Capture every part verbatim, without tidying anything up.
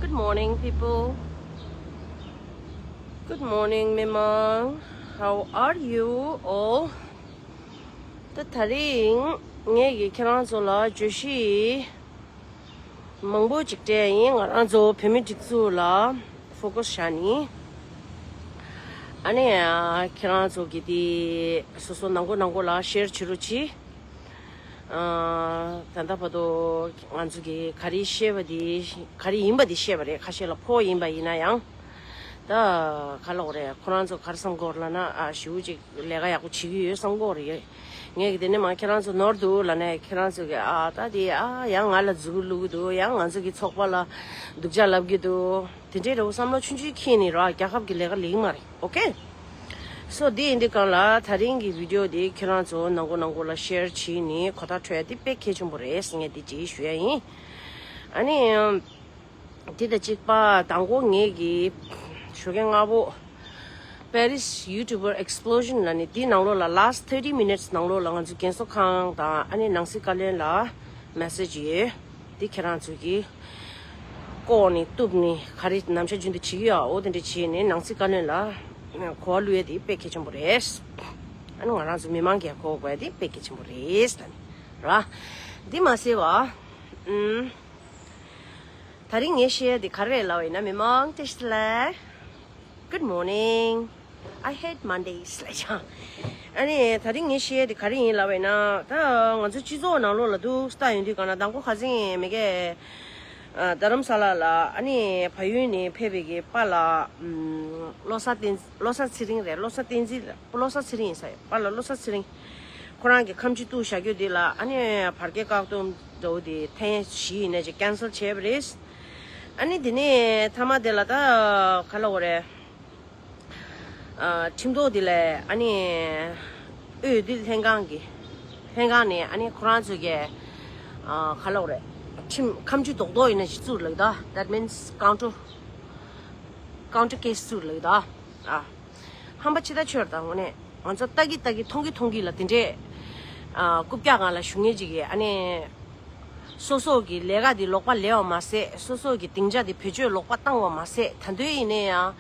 Good morning, people. Good morning, མི་མང་། How are you all? ད་དེ་རིང་ངས་ཀྱིས་ཁྱེད་རང་ཚོ་ལ་བརྗོད་གཞི་མང་པོ་ཅིག་སྤྲད་ཡིན། ང་རང་ཚོ་བོད་མི་སྒྲིག་འཛུགས་ལ་ཕོ་ཀས་བཞག་ནས། ཨ་ནི་ཁྱེད་རང་ཚོ་གིས་དེ་སོ་སོ་ནང་སྒོ་ནང་སྒོ་ལ་ཤེར་བྱེད་རོགས་གྱིས། ཨ། ད་ལྟ་བར་དུ་ང་ཚོ་གིས་ག་རེ་བཤད་པ་དེ་ག་རེ་ཡིན་པ་དེ་བཤད་པ་རེད། ཁ་ཤས་ལ་ཕོག་ཡིན་པ་ཡིན་ན་ཡང་། ད་ག་ལབ་དགོས་རེད། ཁོ་རང་ཚོ་ག་རེ་བསམ་གྱི་ཡོད་རེད་ལབ་ན། ཨ། ཞེ་པོ་ཅིག་ལས་ཀ་ཡག་པོ་བྱེད་ཀྱི་ཡོད་བསམ་གྱི་ཡོད་རེད། ངས་གི་དེ་ནས་མ་ཁྱེད་རང་ཚོ་ནོར་འདུག་ལབ་ནས། ཁྱེད་རང་ཚོ་གིས་ཨ་ད་དེ་ཨ་ཡང་ང་ལ་རྫུ་གུ་བླུག་གི་འདུག་ཡང་ང་ཚོ་གི་ཚོགས་པ་ལ་སྡུག་ཅག་ལབ་ཀྱི་འདུག་དེ་འདྲའི་འདྲ་བོ་བསམ་བློ་ཆུང་ཆུང་འཁྱེར་ནས་ར་རྒྱལ་ཁབ་ཀྱི་ལས་ཀ་ལས་ཀྱི་མ་རེད། ཨོ་ཀེ། སོ་དེ་ཡིན་དུས་གང་ལ་དེ་རིང་གི་བི་ཌི་ཡོ་དེ་ཁྱེད་རང་ཚོ་ནང་སྒོ་ནང་སྒོ་ལ་ཤེར་བྱས་ནས་གོ་བརྡ་འཕྲོད་ཡ་དེ་དཔེ་གལ་ཆེན་པོ་རེད་ཟེར་ངས་དེ་ཅིག་ཞུ་ཡ་ཡིན། ཨ་ནི། དེ་དང་གཅིག་པ་དང་པོ་ངེད་ཀྱི་ཞོགས་ཀས་སྔ་པོ་Paris YouTuber Explosion ལབ་ནས་དེའི་ནང་ལོགས་ལ་last thirty minutes ནང་ལོགས་ལ་ང་ཚོ་རྒན་གསོ་ཁང་དང་ཨ་ནི་ནང་སྲིད་བཀའ་བློན་ལ་མེ་སེ་ཇི་ཡོད། དེ་ཁྱེད་རང་ཚོ་གིས་ལྐོག་ནས་གཏུབ་ནས་ག་རེ་ནམ་ཞག་རྒྱུན་དུ་བྱེད་ཀྱི་ཡོད། འོ་དེ་འདྲ་བྱས་ནས་ནང་སྲིད་བཀའ་བློན་ལ་གོ་བ་བླུག་ཡ་དེ་དཔེ་གལ་ཆེན་པོ་རེད། ཨ་ནི་ང་རང་ཚོ་མི་མང་གིས་གོ་བ་གོ་ཡ་དེ་དཔེ་གལ་ཆེན་པོ་རེད་ད་ནི་ར། འདི་མ་ཟད་བ། ཨུམ། དེ་རིང་ངས་བཤད་ཡ་དེ་ག་རེ་རེད་ལབ་པ་ཡིན་ན། མི་མང་བཀྲ་ཤིས་བདེ་ལེགས། Good morning. I hate Mondays ལབ་ཡ། ཨ་ནི་དེ་རིང་ངས་བཤད་ཡ་དེ་ག་རེ་ཡིན་ལབ་པ་ཡིན་ན། ད་ང་ཚོ་སྤྱི་ཚོགས་ནང་ལོགས་ལ་འདུག་སེ་ལྟ་ཡོང་དུས་གང་ལ་དང་པོ་ཁ་སང་མི་གེ་ཨ་རྡ་རམ་ས་ལ་ལ་ཨ་ནི་བལ་ཡུལ་ནས་ཕེབས་པའི་གི་པཱ་ལགས་ཨུམ་བློ་བཟང་བསྟན་བློ་བཟང་ཚེ་རིང་རེད། བློ་བཟང་བསྟན་འཛིན་བློ་བཟང་ཚེ་རིང་ཡིན་ས་ཡོད། པཱ་ལགས་བློ་བཟང་ཚེ་རིང་། ཁོ་རང་གི་ཁ་མཆུ་གཏུགས་བཞག་རྒྱུ་དེ་ལ་ཨ་ནི་བར་བརྒལ་བཀག་སྡོམ་འདྲ་བོ་དེ་ཐེངས་བཞི་ཡིན་ནས་ཅིག་ཀན་སལ་བྱས་པ་རེད། ཨ་ནི་དེ་ནས་མཐའ་མ་དེ་ལ་ད་ག་ལབ་དགོས་རེད། ཨ། ཁྲིམས་ཐོག་དེ་ལ་ཨ་ནི་འོས་བསྡུ་ལྷན་ཁང་གི་ལྷན་ཁང་ནས་ཨ་ནི་ཁོ་རང་ཚོ་གི་ཨ་ག་ལབ་དགོས་རེད། ཁྲིམས་ཁ་མཆུ་རྡོག་རྡོག་ཡིན་ན་ཅིག་བཙུགས་ལབ་ད། That means counter counter case བཙུགས་ལབ་ད། ཨ། ཧམ་པ་ཅི་ལྟར་ཆེ་བ་དང་། དངོས་གནས་ང་ཚོ་ལྟ་གི་ལྟ་གི་མཐོང་གི་མཐོང་གི་ལ་དེ་འདྲས། ཨ། རྐུབ་བཀྱག་སྒང་ལ་བཞུགས་མཁན་ཅིག་གིས་ཨ་ནི་སོ་སོ་གི་ལས་ཀ་དེ་ལོག་པ་ལས་པ་མ་ཟད། སོ་སོ་གི་སྡིངས་ཆ་དེ་བེད་སྤྱོད་ལོག་པ་བཏང་བ་མ་ཟད། ད་དུང་ཡིན་ན་ཡང་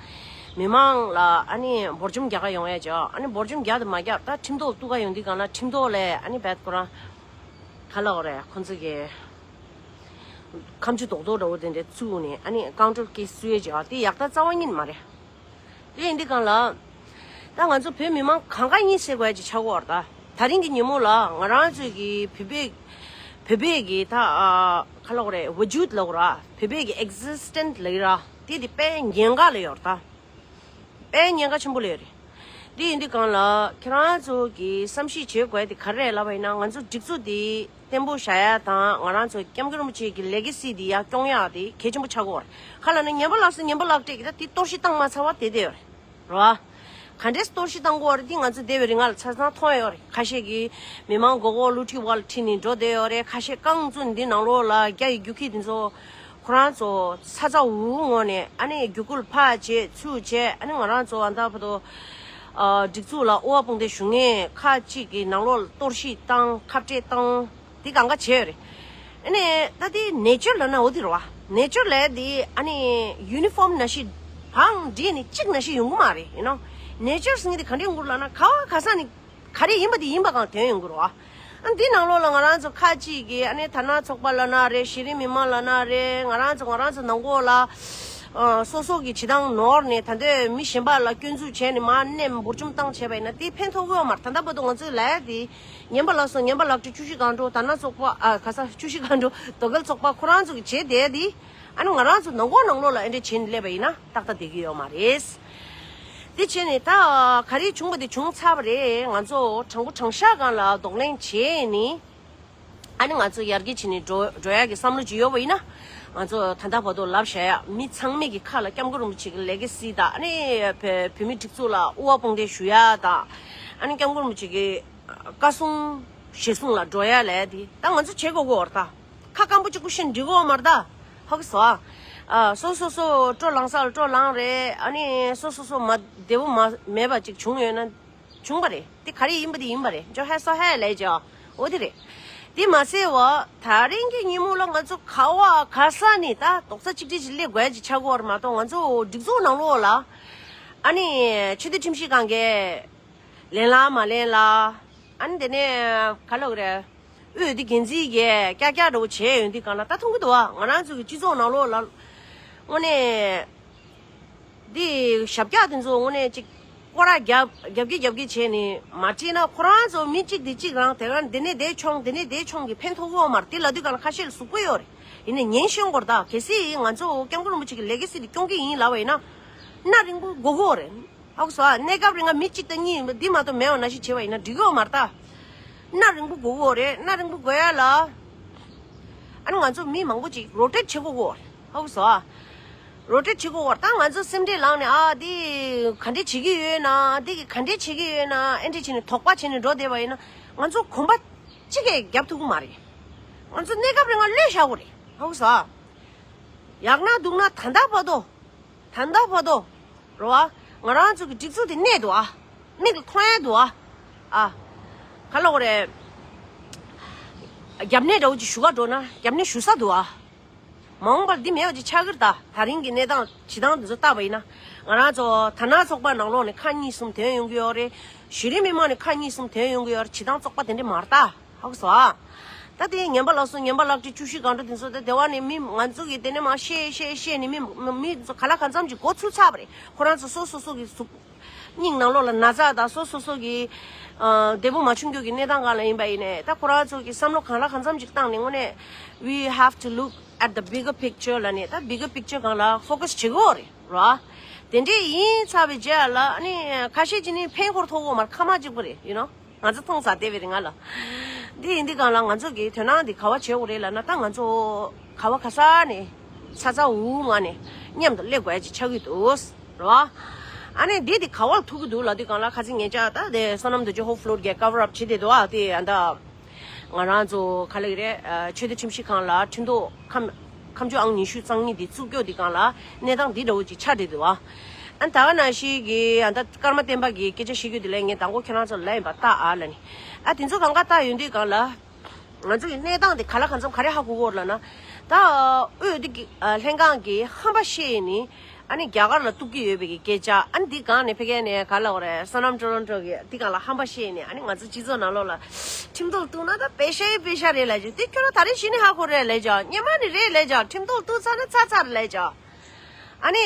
མི་མང་ལ་ཨ་ནི་འབོར་འཇོམས་རྒྱག་ག་ཡོང་ཡ་ཅིག་ཨ་ནི་འབོར་འཇོམས་རྒྱག་དེ་མ་རྒྱབ། ད་ཁྲིམས་ཐོག་གཏུག་ག་ཡོང་དུས་གང་ལ་ཁྲིམས་ཐོག་ལ་ཨ་ནི་བད་ཁོ་རང་ག་ལབ་དགོས་རེད། ཁོ་ཚོ་གི་ཁ་མཆུ་རྡོག་རྡོག་འདྲ་བོ་དེ་འདྲས་བཙུགས་ནས་ཨ་ནི་ཀའུན་ཊར་ཀེ་སི་བཙུགས་ཡ་ཅིག་ཨ། དེ་ཡག་ཐག་རྩ་བ་ཉིད་མ་རེད། དེ་ཡིན་དུས་གང་ལ། ད་ང་ཚོ་བོད་མི་མང་གང་ག་གཉིད་སད་དགོས་ཡ་ཅིག་ཆགས་ཀྱི་ཡོད་རེད་ད། དེ་རིང་གི་ཉིན་མོ་ལ་ང་རང་ཚོའི་གི་བོད་པའི་བོད་པའི་གི་ད་ཨ་ག་ལབ་དགོས་རེད། ཝ་ཇུད་ལབ་དགོས་རེད། བོད་པའི་གི་ཨེག་ཟིས་ཊེན་ཊི་ལབ་ཀྱི་རེད། དེ་དེ་དཔེ་ཉེན་ཁ་ལ་ཡོད་རེད་ད། དཔེ་ཉེན་ཁ་ཆེན་པོ་ལ་ཡོད་རེད། དེ་ཡིན་དུས་གང་ལ་ཁྱེད་རང་ཚོ་གི་བསམ་གཞིག་བྱེད་དགོས་ཡ་དེ་ག་རེ་རེད་ལབ་པ་ཡིན་ན། ང་ཚོ་སྒྲིག་འཛུགས་དེ་བརྟན་པོ་བཞག་ཡ་དང་། ང་རང་ཚོ་སྐྱབས་མགོན་རིན་པོ་ཆེ་གི་ལེ་ག་སི་དེ་ཡར་སྐྱོང་ཡ་དེ་གལ་ཆེན་པོ་ཆགས་ཀྱི་ཡོད་རེད། ག་ལབ་ན་ངན་པ་ལགས་སུ་ངན་པ་ལག་སྤྲད་ཀྱི་ད་དེ་གཏོར་བཤིག་བཏང་མ་ཚར་བ་དེ་བསྡད་ཡོད་རེད། རེད་བ། ག་འདྲས་གཏོར་བཤིག་བཏང་དགོས་རེད། འདི་ང་ཚོ་བསྡད་པའི་རིང་ལ་ཆ་ཚང་མཐོང་ཡོད་རེད། ཁ་ཤས་ཀྱིས་མི་མང་མགོ་སྐོར་བསླུ་བྲིད་འོག་ལ་ཁྲིད་ནས་འགྲོ་བསྡད་ཡོད་རེད། ཁ་ཤས་རྐང་བཙུགས་ནས་འདི་ནང་ལོགས་ལ་རྒྱ་ཡི་རྒྱུག་ཁྱི་དེ་ཚོ་ཁོ་རང་ཚོ་ཚ་ཚ་འུར་འུར་ངང་ནས་ཨ་ནི་རྒྱུག་ཁུལ་ཕར་བྱས་ཚུར་བྱས། ཨ་ནི་ང་རང་ཚོ་ཨ་མདའ་བར་དུ་ཨ་སྒྲིག་འཛུགས་ལ་དབུ་བ་དཔུང་སྡེ་ཞུ་མཁན་ཁག་ཅིག་གི་ནང་ལོགས་ལ་གཏོར་བཤིག་བཏང་། ཁ་བྲལ་བཏང་། དེ་གང་ག་བྱས་ཡོད་རེད། ཨ་ནི་ད་དེ་ནེ་ཅར་ལབ་ན་འོ་དེ་རེད་བ། ནེ་ཅར་ལབ་དེ་ཨ་ནི་ཡུ་ནི་ཕོམ་ནང་བཞིན་བང་བསྒྲིགས་ནས་གཅིག་ནང་བཞིན་ཡོང་གི་མ་རེད། ཡིན་ནོ། ནེ་ཅར་ཟེར་མཁན་དེ་ག་འདྲས་ཡོང་གི་རེད་ལབ་ན། ག་བ་ག་ས་ནས་ག་རེ་ཡིན་པ་དེ་ཡིན་པ་གང་ཐོན་ཡོང་གི་རེད་བ། ཨ་འདི་ནང་ལོགས་ལ་ང་རང་ཚོ་ཁག་ཅིག་གིས་ཨ་ནི་དར་ནག་ཚོགས་པ་ལབ་ན་རེད། གཞི་རིམ་མི་མང་ལབ་ན་རེད། ང་རང་ཚོ་ང་རང་ཚོ་ནང་ཁུལ་ལ་ཨ་སོ་སོ་གི་བྱེད་སྟངས་ནོར་ནས་ད་ལྟའི་མི་གཞན་པ་ལ་སྐྱོན་འཛུགས་བྱས་ནས་མར་མནན་འབུར་འཇོམས་བཏང་བྱས་པ་ཡིན་ན་དེ་ཕན་ཐོགས་ཀྱི་ཡོད་མ་རེད། ད་ལྟ་བར་དུ་ང་ཚོས་ལབ་ཡ་དེ། ངན་པ་ལགས་སོ་ངན་པ་ལག་སྤྲོད། བཅུ་བཞི་སྒང་དྲུག་དར་ནག་ཚོགས་པ། ཨ་ག་ས། བཅུ་བཞི་སྒང་དྲུག་དོ་གལ་ཚོགས་པ་ཁོ་རང་ཚོ་གིས་བྱས་བསྡད་དེ། ཨ་ནི་ང་རང་ཚོ་ནང་ཁུལ་ནང་ལོགས་ལ་ཨེ་འདྲས་བྱས་ནས་སླེབས་པ་ཡིན་ན་ཏག་ཏག་བསྡད་ཀྱི་ཡོད་མ་རེད། དེ་བྱས་ནས་ད་ག་རེ་བྱུང་བ་དེ་བྱུང་ཚར་བ་རེད། ང་ཚོ་དྲང་པོ་དྲང་བཞག་སྒང་ལ་གདོང་ལེན་བྱས་ནས། ཨ་ནི་ང་ཚོ་ཡར་རྒྱས་བྱས་ནས་འགྲོ་འགྲོ་ཡག་གི་བསམ་བློ་ཅིག་ཡོད་པ་ཡིན་ན། ང་ཚོ་ད་ལྟ་བར་དུ་ལབ་བཞག་ཡ་མི་ཚང་མས་ཀྱི་ཁ་ལ་སྐྱབས་མགོན་རིན་པོ་ཆེ་གི་ལེ་ག་སི་དང་། ཨ་ནི་བོད་བོད་མི་སྒྲིག་འཛུགས་ལ་དབུ་བ་དཔུང་སྡེ་ཞུ་ཡ་དང་། ཨ་ནི་སྐྱབས་མགོན་རིན་པོ་ཆེ་གི་བཀའ་གསུང་ཞལ་གསུང་ལ་འགྲོ་ཡ་ལས་དེ་ད་ང་ཚོ་བྱེད་དགོས་ཀྱི་ཡོད་རེད་ད། ཁ་སྐམ་པོ་གཅིག་པུ་བཞིན་འགྲིག་གི་ཡོད་མ་རེད་ད། ཧ་གོ་སོང་ཨ། སོ་སོ་སོ་སྤྲོ་ལངས་ས་ལ་སྤྲོ་ལངས་རེད། ཨ་ནི་སོ་སོ་སོ་མ་བདེ་པོ་མ་མེད་པ་ཅིག་བྱུང་ཡོད་ན་བྱུང་བ་རེད། དེ་ག་རེ་ཡིན་པ་དེ་ཡིན་པ་རེད། ཇོ་ཧེ་སོ་ཧེ་ལས་ཇོ། འོ་དེ་རེད། དེ་མ་ཟད་བ་ད་རིང་གི་ཉིན་མོ་ལ་ང་ཚོ་ག་བ་ག་ས་ནས་ད་རྡོག་རྩ་གཅིག་སྒྲིལ་ཞིག་སླེབས་དགོས་ཀྱི་ཆགས་ཀྱི་ཡོད་རེད་མ་གཏོགས། ང་ཚོ་སྒྲིག་འཛུགས་ནང་ལོགས་ལ་ཨ་ནི་ཆོས་དད་ཁྲིམས་ཞིབ་ཁང་གིས་ལེན་ལ་མ་ལེན་ལ། ཨ་ནི་དེ་ནས་ག་ལབ་དགོས་རེད། འོས་བསྡུ་འགན་འཛིན་གྱིས་ཀྱག་ཀྱག་འདྲ་བོ་བྱས་ཡོང་དུས་སྒང་ལ་ད་མཐོང་གི་འདུག་བ། ང་རང་ཚོ་གི་སྤྱི་ཚོགས་ནང་ལོགས་ལ་དངོས་གནས། འདི་ཞབས་བཀྱག་དེ་ཚོ་དངོས་གནས་ཅིག་སྐོར་ར་རྒྱབ་རྒྱབ་ཀྱི་རྒྱབ་ཀྱི་བྱས་ནས་མ་བྲིས་ན། ཁོ་རང་ཚོ་མི་གཅིག་དེ་གཅིག་རང་དེ་ག་འདི་ནས་དེ་མཆོང་དེ་ནས་དེ་མཆོང་གི་ཕན་ཐོགས་ཡོད་མ་རེད། དེ་ལབ་དུས་སྒང་ལ་ཁ་ཤས་ལ་ཟུག་པོ་ཡོད་རེད། ཡིན་ནའི་ཉན་ཤེས་དགོས་རེད་ད། གལ་སྲིད་ང་ཚོ་སྐྱབས་མགོན་རིན་པོ་ཆེ་གི་ལེ་གེ་སི་དེ་སྐྱོང་གི་ཡིན་ལབ་པ་ཡིན་ན། གནའ་རིང་པོ་དགོས་ཀྱི་ཡོད་རེད། ཧ་གོ་སོང་ཨ། གནས་སྐབས་རིང་ང་མི་གཅིག་དང་གཉིས་ཡིན་པ་འདི་མ་གཏོགས་མེད་པ་ནང་བཞིན་བྱས་པ་ཡིན་ན་འགྲིག་གི་ཡོད་མ་རེད་ད། གནའ་རིང་པོ་དགོས་ཀྱི་ཡོད་རེད། གནའ་རིང་པོ་དགོས་ཡ་ལ། ཨ་ནི་ང་ཚོ་མི་མང་པོ་ཅིག་རོ་ཊེཊ་བྱེད་དགོས་ཀྱི་ཡོད་རེད། ཧ་གོ་སོང་ཨ། རོ་ཊེཊ་བྱེད་དགོས་ཀྱི་ཡོད་རེད། ད་ང་ཚོ་སེམས་ཁྲལ་ལངས་ནས་ཨ་འདི་ག་འདྲས་བྱེད་ཀྱི་ཡོད་ན། འདི་གི་ག་འདྲས་བྱེད་ཀྱི་ཡོད་ན། ཨེ་འདྲས་བྱས་ནས་དོགས་པ་བྱས་ནས་འགྲོ་བསྡད་པ་ཡིན་ན། ང་ཚོ་གོམ་པ་གཅིག་གིས་རྒྱབ་ཐུབ་ཀྱི་མ་རེད། ང་ཚོ་གནས་སྐབས་རིང་ལ་གློད་བཞག་དགོས་རེད། ཧ་གོ་སོང་ཨ། ཡག་ན་སྡུག་ན་ད་ལྟ་བར་དུ། ད་ལྟ་བར་དུ། རེད་བ། ང་རང་ཚོ་གི་སྒྲིག་འཛུགས་དེ་གནས་འདུག་ཨ། མིག་ལ་མཐོང་ཡ་འདུག་ཨ། ཨ། ག་ལབ་དགོས་རེད། རྒྱབ་གནས་འདྲ་བོ་ཅིག་ཞུ་ག་འགྲོ་ན་རྒྱབ་གནས་ཞུ་ས་འདུག་ཨ། མ་འོངས་པར་འདི་མེད་པ་ཅིག་ཆགས་ཀྱི་རེད་ད། ད་རིང་གི་གནས་སྟངས་བྱེད་སྟངས་འདི་ཚོ་བལྟས་པ་ཡིན་ན། ང་རང་ཚོ་དར་ནག་ཚོགས་པ་ནང་ལོགས་ནས་ཁག་གཉིས་གསུམ་ཐོན་ཡོང་གི་ཡོད་རེད། གཞི་རིམ་མི་མང་ནས་ཁག་གཉིས་གསུམ་ཐོན་ཡོང་གི་ཡོད་རེད། བྱེད་སྟངས་བཙོག་པ་དེ་འདྲ་མ་རེད་ད། ཧ་གོ་སོང་ཨ། ད་དེ་ངན་པ་ལག་སོ་ངན་པ་ལག་ཁྲི་བཅུ་བཞི་གང་འདྲ་དེ་ཚོ་ད་སྡེ་བ་ནས་མི་ང་ཚོ་གི་དེ་ནས་མར་བཤད་བཤད་བཤད་ནས་མི་མི་ཚོ་ག་ལ་གང་འཚམ་གྱི་མགོ་ཚོས་ཚར་བ་རེད། ཁོ་རང་ཚོ་སོ་སོ་སོ་གི་གཟུགས་སྙིང་ནང་ལོགས་ལ་ན་ཚ་དང་སོ་སོ་སོ་གི་ཨ་བདེ་པོ་མ་བྱུང་རྒྱུ་གི་གནས་སྟངས་སྒང་ལ་ཡིན་པ་ཡིན་ནའི། ད་ཁོ་རང་ཚོ་གི་བསམ་བློ་གང་ལ་གང་འཚམ་ཅིག་བཏང་ནས་དངོས་གནས། We have to look at the bigger picture ལབ་ནས། ད་bigger picture སྒང་ལ་ཕོ་ཀ་སི་བྱེད་དགོས་རེད་ར། དེ་འདྲས་ཡིན་ཚར་བའི་རྗེས་ལ་ཨ་ནི་ཁ་ཤས་ཅིག་ནི་ཕན་ཁོར་ཐོགས་ཡོད་མ་རེད། ཁ་མ་གཅིག་པོ་རེད། ཡིན་ནོ། ང་ཚོ་མཐོང་ས་བསྡད་པའི་རིང་ལ། འདི་ཡིན་དུས་སྒང་ལ་ང་ཚོ་གི་དོན་དག་འདི་ག་བ་བྱེད་དགོས་རེད་ལབ་ན། ད་ང་ཚོ་ག་བ་ག་ས་ནས་ཚ་ཚ་འུར་འུར་ངང་ནས་མཉམ་དུ་སླེབས་དགོས་ཡ་ཅིག་ཆགས་ཀྱི་འདུག་རེད་བ། ཨ་ནི་འདི་འདི་ག་བ་ལ་ཐུག་གི་འདུག་ལབ་དུས་སྒང་ལ། ཁ་སང་ངེད་ཅག་ད་དེ་བསོད་ནམས་རྡོ་རྗེ་ཧོབ་ཕློར་གྱི་ཀ་བར་ཨབ་བྱེད་བསྡད་འདུག་ཨ། དེ་ཨ་ད་ང་རང་ཚོ་ག་ལབ་ཀྱི་རེད། ཨ་ཆོས་དད་ཁྲིམས་ཞིབ་ཁང་ལ་ཁྲིམས་ཐོག་ཁམས་ཁམས་ཆོས་ཨང་ཉི་ཤུ་རྩ་གཉིས་དེ་བཙུགས་རྒྱུ་དེ་སྒང་ལ་གནས་སྟངས་འདི་འདྲ་བོ་ཅིག་ཆགས་བསྡད་འདུག་ཨ། ཨ་ད་ག་ནང་བཞིན་གྱི་ཨ་ད་ཀརྨ་བསྟན་པ་གིས་སྐད་ཆ་བཤད་རྒྱུ་དེ་ལ་ངས་དང་པོ་ཁྱེད་རང་ཚོ་ལ་ཡིན་པ་ལྟ་ཨ་ལབ་ནས། ཨ་དེ་ཚོ་གང་ག་ལྟ་ཡོང་དུས་སྒང་ལ། ང་ཚོ་གི་གནས་སྟངས་དེ་ག་ལ་གང་འཚམ་ག་རེ་ཧ་གོ་གི་ཡོད་རེད་ལབ་ན། ད་འོས་བསྡུ་གི་ཨ་ལྷན་ཁང་གི་ཧམ་པ་བཤད་ནི། ཨ་ནི་རྒྱ་གར་ལ་གཏུག་གི་ཡོད་པའི་གི་སྐད་ཆ། ཨ་ནི་འདི་སྒང་ནས་ཕ་གི་ནས་ག་ལབ་དགོས་རེད། བསོད་ནམས་ཊོ་རོན་ཊོ་གི་འདི་སྒང་ལ་ཧམ་པ་བཤད་ནི། ཨ་ནི་ང་ཚོ་སྤྱི་ཚོགས་ནང་ལོགས་ལ་ཁྲིམས་ཐོག་གཏུག་ན་ད་པེ་ཤ་ཡི་པེ་ཤ་རེད་ལབ་ཀྱང་། དེ་ཁྱོད་རང་ད་རེས་གཞི་ནས་ཧ་གོ་རེད་ལབ་ཀྱང་། སྔོན་མ་ནས་རེད་ལབ་ཀྱང་། ཁྲིམས་ཐོག་གཏུག་ཚར་ན་ཚར་ཚར་ལབ་ཀྱང་། ཨ་ནི།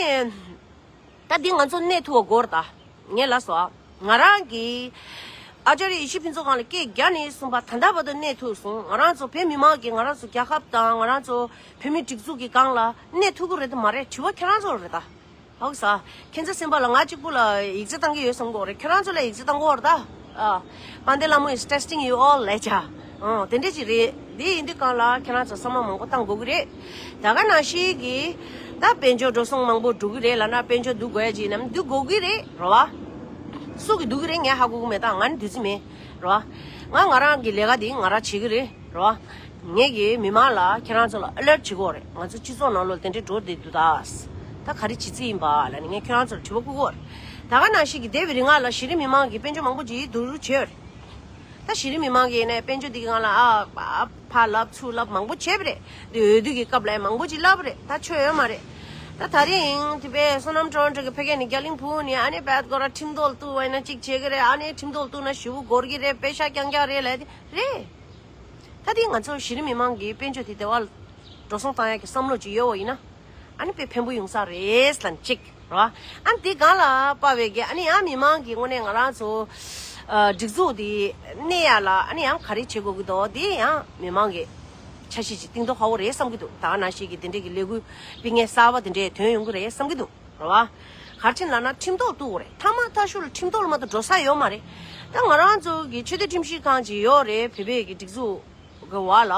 ད་འདི་ང་ཚོ་གནས་ཐུབ་པ་དགོས་རེད་ད། ངས་ལབ་སོང་། ང་རང་གིས་ཨ་ཅཱརྱ་ཡེ་ཤེས་ཕུན་ཚོགས་ཁང་ལ་སྐད་རྒྱག་ནས་བཟུང་བ་ད་ལྟ་བར་དུ་གནས་ཐུབ་སོང་། ང་རང་ཚོ་བོད་མི་མང་གིས་ང་རང་ཚོ་རྒྱལ་ཁབ་དང་ང་རང་ཚོ་བོད་མིའི་སྒྲིག་འཛུགས་ཀྱི་སྒང་ལ་གནས་ཐུབ་ཀྱི་རེད་དམ་མ་རེད། དྲི་བ་ཁྱེད་རང་ཚོར་རེད་ད། ཧ་གོ་སོང་། ཁྱེད་ཚོ་སེམས་པ་ལ་ང་གཅིག་པུ་ལ་ཡིག་ཆ་བཏང་གི་ཡོད་བསམ་གྱི་ཡོད་རེད། ཁྱེད་རང་ཚོ་ལ་ཡིག་ཆ་བཏང་གི་ཡོད་རེད་ད། ཨ། དཔལ་ལྡན་ལྷ་མོ་is testing you all ལབ་ཀྱང་། ཨང་། དེ་འདྲས་ཅིག་རེད། དེ་ཡིན་དུས་སྒང་ལ་ཁྱེད་རང་ཚོ་བསམ་བློ་མང་པོ་བཏང་དགོས་ཀྱི་རེད། ད་ག་ནང་བཞིན་གྱི་ད་དཔལ་འབྱོར་འགྲོ་སོང་མང་པོ་འགྲོ་གི་རེད་ལབ་ན། དཔལ་འབྱོར་བསྡུ་དགོས་ཡ་ཅིག་ནམ་བསྡུ་དགོས་ཀྱི་རེད། རེད་བ། སུ་གིས་བསྡུ་གི་རེད་ངས་ཧ་གོ་གི་མེད། ད་ང་ནི་བསྡུ་རྩིས་མེད། རེད་བ། ང་ང་རང་གི་ལས་ཀ་དེ་ང་རང་བྱེད་ཀྱི་རེད། རེད་བ། ངས་གི་མི་མང་ལ་ཁྱེད་རང་ཚོ་ལ་ཨ་ལར་བྱེད་དགོས་རེད། ང་ཚོ་སྤྱི་ཚོགས་ནང་ལོགས་དེ་འདྲས་འགྲོ་བསྡད་འདུག་ད། ད་ག་རེ་བྱེད་རྩིས་ཡིན་པ་ལབ་ནས་ངས་ཁྱེད་རང་ཚོར་དྲི་བ་བསྐུར་གྱི་ཡོད་རེད། ད་ག་ནང་བཞིན་གྱི་འདས་པའི་རིང་ལ་གཞི་རིམ་མི་མང་གིས་དཔལ་འབྱོར་མང་པོ་ཅིག་བསྡུ་རུབ་བྱས་ཡོད་རེད། ད་གཞི་རིམ་མི་མང་གིས་ནས་དཔལ་འབྱོར་འདི་གི་སྒང་ལ་ཨ་ཨ་ཕར་ལབ་ཚུར་ལབ་མང་པོ་བྱས་པ་རེད། འདི་འོས་བསྡུ་གི་སྐབས་ལ་ཡང་མང་པོ་ཅིག་ལབ་པ་རེད། ད་ཆོ་ཡོད་མ་རེད། ད་ད་རིང་དེ་བས་བསོད་ནམས་ཊོ་རོན་ཊོ་གི་ཕ་གི་ནས་རྒྱ་གླིང་ཕུ་ནས་ཨ་ནི་བད་གོ་ར་ཁྲིམས་ཐོག་གཏུག་པ་ཡིན་ན་གཅིག་བྱེད་ཀྱི་རེད། ཨ་ནི་ཁྲིམས་ཐོག་གཏུག་ན་ཞུ་བོ་འགོར་གྱི་རེད། པེ་ཤ་རྐྱང་རྐྱང་རེད་ལབ་དེ་རེད། ད་དེ་ང་ཚོ་གཞི་རིམ་མི་མང་གིས་དཔལ་འབྱོར་དེ་དེ་བ་འགྲོ་སོང་བཏང་ཡག་གི་བསམ་བློ་ཅིག་ཡོད་པ་ཡིན་ན། ཨ་ནི་དཔེ་ཕན་པོ་ཡོང་ས་རེད་ལབ་ཅིག་རེད་བ། ཨ་ནི་དེ་སྒང་ལ་དཔག་པའི་གི་ཨ་ནི་ཡང་མི་མང་གིས་དངོས་གནས་ང་རང་ཚོ་ཨ་སྒྲིག་འཛུགས་དེ་གནས་ཡག་ལ་ཨ་ནི་ཡང་ག་རེ་བྱེད་དགོས་ཀྱི་འདུག་དེ་ཡང་མི་མང་གི་འཆར་གཞི་ཅིག་བཏིང་དོ་ཧ་བོ་རེད་བསམ་གྱི་འདུག་ད་ག་ནང་བཞིན་གྱི་དེ་འདྲས་ཀྱི་ལས་འགུལ་སྤེལ་མཁན་གསར་པ་དེ་འདྲས་ཐོན་ཡོང་གི་རེད་བསམ་གྱི་འདུག་རེད་བ། ག་རེ་བྱས་ལབ་ན་ཁྲིམས་ཐོག་གཏུག་དགོས་རེད། མཐའ་མ་མཐའ་གཞུག་ལ་ཁྲིམས་ཐོག་ལ་མ་གཏོགས་འགྲོ་ས་ཡོད་མ་རེད། ད་ང་རང་ཚོ་གི་ཆོས་དད་ཁྲིམས་ཞིབ་ཁང་ཅིག་ཡོད་རེད། བོད་པའི་གི་སྒྲིག་འཛུགས་གི་འོག་ལ།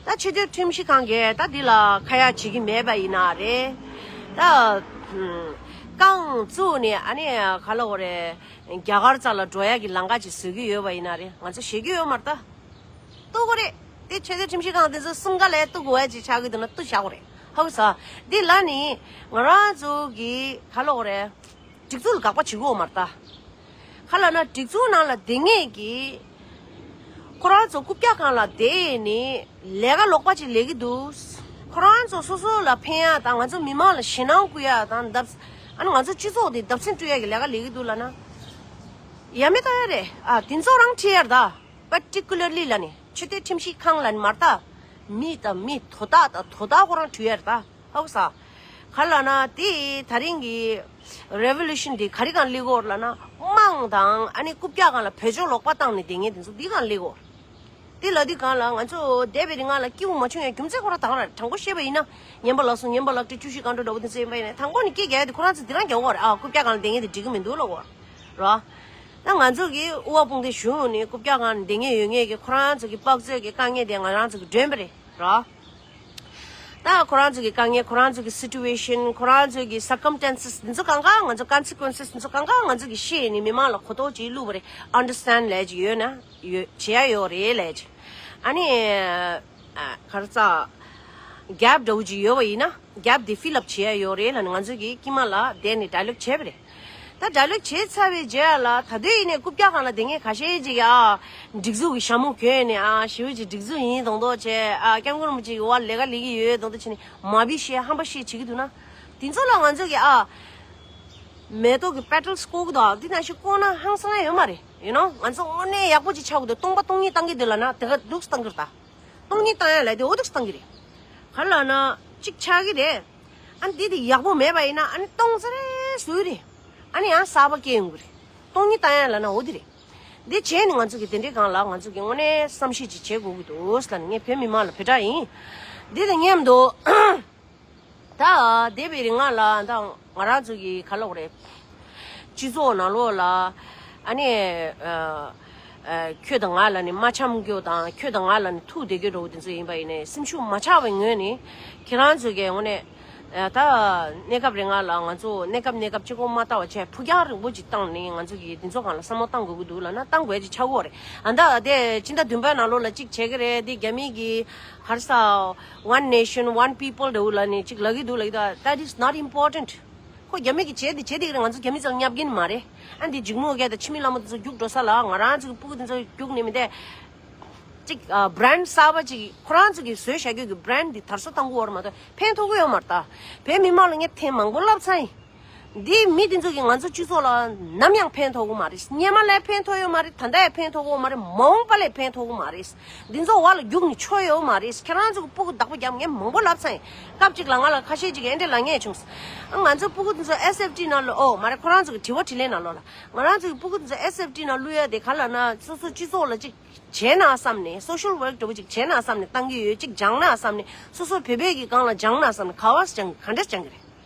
ད་ཆོས་དད་ཁྲིམས་ཞིབ་ཁང་གིས་ད་འདི་ལ་ཁ་ཡ་བྱེད་ཀྱི་མེད་པ་ཡིན་ན་རེད། ད་ཨམ་རྐང་བཙུགས་ནས་ཨ་ནི་ག་ལབ་དགོས་རེད། རྒྱ་གར་རྩ་ལ་འགྲོ་ཡག་གི་ལམ་ཁ་ཅིག་བཟོ་གི་ཡོད་པ་ཡིན་ན་རེད། ང་ཚོ་ཤེས་ཀྱི་ཡོད་མ་རེད་ད། གཏུག་དགོས་རེད། དེ་ཆོས་དད་ཁྲིམས་ཞིབ་ཁང་དེ་ཚོ་གསུམ་ཀ་ལ་གཏུག་དགོས་ཡ་ཅིག་ཆགས་ཀྱི་འདུག་ན་གཏུག་བཞག་དགོས་རེད། ཧ་གོ་སོང་། འདི་ལ་ནི་ང་རང་ཚོ་གི་ག་ལབ་དགོས་རེད། སྒྲིག་འཛུགས་ལ་དགག་པ་བྱེད་ཀྱི་ཡོད་མ་རེད་ད། ག་ལབ་ན་སྒྲིག་འཛུགས་ནང་ལ་བསྡད་མཁན་གྱི་ ཁོ་རང་ཚོ་རྐུབ་བཀྱག་སྒང་ལ་བསྡད་ནས་ལས་ཀ་ལོག་པ་ཅིག་ལས་ཀྱི་འདུག་ཁོ་རང་ཚོ་སོ་སོ་ལ་ཕན་ཡ་དང་ང་ཚོ་མི་མང་ལ་ཞེད་སྣང་བསྐུལ་ཡ་དང་བརྡབ། ཨ་ནི་ང་ཚོ་སྤྱི་ཚོགས་དེ་བརྡབ་གསིག་སྤྲོད་ཡ་གི་ལས་ཀ་ལས་ཀྱི་འདུག་ལབ་ན། ཡ་མེད་ད་ཡ་རེད། ཨ་དེ་ཚོ་རང་ཁྲིད་ཡ་རེད་ད། པར་ཊི་ཀུ་ལར་ལི་ལབ་ནས་ཆོས་དད་ཁྲིམས་ཞིབ་ཁང་ལབ་ནས་མ་རེད་ད། མི་དང་མི་དོ་བདག་དང་དོ་བདག་ཁོ་རང་འཁྲུལ་ཡ་རེད་ད། ཧ་གོ་ས། ག་ལབ་ན་དེ་ད་རིང་གི་རེ་ཝོ་ལུ་ཤན་དེ་ག་རེ་སྒང་སླེབས་ཀྱི་ཡོད་རེད་ལབ་ན། དམངས་དང་ཨ་ནི་རྐུབ་བཀྱག་སྒང་ལ་བེད་སྤྱོད་ལོག་པ་བཏང་ནས་བསྡད་མཁན་དེ་ཚོ་འདི་སྒང་སླེབས་ཀྱི་ཡོད་རེད། དེ་ལབ་དུས་སྒང་ལ་ང་ཚོ་འདས་པའི་རིང་ལ་སྐྱིད་པོ་མ་བྱུང་ཡ་རྒྱུ་མཚན་ཁོ་རང་ད་ག་རང་རེད། དྲང་པོ་བཤད་པ་ཡིན་ན་ཉན་པ་ལགས་སོ། ཉན་པ་ལགས་ཏེ་བཅུ་བཞི་སྒང་དྲུག་འདྲ་པོ་དེ་ཚོ་ཡིན་པ་ཡིན་ན། དང་པོ་ནས་སྐད་རྒྱག་ཡ་དེ་ཁོ་རང་ཚོ་འདི་རང་རྒྱག་གི་ཡོད་རེད། ཨ་རྐུབ་བཀྱག་སྒང་ལ་བསྡད་མཁན་དེ་འགྲིག་གི་མི་འདུག་ལབ་ཀྱི་ཡོད་རེད། རོ། ད་ང་ཚོ་གི་དབུ་བ་དཔུང་སྡེ་གཞུང་ནས་རྐུབ་བཀྱག་སྒང་ལ་བསྡད་མཁན་ཡོད་མཁན་གྱི་ཁོ་རང་ཚོ་གི་དཔག་ཚོད་ཀྱི་དཀའ་ངལ་དེ་ང་རང་ཚོ་གི་མགྲོན་པོ་རེད། རོ། ད་ཁོ་རང་ཚོ་གི་དཀའ་ངལ། ཁོ་རང་ཚོ་གི་སི་ཊུ་ཨེ་ཤན། ཁོ་རང་ཚོ་གི་སར་ཀམ་སི་ཊན་སི་འདི་ཚོ་གང་ག་ང་ཚོ་ཀོན་སི་ཀུ་ཨེན་སི་འདི་ཚོ་གང་ག་ང་ཚོ་གི་ཤེས་ནས་མི་མང་ལ་གོ་རྟོགས་ཅིག་བླུགས་པ་རེད། ཨན་ཌར་སི་ཊེན་ཌི་ལབ་ཅིག་ཡོད་ན་ཡོད་བྱེད་ཡ་ཡོད་རེད་ལབ་ཅིག་ཨ་ནི་ཨ་ག་རེ་ཟ། གེབ་འདྲ་བོ་ཅིག་ཡོད་པ་ཡིན་ན་གེབ་དེ་ཕིལ་ཨབ་བྱེད་ཡ་ཡོད་རེད་ལབ་ནས་ང་ཚོ་གི་དཀྱིལ་མ་ལ་བསྡད་ནས་ཌའི་ལོག་བྱས་པ་རེད། ད་ཌའི་ལོག་བྱས་ཚར་བའི་རྗེས་ལ་ད་དུང་ཡིན་ནའི་རྐུབ་བཀྱག་སྒང་ལ་བསྡད་མཁན་ཁ་ཤས་ཅིག་གིས་ཨ་སྒྲིག་འཛུགས་ཀྱི་ཞྭ་མོ་གྱོན་ནས་ཨ་ཞེ་པོ་ཅིག་སྒྲིག་འཛུགས་ཡིན་མདོག་མདོག་བྱས། ཨ་སྐྱབས་མགོན་རིན་པོ་ཆེ་གི་འོག་ལས་ཀ་ལས་ཀྱི་ཡོད་མདོག་མདོག་བྱས་ནས་མ་བི་བཤད་ཧམ་པ་བཤད་བྱེད་ཀྱི་འདུག་ན། དེ་ཚོ་ལ་ང་ཚོ་གིས་ཨ་མེ་ཏོག་གི་པེ་ཊལ་སི་བཀོག་གི་འདུག་འདི་ནང་བཞིན་བཀོག་ན་ཧང་སང་ཡ་ཡོད་མ་རེད། ཡིན་ནོ། ང་ཚོ་དངོས་གནས་ཡག་པོ་ཅིག་ཆགས་ཀྱི་འདུག་སྟོང་པ་སྟོང་ཉིད་བཏང་གི་འདུག་ལབ་ན་དེ་ག་འདུག་སེ་བཏང་གི་རེད་ད། སྟོང་ཉིད་བཏང་ཡ་ལབ་དེ་འོ་འདུག་སེ་བཏང་གི་རེད། ག་ལབ་ན་གཅིག་ཆགས་ཀྱི་རེད། ཨ་ནི་འདི་དེ་ཡག་པོ་མེད་པ་ཡིན་ན་ཨ་ནི་སྟོང་ཙེ་རེ་བཟོས་རེད། ཨ་ནི་ཡང་གསར་པ་སྐྱེ་ཡོང་གི་རེད། སྟོང་ཉིད་བཏང་ཡ་ལབ་ན་འོ་འདི་རེད། འདི་བྱས་ནས་ང་ཚོ་གི་དེ་འདྲའི་སྒང་ལ་ང་ཚོ་གི་དངོས་གནས་བསམ་ཤེས་ཅིག་བྱེད་དགོས་ཀྱི་འདུག་ཟེར་ལབ་ནས་ངས་བོད་མི་མང་ལ་བོད་ཕྲུག་ཡིན། འདི་དང་མཉམ་དུ་ད་འདས་པའི་རིང་ལ་ད་ང་རང་ཚོ་གི་ག་ལབ་དགོས་རེད། སྤྱི་ཚོགས་ནང་ལོགས་ལ་ཨ་ནི་ཨ་ཨ་ཁྱོད་དང་ང་ལ་ནི་མ་འཆམ་རྒྱུ་དང་ཁྱོད་དང་ང་ལ་ནི་ཐུག་བསྡད་རྒྱུ་འདྲ་བོ་དེ་ཚོ་ཡིན་པ་ཡིན་ནའི་སེམས་ཤུགས་མ་ཆག་པའི་ངོས་ནས་ཁྱེད་རང་ཚོ་གི་དངོས་གནས་ཨ་ད་གནས་སྐབས་རིང་ལ་ང་ཚོ་གནས་སྐབས་གནས་སྐབས་གཅིག་པོ་མ་ལྟ་བ་བྱས་ཕུགས་རྒྱང་རིང་པོ་ཅིག་བཏང་ནས་ང་ཚོ་གི་དེ་ཚོ་སྒང་ལ་བསམ་བློ་བཏང་དགོས་ཀྱི་འདུག་ལབ་ན་བཏང་དགོས་ཅིག་ཆགས་ཀྱི་ཡོད་རེད། ཨ་ད་དེ་སྤྱི་ཟླ་བདུན་པའི་ནང་ལོགས་ལ་གཅིག་བྱེད་ཀྱི་རེད། དེ་རྒྱ་མི་གི་ག་རེ་ཟ། One nation, one people འདྲ་བོ་ལབ་ནས་གཅིག་ལབ་ཀྱི་འདུག་ལབ་ཀྱི་འདུག That is not important. ཁོ་རྒྱ་མི་གིས་བྱས་དེ་བྱས་དེ་གི་རེད། ང་ཚོ་རྒྱ་མི་ཚོ་ལ་བརྙས་ཀྱི་མ་རེད། ཨ་འདི་འཇིགས་མོ་བརྒྱད་དང་འཆི་མེད་ལྷ་མོ་དེ་ཚོ་རྒྱུགས་འགྲོ་ས་ལ་ང་རང་ཚོ་གི་སྤུ་གུ་དེ་ཚོ་རྒྱུགས་ནས་མི་བསྡད། གཅིག་ཨ་བྷི་རེན་ཌི་གསར་པ་གཅིག་ཁོ་རང་ཚོ་གིས་བཟོས་བཞག་རྒྱུ་གི་བྷི་རེན་ཌི་དེ་དར་སྲོལ་གཏོང་གི་ཡོད་རེད་མ་གཏོགས་ཕན་ཐོགས་ཀྱི་ཡོད་མ་རེད་ད། བོད་མི་མང་ལ་ངས་ཐེངས་མང་པོ་ལབ་ཚར་ཡིན། འདི་མི་དེ་ཚོ་གིས་ང་ཚོ་སྤྱི་ཚོགས་ལ་ནམ་ཡང་ཕན་ཐོགས་ཀྱི་མ་རེད། སྔོན་མ་ལས་ཕན་ཐོགས་ཡོད་མ་རེད། ད་ལྟ་ཡང་ཕན་ཐོགས་ཀྱི་ཡོད་མ་རེད། མ་འོངས་པ་ལས་ཕན་ཐོགས་ཀྱི་མ་རེད། འདི་ཚོ་བར་ལ་རྒྱུགས་ནས་ཆོ་ཡོད་མ་རེད། ཁྱེད་རང་ཚོ་གི་སྤུ་གུ་བདག་པོ་རྒྱབ་ངས་མང་པོ་ལབ་ཚར་ཡིན། སྐབས་གཅིག་ལ་ང་ལ་ཁ་ཤས་ཅིག་གིས་ཨེ་འདྲས་ལབ་མཁན་བྱུང་། ང་ཚོ་སྤུ་གུ་འདི་ཚོ་ཨེས་ཨེཕ་ཊི་ནང་ལོགས། ཨོ་མ་རེད། ཁོ་རང་ཚོ་གི་དྲི་བ་དྲིས་ལན་ནང་ལོགས་ལ། ང་རང་ཚོ་གི་སྤུ་གུ་འདི་ཚོ་ཨེས་ཨེཕ་ཊི་ནང་བླུག་ཡ་དེ་ག་ལབ་ན་སོ་སོ་སྤྱི་ཚོགས་ལ་ཅིག་བྱས་ན་བསམ་ནས། སོ་ཤལ་ཝོརྐ་འདྲ་བོ་ཅིག་བྱས་ན་བསམ་ནས་བཏང་གི་ཡོད། ཅིག་སྦྱངས་ན་བསམ་ནས། སོ་སོ་བོད་པའི་གི་སྒང་ལ་སྦྱངས་ན་བསམ་ནས། ག་བ་སྦྱང་གི་ག་འདྲས་སྦྱང་གི་རེད།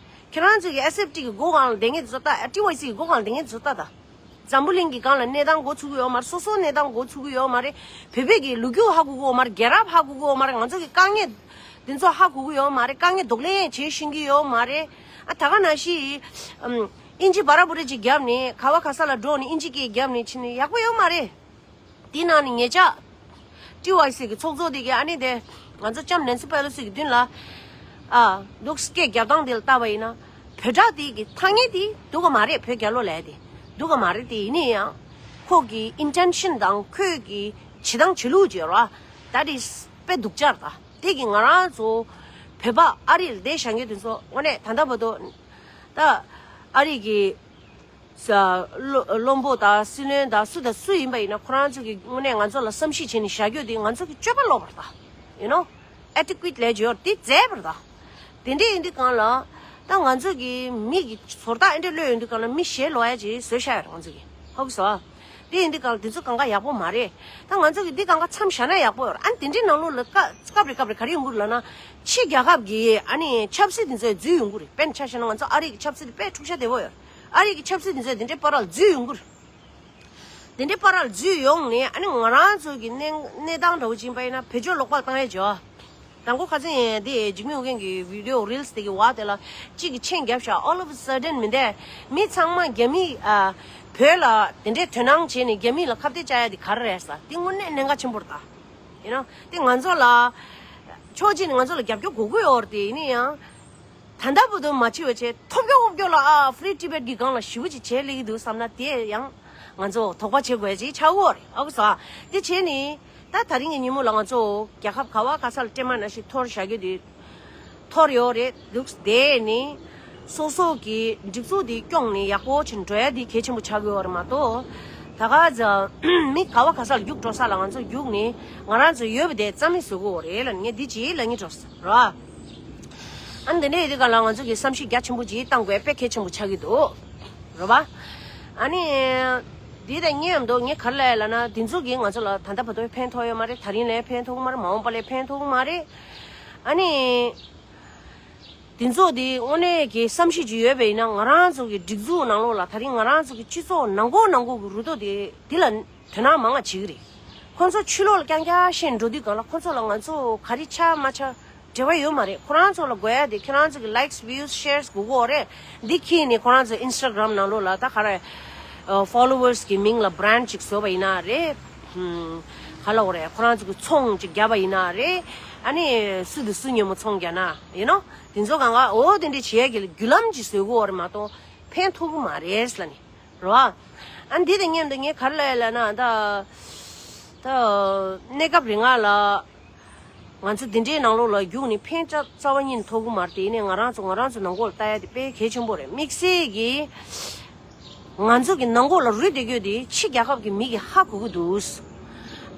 ཁྱེད་རང་ཚོ་གི་ཨེས་ཨེཕ་ཊི་གི་མགོ་སྒང་ལ་བསྡད་མཁན་དེ་ཚོ་ལྟ། ཨ་ཊི་ཝའི་སི་གི་མགོ་སྒང་ལ་བསྡད་མཁན་དེ་ཚོ་ལྟ་ད། འཛམ་བུ་གླིང་གི་སྒང་ལ་གནས་སྟངས་མགོ་ཚུགས་ཀྱི་ཡོད་མ་རེད། སོ་སོའི་གནས་སྟངས་མགོ་ཚུགས་ཀྱི་ཡོད་མ་རེད། བོད་པའི་གི་ལོ་རྒྱུས་ཧ་གོ་གི་ཡོད་མ་རེད། རྒྱལ་རབས་ཧ་གོ་གི་ཡོད་མ་རེད། ང་ཚོ་གི་དཀའ་ངལ་འདི་ཚོ་ཧ་གོ་གི་ཡོད་མ་རེད། དཀའ་ངལ་གདོང་ལེན་བྱེད་ཤེས་ཀྱི་ཡོད་མ་རེད། ཨ་ད་ག་ནང་བཞིན་ཨམ་ཨིན་ཇི་བར་བུ་རེ་ཅིག་བརྒྱབ་ནས་ག་བ་ག་ས་ལ་འགྲོ་ནས་ཨིན་ཇི་སྐད་བརྒྱབ་ནས་ཕྱིན་ནས་ཡག་པོ་ཡོད་མ་རེད། དེ་ནང་ནས་ཉེ་ཆར་ཊི་ཝའི་སི་གི་ཚོགས་གཙོ་དེ་གིས་ཨ་ནི་དེ་ང་ཚོ་ལྕམ་ནན་སི་པེ་ལོ་སི་གི་མདུན་ལ་ཨ་འདུག་སྐད་རྒྱབ་སྟངས་དེ་ལ་བལྟས་པ་ཡིན་ན། བོད་སྒྲ་དེ་གི་ཐ་སྙད་དེ་སྡུག་ག་མ་རེད། བོད་རྒྱལ་ལོ་ལབ་ཡ་དེ་སྡུག་ག་མ་རེད། དེ་ཡིན་ན་ཡང་ཁོ་གི་ཨིན་ཊེན་ཤན་དང་ཁོས་གི་བྱེད་སྟངས་བྱེད་ལུགས་བརྗོད་ར། That is དཔེ་སྡུག་ཅག་རེད་ད། དེ་གི་ང་རང་ཚོ་བོད་པ་ཨ་རི་ལ་བསྡད་བཞག་མཁན་དེ་ཚོ་དངོས་གནས་ད་ལྟ་བར་དུ་ད་ཨ་རི་གི་ས་བློ་བློན་པོ་དང་སྲིད་བློན་དང་སུ་དང་སུ་ཡིན་པ་ཡིན་ན་ཁོ་རང་ཚོ་གི་དངོས་གནས་ང་ཚོ་ལ་བསམ་ཤེས་བྱས་ནས་བཞག་རྒྱུ་དེ་ང་ཚོ་གི་སྤྱོད་པ་ལོག་པ་རེད་ད། ཡིན་ནོ། ཨེ་ཊི་ཀུ་ཨེཊ་ལབ་ཀྱི་ཡོད་རེད། དེ་མཛེས་པ་རེད་ད། དེ་འདྲས་ཡིན་དུས་སྒང་ལ་ད་ང་ཚོ་གི་མི་གི་ཚོར་རྟགས་ཨེ་འདྲས་གློད་ཡོང་དུས་སྒང་ལ་མི་ཞེད་ལོག་ཡ་ཅིག་བཟོས་བཞག་ཡོད་རེད་ང་ཚོ་གི། ཧ་གོ་སོང་། དེ་ཡིན་དུས་སྒང་ལ་དེ་ཚོ་གང་ག་ཡག་པོ་མ་རེད། ད་ང་ཚོ་གི་འདི་གང་ག་མཚམས་བཞག་ན་ཡག་པོ་ཡོད་རེད། ཨ་ནི་དེ་འདྲའི་ནང་ལོགས་ལ་སྐབས་སྐབས་རེ་སྐབས་རེ་ག་རེ་ཡོང་གི་རེད་ལབ་ན། ཕྱི་རྒྱལ་ཁབ་གི་ཨ་ནི་ཆབ་སྲིད་དེ་ཚོ་འཛུལ་ཡོང་གི་རེད། དཔེར་ན་ཆ་བཞག་ན་ང་ཚོ་ཨ་རི་གི་ཆབ་སྲིད་དེ་དཔེ་འཁྲུག་ཆ་དོད་པོ་ཡོད་རེད། ཨ་རི་གི་ཆབ་སྲིད་དེ་ཚོ་དེ་འདྲའི་བར་ལ་འཛུལ་ཡོང་གི་རེད། དེ་འདྲའི་བར་ལ་འཛུལ་ཡོང་ནས་ཨ་ནི་ང་རང་ཚོ་གི་གནས་གནས་སྟངས་འདྲ་བོ་ཅིག་ཡིན་པ་ཡིན་ན་བེད་སྤྱོད་ལོག་པ་བཏང་ཡ་བྱོས། དང་པོ་ཁ་སང་ཡང་དེ་འཇིགས་མེད་ཨོ་རྒྱན་གྱི་བི་ཌི་ཡོ་རིལ་སི་དེ་གི་བར་དེ་ལ་གཅིག་གིས་མཆན་བརྒྱབ་ཤག All of a sudden མི་འདས་མི་ཚང་མ་རྒྱ་མི་ཨ་བོད་ལ་དེ་འདྲའི་དོ་སྣང་བྱས་ནས་རྒྱ་མི་ལ་ཁ་གཏད་བཅག་ཡ་དེ་ག་རེ་རེད་ཟེར། དེ་དངོས་གནས་གནད་འགག་ཆེན་པོ་རེད་ད། ཡིན་ནོ། དེ་ང་ཚོ་ལ་ཕྱོགས་གཅིག་ནས་ང་ཚོ་ལ་རྒྱབ་སྐྱོར་དགོས་ཀྱི་ཡོད་རེད་དེ། ཡིན་ན་ཡང་། ད་ལྟ་བར་དུ་མ་བྱས་པ་བྱས་ཐོབ་སྐྱོ་ཧོབ་སྐྱོ་ལ་ཨ་Free Tibet གི་སྒང་ལ་ཞེ་པོ་ཅིག་བྱས་སླེབས་ཀྱི་འདུག་བསམ་ན་དེ་ཡང་ང་ཚོ་དོགས་པ་བྱེད་དགོས་ཅིག་ཆགས་ཀྱི་ཡོད་རེད། ཨ་ཁུ་ཟ། དེ་བྱས་ནས་ད་ ད་དེ་རིང་གི་ཉིན་མོ་ལ་ང་ཚོ་རྒྱལ་ཁབ་ག་བ་ག་ས་ལ་སྤྲེལ་མ་ནང་བཞིན་འཐོར་བཞག་རྒྱུ་དེ་འཐོར་ཡོད་རེད་འདུག་དེ་ནི་སོ་སོ་གི་སྒྲིག་འཛུགས་དེ་སྐྱོང་ནས་ཡག་པོ་ཅིག་འགྲོ་ཡ་དེ་གལ་ཆེན་པོ་ཆགས་ཀྱི་ཡོད་རེད་མ་གཏོགས། ད་ག་ཚ་མི་ག་བ་ག་ས་ལ་རྒྱུགས་འགྲོ་ས་ལ་ང་ཚོ་རྒྱུགས་ནས་ང་རང་ཚོ་ཡོད་པ་དེ་རྩ་མེད་བཟོ་གི་ཡོད་རེད་ལབ་ནས་ངས་འདི་ཅིག་ལབ་སྙིང་བྲོ་ས་ར། ཨ་ནི་འདི་ནས་འདི་ག་ལ་ང་ཚོ་གི་བསམ་གཞིག་རྒྱ་ཆེན་པོ་ཅིག་བཏང་དགོས་དཔེ་གལ་ཆེན་པོ་ཆགས་ཀྱི་འདུག་རེད་པ། ཨ་ནི། འདི་དང་ངས་ཡང་འདུག་ངས་ག་རེ་ལབ་ཡ་ལབ་ན་འདི་ཚོ་གིས་ང་ཚོ་ལ་ད་ལྟ་བར་དུ་ཕན་ཐོགས་ཡོད་མ་རེད། ད་རིང་ལ་ཕན་ཐོགས་མ་རེད། མ་འོངས་པ་ལ་ཕན་ཐོགས་མ་རེད། ཨ་ནི། འདི་ཚོ་འདི་དངོས་གནས་ཀྱི་བསམ་ཤེས་ཅིག་ཡོད་པ་ཡིན་ན་ང་རང་ཚོ་གི་སྒྲིག་འཛུགས་ནང་ལོགས་ལ་ད་རིང་ང་རང་ཚོ་གི་སྤྱི་ཚོགས་ནང་ཁུལ་ནང་ཁུལ་གི་རུ་ཏོ་དེ་འདི་ལ་དོ་སྣང་མང་ང་བྱེད་ཀྱི་རེད། ཁོང་ཚོ་ཕྱི་ལོགས་ལ་རྐྱང་རྐྱང་བཤད་འགྲོ་དུས་སྒང་ལ་ཁོང་ཚོ་ལ་ང་ཚོ་ག་རེ་ཆགས་མ་ཆགས་འབྲེལ་བ་ཡོད་མ་རེད། ཁོ་རང་ཚོ་ལ་དགོས་ཡ་དེ་ཁྱེད་རང་ཚོ་གི་likes views shares དགོས་ཀྱི་ཡོད་རེད། འདི་ཁྱེར་ནས་ཁོ་རང་ཚོ་Instagram ནང་ལོགས་ལ་ད་ག་རེ་followers གི་མིང་ལ་brand ཅིག་བཟོས་པ་ཡིན་ན་རེད། ཧུམ། ག་ལབ་དགོས་རེད། ཁོ་རང་ཚོ་གི་ཚོང་ཅིག་བརྒྱབ་པ་ཡིན་ན་རེད། ཨ་ནི་སུ་དང་སུ་མཉམ་པོ་ཚོང་བརྒྱབ་ན་ཡིན་ནོ། དེ་ཚོ་གང་ག་འོ་དེ་འདྲས་བྱེད་ཡ་གི་བརྒྱུད་ལམ་ཅིག་བཟོ་དགོས་རེད་མ་གཏོགས་ཕན་ཐོགས་གི་མ་རེད་ལབ་ནི་རེད་པ། ཨ་འདི་དང་མཉམ་དུ་ངས་ག་རེ་ལབ་ཡ་ལབ་ན་ད་ད་གནས་སྐབས་རིང་ལ་ང་ཚོ་འདི་འདྲའི་ནང་ལོགས་ལ་རྒྱུགས་ནས་ཕན་ཆ་རྩ་བ་ཉིད་ནས་ཐོབ་གི་མ་རེད། དེ་ནས་ང་རང་ཚོ་ང་རང་ཚོ་ནང་ཁུལ་ལ་ལྟ་ཡ་དེ་དཔེ་གལ་ཆེན་པོ་རེད། དམིགས་བསལ་གྱི་ང་ཚོ་གི་ནང་ཁུལ་ལ་རུལ་བསྡད་རྒྱུ་དེ་ཕྱི་རྒྱལ་ཁབ་ཀྱི་མི་གིས་ཧ་གོ་གི་འདུག་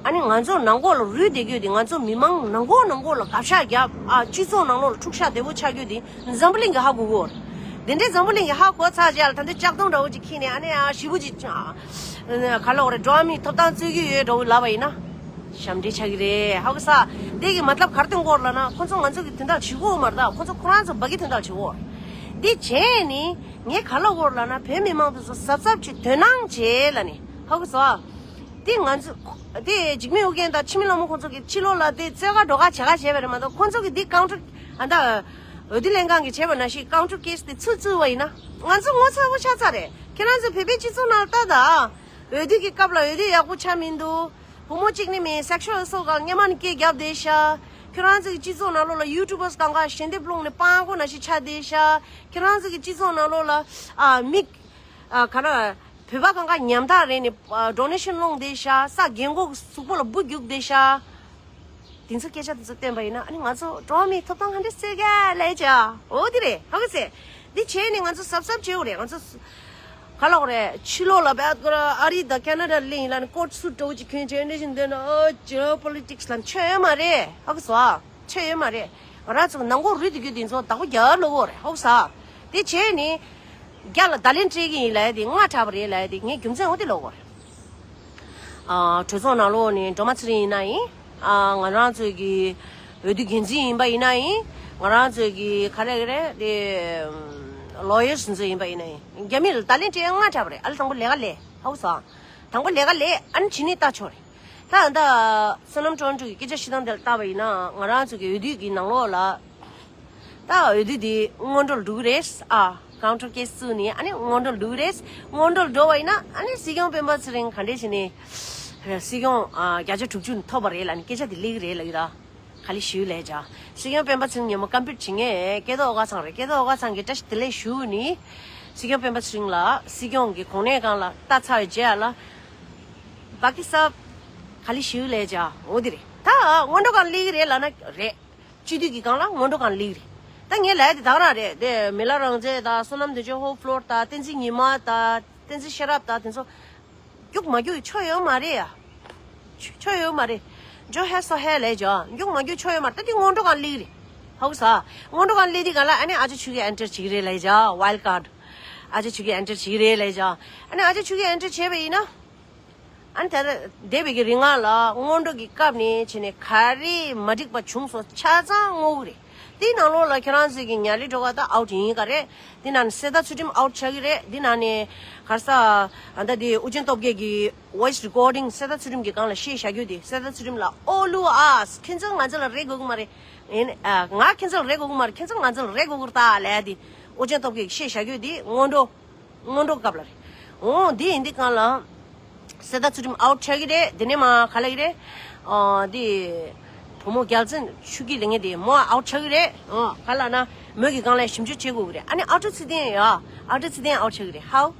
ཨ་ནི་ང་ཚོ་ནང་ཁུལ་ལ་རུལ་བསྡད་རྒྱུ་དེ་ང་ཚོ་མི་མང་ནང་ཁུལ་ནང་ཁུལ་ལ་དགག་བཞག་བརྒྱབ། ཨ་སྤྱི་ཚོགས་ནང་ལོགས་ལ་འཁྲུག་ཆ་དོད་པོ་ཆགས་རྒྱུ་དེ་འཛམ་བུ་གླིང་གིས་ཧ་གོ་གི་ཡོད་རེད། དེ་འདྲའི་འཛམ་བུ་གླིང་གིས་ཧ་གོ་ཚར་རྗེས་ལ་ད་ལྟ་ལྕགས་དོང་འདྲ་བོ་ཅིག་འཁྱེར་ནས་ཨ་ནི་ཨ་ཞེ་པོ་ཅིག་ཨ་ག་ལབ་དགོས་རེད། འགྲོ་བ་མིའི་ཐོབ་ཐང་རྩོད་ཀྱི་ཡོད་འདྲ་བོ་ལབ་པ་ཡིན་ན་ཞབས་འདྲེན་ཆགས་ཀྱི་རེད། ཧ་གོ་ས། དེ་གི་མ་ཏབ་གར་སྟོན་སྐོར་ལབ་ན་ཁོ་ཚོ་ང་ཚོ་གི་དོན་དག་བྱེད་ཀྱི་ཡོད་མ་རེད། ད་ཁོ་ཚོ་ཁོ་རང་ཚོ་འབའ་གི་དོན་དག་བྱེད་ཀྱི་ཡོད་རེད། དེ་བྱས་ནི་ངས་ག་ལབ་དགོས་རེད་ལབ་ན་བོད་མི་མང་དེ་ཚོ་གཟབ་གཟབ་བྱེད་དོ་སྣང་བྱེད་ལབ་ནི། ཧ་གོ་ས། དེ་ང་ཚོ་དེ་འཇིགས་མེད་ཨོ་རྒྱན་དང་འཆི་མེད་ལྷ་མོ་ཁོང་ཚོ་གི་ཕྱི་ལོགས་ལ་དེ་རྩོད་ག་འགྲོ་ག་བྱེད་ག་བྱས་པ་རེད་མ་གཏོགས་ཁོང་ཚོ་གི་དེ་ཀའུན་ཊར་ཨ་ད་འོས་བསྡུ་ལྷན་ཁང་གིས་བྱས་པ་ནང་བཞིན་ཀའུན་ཊར་ཀེ་སི་དེ་ཚུར་བཙུགས་པ་ཡིན་ན་ང་ཚོ་ངོ་ཚ་པོ་ཆགས་ཚར་རེད། ཁྱེད་རང་ཚོ་བོད་པའི་སྤྱི་ཚོགས་ནང་ལ་ལྟ་ད། འོས་བསྡུ་གི་སྐབས་ལ་འོས་བསྡུ་ཡག་པོ་ཆགས་མི་འདུག་བུ་མོ་གཅིག་ནི་མིན་སེག་ཤུ་ཨེ་སོལ་སྒང་སྔོན་མ་ནས་སྐད་བརྒྱབ་བསྡད་ཤག་ཁྱེད་རང་ཚོ་གི་སྤྱི་ཚོགས་ནང་ལོགས་ལ་ཡུ་ཊུབ་བར་སྒང་ག་ཞལ་འདེབས་སློང་ནས་སྤྲང་པོ་ནང་བཞིན་ཆགས་བསྡད་ཤག་ཁྱེད་རང་ཚོ་གི་སྤྱི་ཚོགས་ནང་ལོགས་ལ་ཨ་མི་ཨ་ག་རེ་བོད་པ་སྒང་ག་ཉམ་ཐག་རེད་ནས་ཨ་ཌོ་ནེ་ཤན་སློང་བསྡད་ཤག་ས་རྒན་གོག་གཟུགས་པོ་ལ་འབུ་རྒྱུག་བསྡད་ཤག་དེ་ཚོ་སྐད་ཆ་དེ་ཚོ་བསྟན་པ་ཡིན་ན་ཨ་ནི་ང་ཚོ་འགྲོ་བ་མིའི་ཐོབ་ཐང་ག་འདྲ་རྩོད་ག་ལས་བྱ། འོ་དེ་རེད། ཧ་གོ་སོང་། འདི་བྱས་ནས་ང་ཚོ་གཟབ་གཟབ་བྱེད་དགོས་རེད། ང་ཚོ་ག་ལབ་དགོས་རེད། ཕྱི་ལོགས་ལ་བས་ཁོ་རང་ཨ་རི་དང་ཁེ་ན་ཌ་ལ་ཡིན་ལ་ནི་ཀོཊ་སུཊ་འདྲ་བོ་ཅིག་གྱོན་བྱས་འདྲ་ཞིག་འདོན་ན་ཨོ་ཇི་པོ་ལི་ཊིག་སི་ལ་ཆོ་ཡོད་མ་རེད། ཧ་གོ་སོང་། ཆོ་ཡོད་མ་རེད། ང་རང་ཚོ་ནང་ཁུལ་རུལ་བསྡད་རྒྱུ་དེ་ཚོ་བདག་པོ་རྒྱག་ལོག་དགོས་རེད། ཧ་གོ་སོང་། དེ་བྱས་ནས་རྒྱ་ལ་བརྡ་ལན་སྤྲད་ཀྱི་ཡིན་ལབ་ཡ་དེ་སྔ་དྲགས་པ་རེད་ལབ་ཡ་དེ་ངས་རྒྱུ་མཚན་འོ་དེ་ལབ་དགོས་རེད། ཨ་གྲོས་ཚོགས་ནང་ལོགས་ནས་སྒྲོལ་མ་ཚེ་རིང་ཡིན་ན་ཡིན། ཨ་ང་རང་ཚོའི་གི་འོས་བསྡུ་འགན་འཛིན་ཡིན་པ་ཡིན་ན་ཡིན། ང་རང་ཚོའི་གི་ག་རེ་ག་རེ་དེ་ལོ་ཡར་སི་ཚོ་ཡིན་པ་ཡིན་ན་ཡིན། རྒྱ་མི་ལ་བརྡ་ལན་སྤྲད་ཡ་སྔ་དྲགས་པ་རེད། ཨ་ལས་དང་པོ་ལས་ཀ་ལས། ཧ་གོ་སོང་། དང་པོ་ལས་ཀ་ལས་ཨ་ནི་ཕྱི་ནས་ལྟ་ཆོག་རེད། ད་ད་བསོད་ནམས་ཊོ་རོན་ཊོ་གི་སྐད་ཆ་བཤད་སྟངས་དེ་ལ་བལྟས་པ་ཡིན་ན་ང་རང་ཚོ་གི་འོས་བསྡུ་གི་ནང་ལོགས་ལ་ད་འོས་བསྡུ་དེ་སྔོན་འགྲོ་ལ་འགྲོ་གི་རེད། ཨ་ཀའུན་ཊར་ཀེ་སི་བཙུགས་ནས་ཨ་ནི་སྔོན་འགྲོ་ལ་འགྲོ་གི་རེད། སྔོན་འགྲོ་ལ་འགྲོ་བ་ཡིན་ན་ཨ་ནི་སྲིད་སྐྱོང་སྤེན་པ་ཚེ་རིང་ག་འདྲས་བྱས་ནས་སྲིད་སྐྱོང་ཨ་བརྒྱ་ཆ་དྲུག་ཅུ་ཐོབ་པ་རེད་ལབ་ནས་སྐད་ཆ་དེ་སླེབས་ཀྱི་རེད་ལབ་ཀྱི་རེད། ག་ལེར་ཞུ་ལབ་བྱ། སྲིད་སྐྱོང་སྤེན་པ་ཚེ་རིང་ཉིན་མོ་ཀམ་པིཊ་བྱེད་མཁན་སྐལ་རྡོར་ཨོ་དཀར་ཚང་རེད། སྐལ་རྡོར་ཨོ་དཀར་ཚང་གིས་བཀྲ་ཤིས་བདེ་ལེགས་ཞུ་ནི། སྲིད་སྐྱོང་སྤེན་པ་ཚེ་རིང་ལ་སྲིད་སྐྱོང་གི་གོ་གནས་སྒང་ལ་ལྟ་ཚར་བའི་རྗེས་ལ། བཀྲ་ཤིས་ག་ལེར་ཞུ་ལབ་བྱ། འོ་དེ་རེད། ད་སྔོན་འགྲོ་སྒང་སླེབས་ཀྱི་རེད་ལབ་ན་རེད། སྤྱི་འཐུས་ཀྱི་སྒང་ལ་སྔོན་འགྲོ་སྒང་སླེབས་ཀྱི་རེད། ད་ངས་ལབ་ཡ་དེ་ད་ག་རང་རེད་དེ། མི་ལ་རང་བཙན་དང་བསོད་ནམས་བདེ་ཆེན་ཧོབ་ཕློར་དང་བསྟན་འཛིན་ཉི་མ་དང་བསྟན་འཛིན་ཤེས་རབ་དང་དེ་ཚོ། རྒྱུགས་མ་རྒྱུགས་ཆོ་ཡོད་མ་རེད་ཡ། ཆོ་ཡོད་མ་རེད། ཇོ་ཧེ་སོ་ཧེ་ལབ་བྱ། རྒྱུགས་མ་རྒྱུགས་ཆོ་ཡོད་མ་རེད། ད་དེ་སྔོན་འགྲོ་སྒང་སླེབས་རེད། ཧ་གོ་སོང་། སྔོན་འགྲོ་སྒང་སླེབས་དུས་སྒང་ལ་ཨ་ནི་ཨ་ཅག་ཆོས་སྐྱིད་ཨེན་ཊར་བྱེད་ཀྱི་རེད་ལབ་བྱ། ཝའིལ་ཌི་ཀཱཌ། ཨ་ཅག་ཆོས་སྐྱིད་ཨེན་ཊར་བྱེད་ཀྱི་རེད་ལབ་བྱ། ཨ་ནི་ཨ་ཅག་ཆོས་སྐྱིད་ཨེན་ཊར་བྱས་པ་ཡིན་ན། ཨ་ནི་ད་ལྟ་འདས་པའི་གི་རིང་ལ་སྔོན་འགྲོ་གི་སྐབས་ནས་བྱས་ནས་ག་རེ་མ་འགྲིག་པ་བྱུང་སོང་ཆ་ཚང་བསྔོག་གི་རེད། དེའི་ནང་ལོགས་ལ་ཁྱེད་རང་ཚོས་ཀྱི་ཉ་རི་སྒྲོལ་དཀར་ད་ཨའུཊ་ཡིན་ག་རེད། དེ་ནང་ནས་གསེར་རྟ་ཚུལ་ཁྲིམས་ཨའུཊ་ཆགས་ཀྱི་རེད། དེ་ནང་ནས་ག་རེ་ཟ། ཨ་ད་དེ་ཨུ་རྒྱན་སྟོབས་རྒྱལ་གྱི་ཝོ་ཡིས་རི་ཀོར་ཌིང་གསེར་རྟ་ཚུལ་ཁྲིམས་ཀྱི་སྒང་ལ་བཤད་བཞག་རྒྱུ་དེ་གསེར་རྟ་ཚུལ་ཁྲིམས་ལ་ཨོ་ལུ་ཨཱས་ཁྱེད་ཚོས་ང་ཚོ་ལ་རེ་དགོས་ཀྱི་མ་རེད། ཨེ་ནི་ཨ་ང་ཁྱེད་ཚོ་ལ་རེ་དགོས་ཀྱི་མ་རེད། ཁྱེད་ཚོས་ང་ཚོ་ལ་རེ་དགོས་ཀྱི་རེད་ད་ལབ་ཡ་དེ་ཨུ་རྒྱན་སྟོབས་རྒྱལ་གྱིས་བཤད་བཞག་རྒྱུ་དེ་སྔོན་འགྲོ། སྔོན་འགྲོ་སྐབས་ལ་རེད། འོ་འདི་ཡིན་དུས་སྒང་ལ། གསེར་རྟ་ཚུལ་ཁྲིམས་ཨའུཊ་ཆགས་ཀྱི་རེད། དེ་ནས་མ་ག་ལབ་ཀྱི་རེད། ཨ་འདི། བུ་མོ་རྒྱལ་མཚན་ཆོས་སྐྱིད་ལབ་མཁན་དེ་མོ་ཨའུཊ་ཆགས་ཀྱི་རེད། ཨ་ག་ལབ་ན་མོ་གི་སྒང་ལ་ཞིབ་འཇུག་བྱེད་དགོས་ཀྱི་རེད། ཨ་ནི་ཨ་ཀྲུག་ཚེ་བརྟན་ཡ། ཨ་ཀྲུག་ཚེ་བརྟན་ཨའུཊ་ཆགས་ཀྱི་རེད། ཧའོ།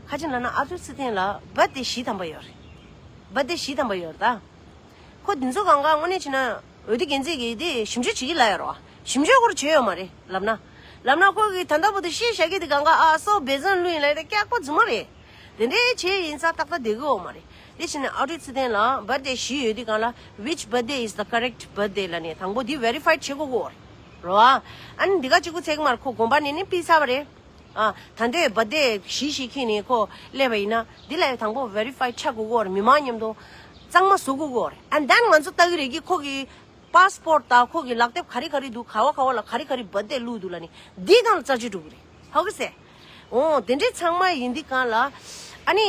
ག་ཅི་ལབ་ན་ཨ་ཀྲུག་ཚེ་བརྟན་ལ་བར་ཐི་ཌེ་བཞི་ཐམ་པ་ཡོད་རེད། བར་ཐི་ཌེ་བཞི་ཐམ་པ་ཡོད་རེད་ད། ཁོ་འདི་ཚོ་གང་ག་དངོས་གནས་བྱས་ན་འོས་བསྡུ་འགན་འཛིན་གྱིས་དེ་ཞིབ་འཇུག་བྱེད་ཀྱི་ལབ་ཡ་རོ། ཞིབ་འཇུག་སྐོར་བྱས་ཡོད་མ་རེད་ལབ་ན། ལབ་ན་ཁོ་གིས་ད་ལྟ་བར་དུ་བཤད་བཞག་གི་དེ་གང་ག་ཨ་སོ་བེ་ཟན་བླུགས་ཡིན་ལབ་ཡ་དེ་སྐྱག་པ་རྫུན་མ་རེད། དེ་འདྲའི་བྱས་ཡིན་ཙང་ཏག་ཏག་བསྡད་ཀྱི་ཡོད་མ་རེད། དེ་བྱས་ནས་ཨོ་ཌིཊ་ཚུལ་ལྡན་ལ་བར་ཌེ་བཞི་ཡོད་དུས་གང་ལ་which birthday is the correct birthday ལབ་ནས་དང་པོ་འདི་verify བྱེད་དགོས་ཀྱི་ཡོད་རེད་རོ། ཨ་ནི་འདི་ག་གཅིག་པུ་ཚད་ཀྱི་མ་རེད། ཁོ་དགོན་པ་ནས་ནི་ཕུལ་ཚར་བ་རེད། ཨ་ད་ལྟའི་བར་ཌེ་བཞི་ཞིག་ཁྱེར་ནས་ཁོ་སླེབས་པ་ཡིན་ན་འདི་ལ་དང་པོ་verify བྱ་དགོས་ཀྱི་ཡོད་རེད། མི་མང་མཉམ་དུ་གཙང་མ་བཟོ་དགོས་ཀྱི་ཡོད་རེད། and then ང་ཚོ་ལྟ་གི་རེད་ཀྱི་ཁོ་གི་པཱ་སི་པོར་ཊི་དང་ཁོ་གི་ལག་དེབ་ག་རེ་ག་རེ་འདུག་ག་བ་ག་བ་ལ་ག་རེ་ག་རེ་བར་ཌེ་བླུགས་འདུག་ལབ་ནི་འདིའི་སྒང་ལ་རྩད་གཅོད་འགྲོ་གི་རེད། ཧ་གོ་སོང་། འོ་དེ་འདྲའི་ཚང་མ་ཡིན་དུས་གང་ལ་ཨ་ནི་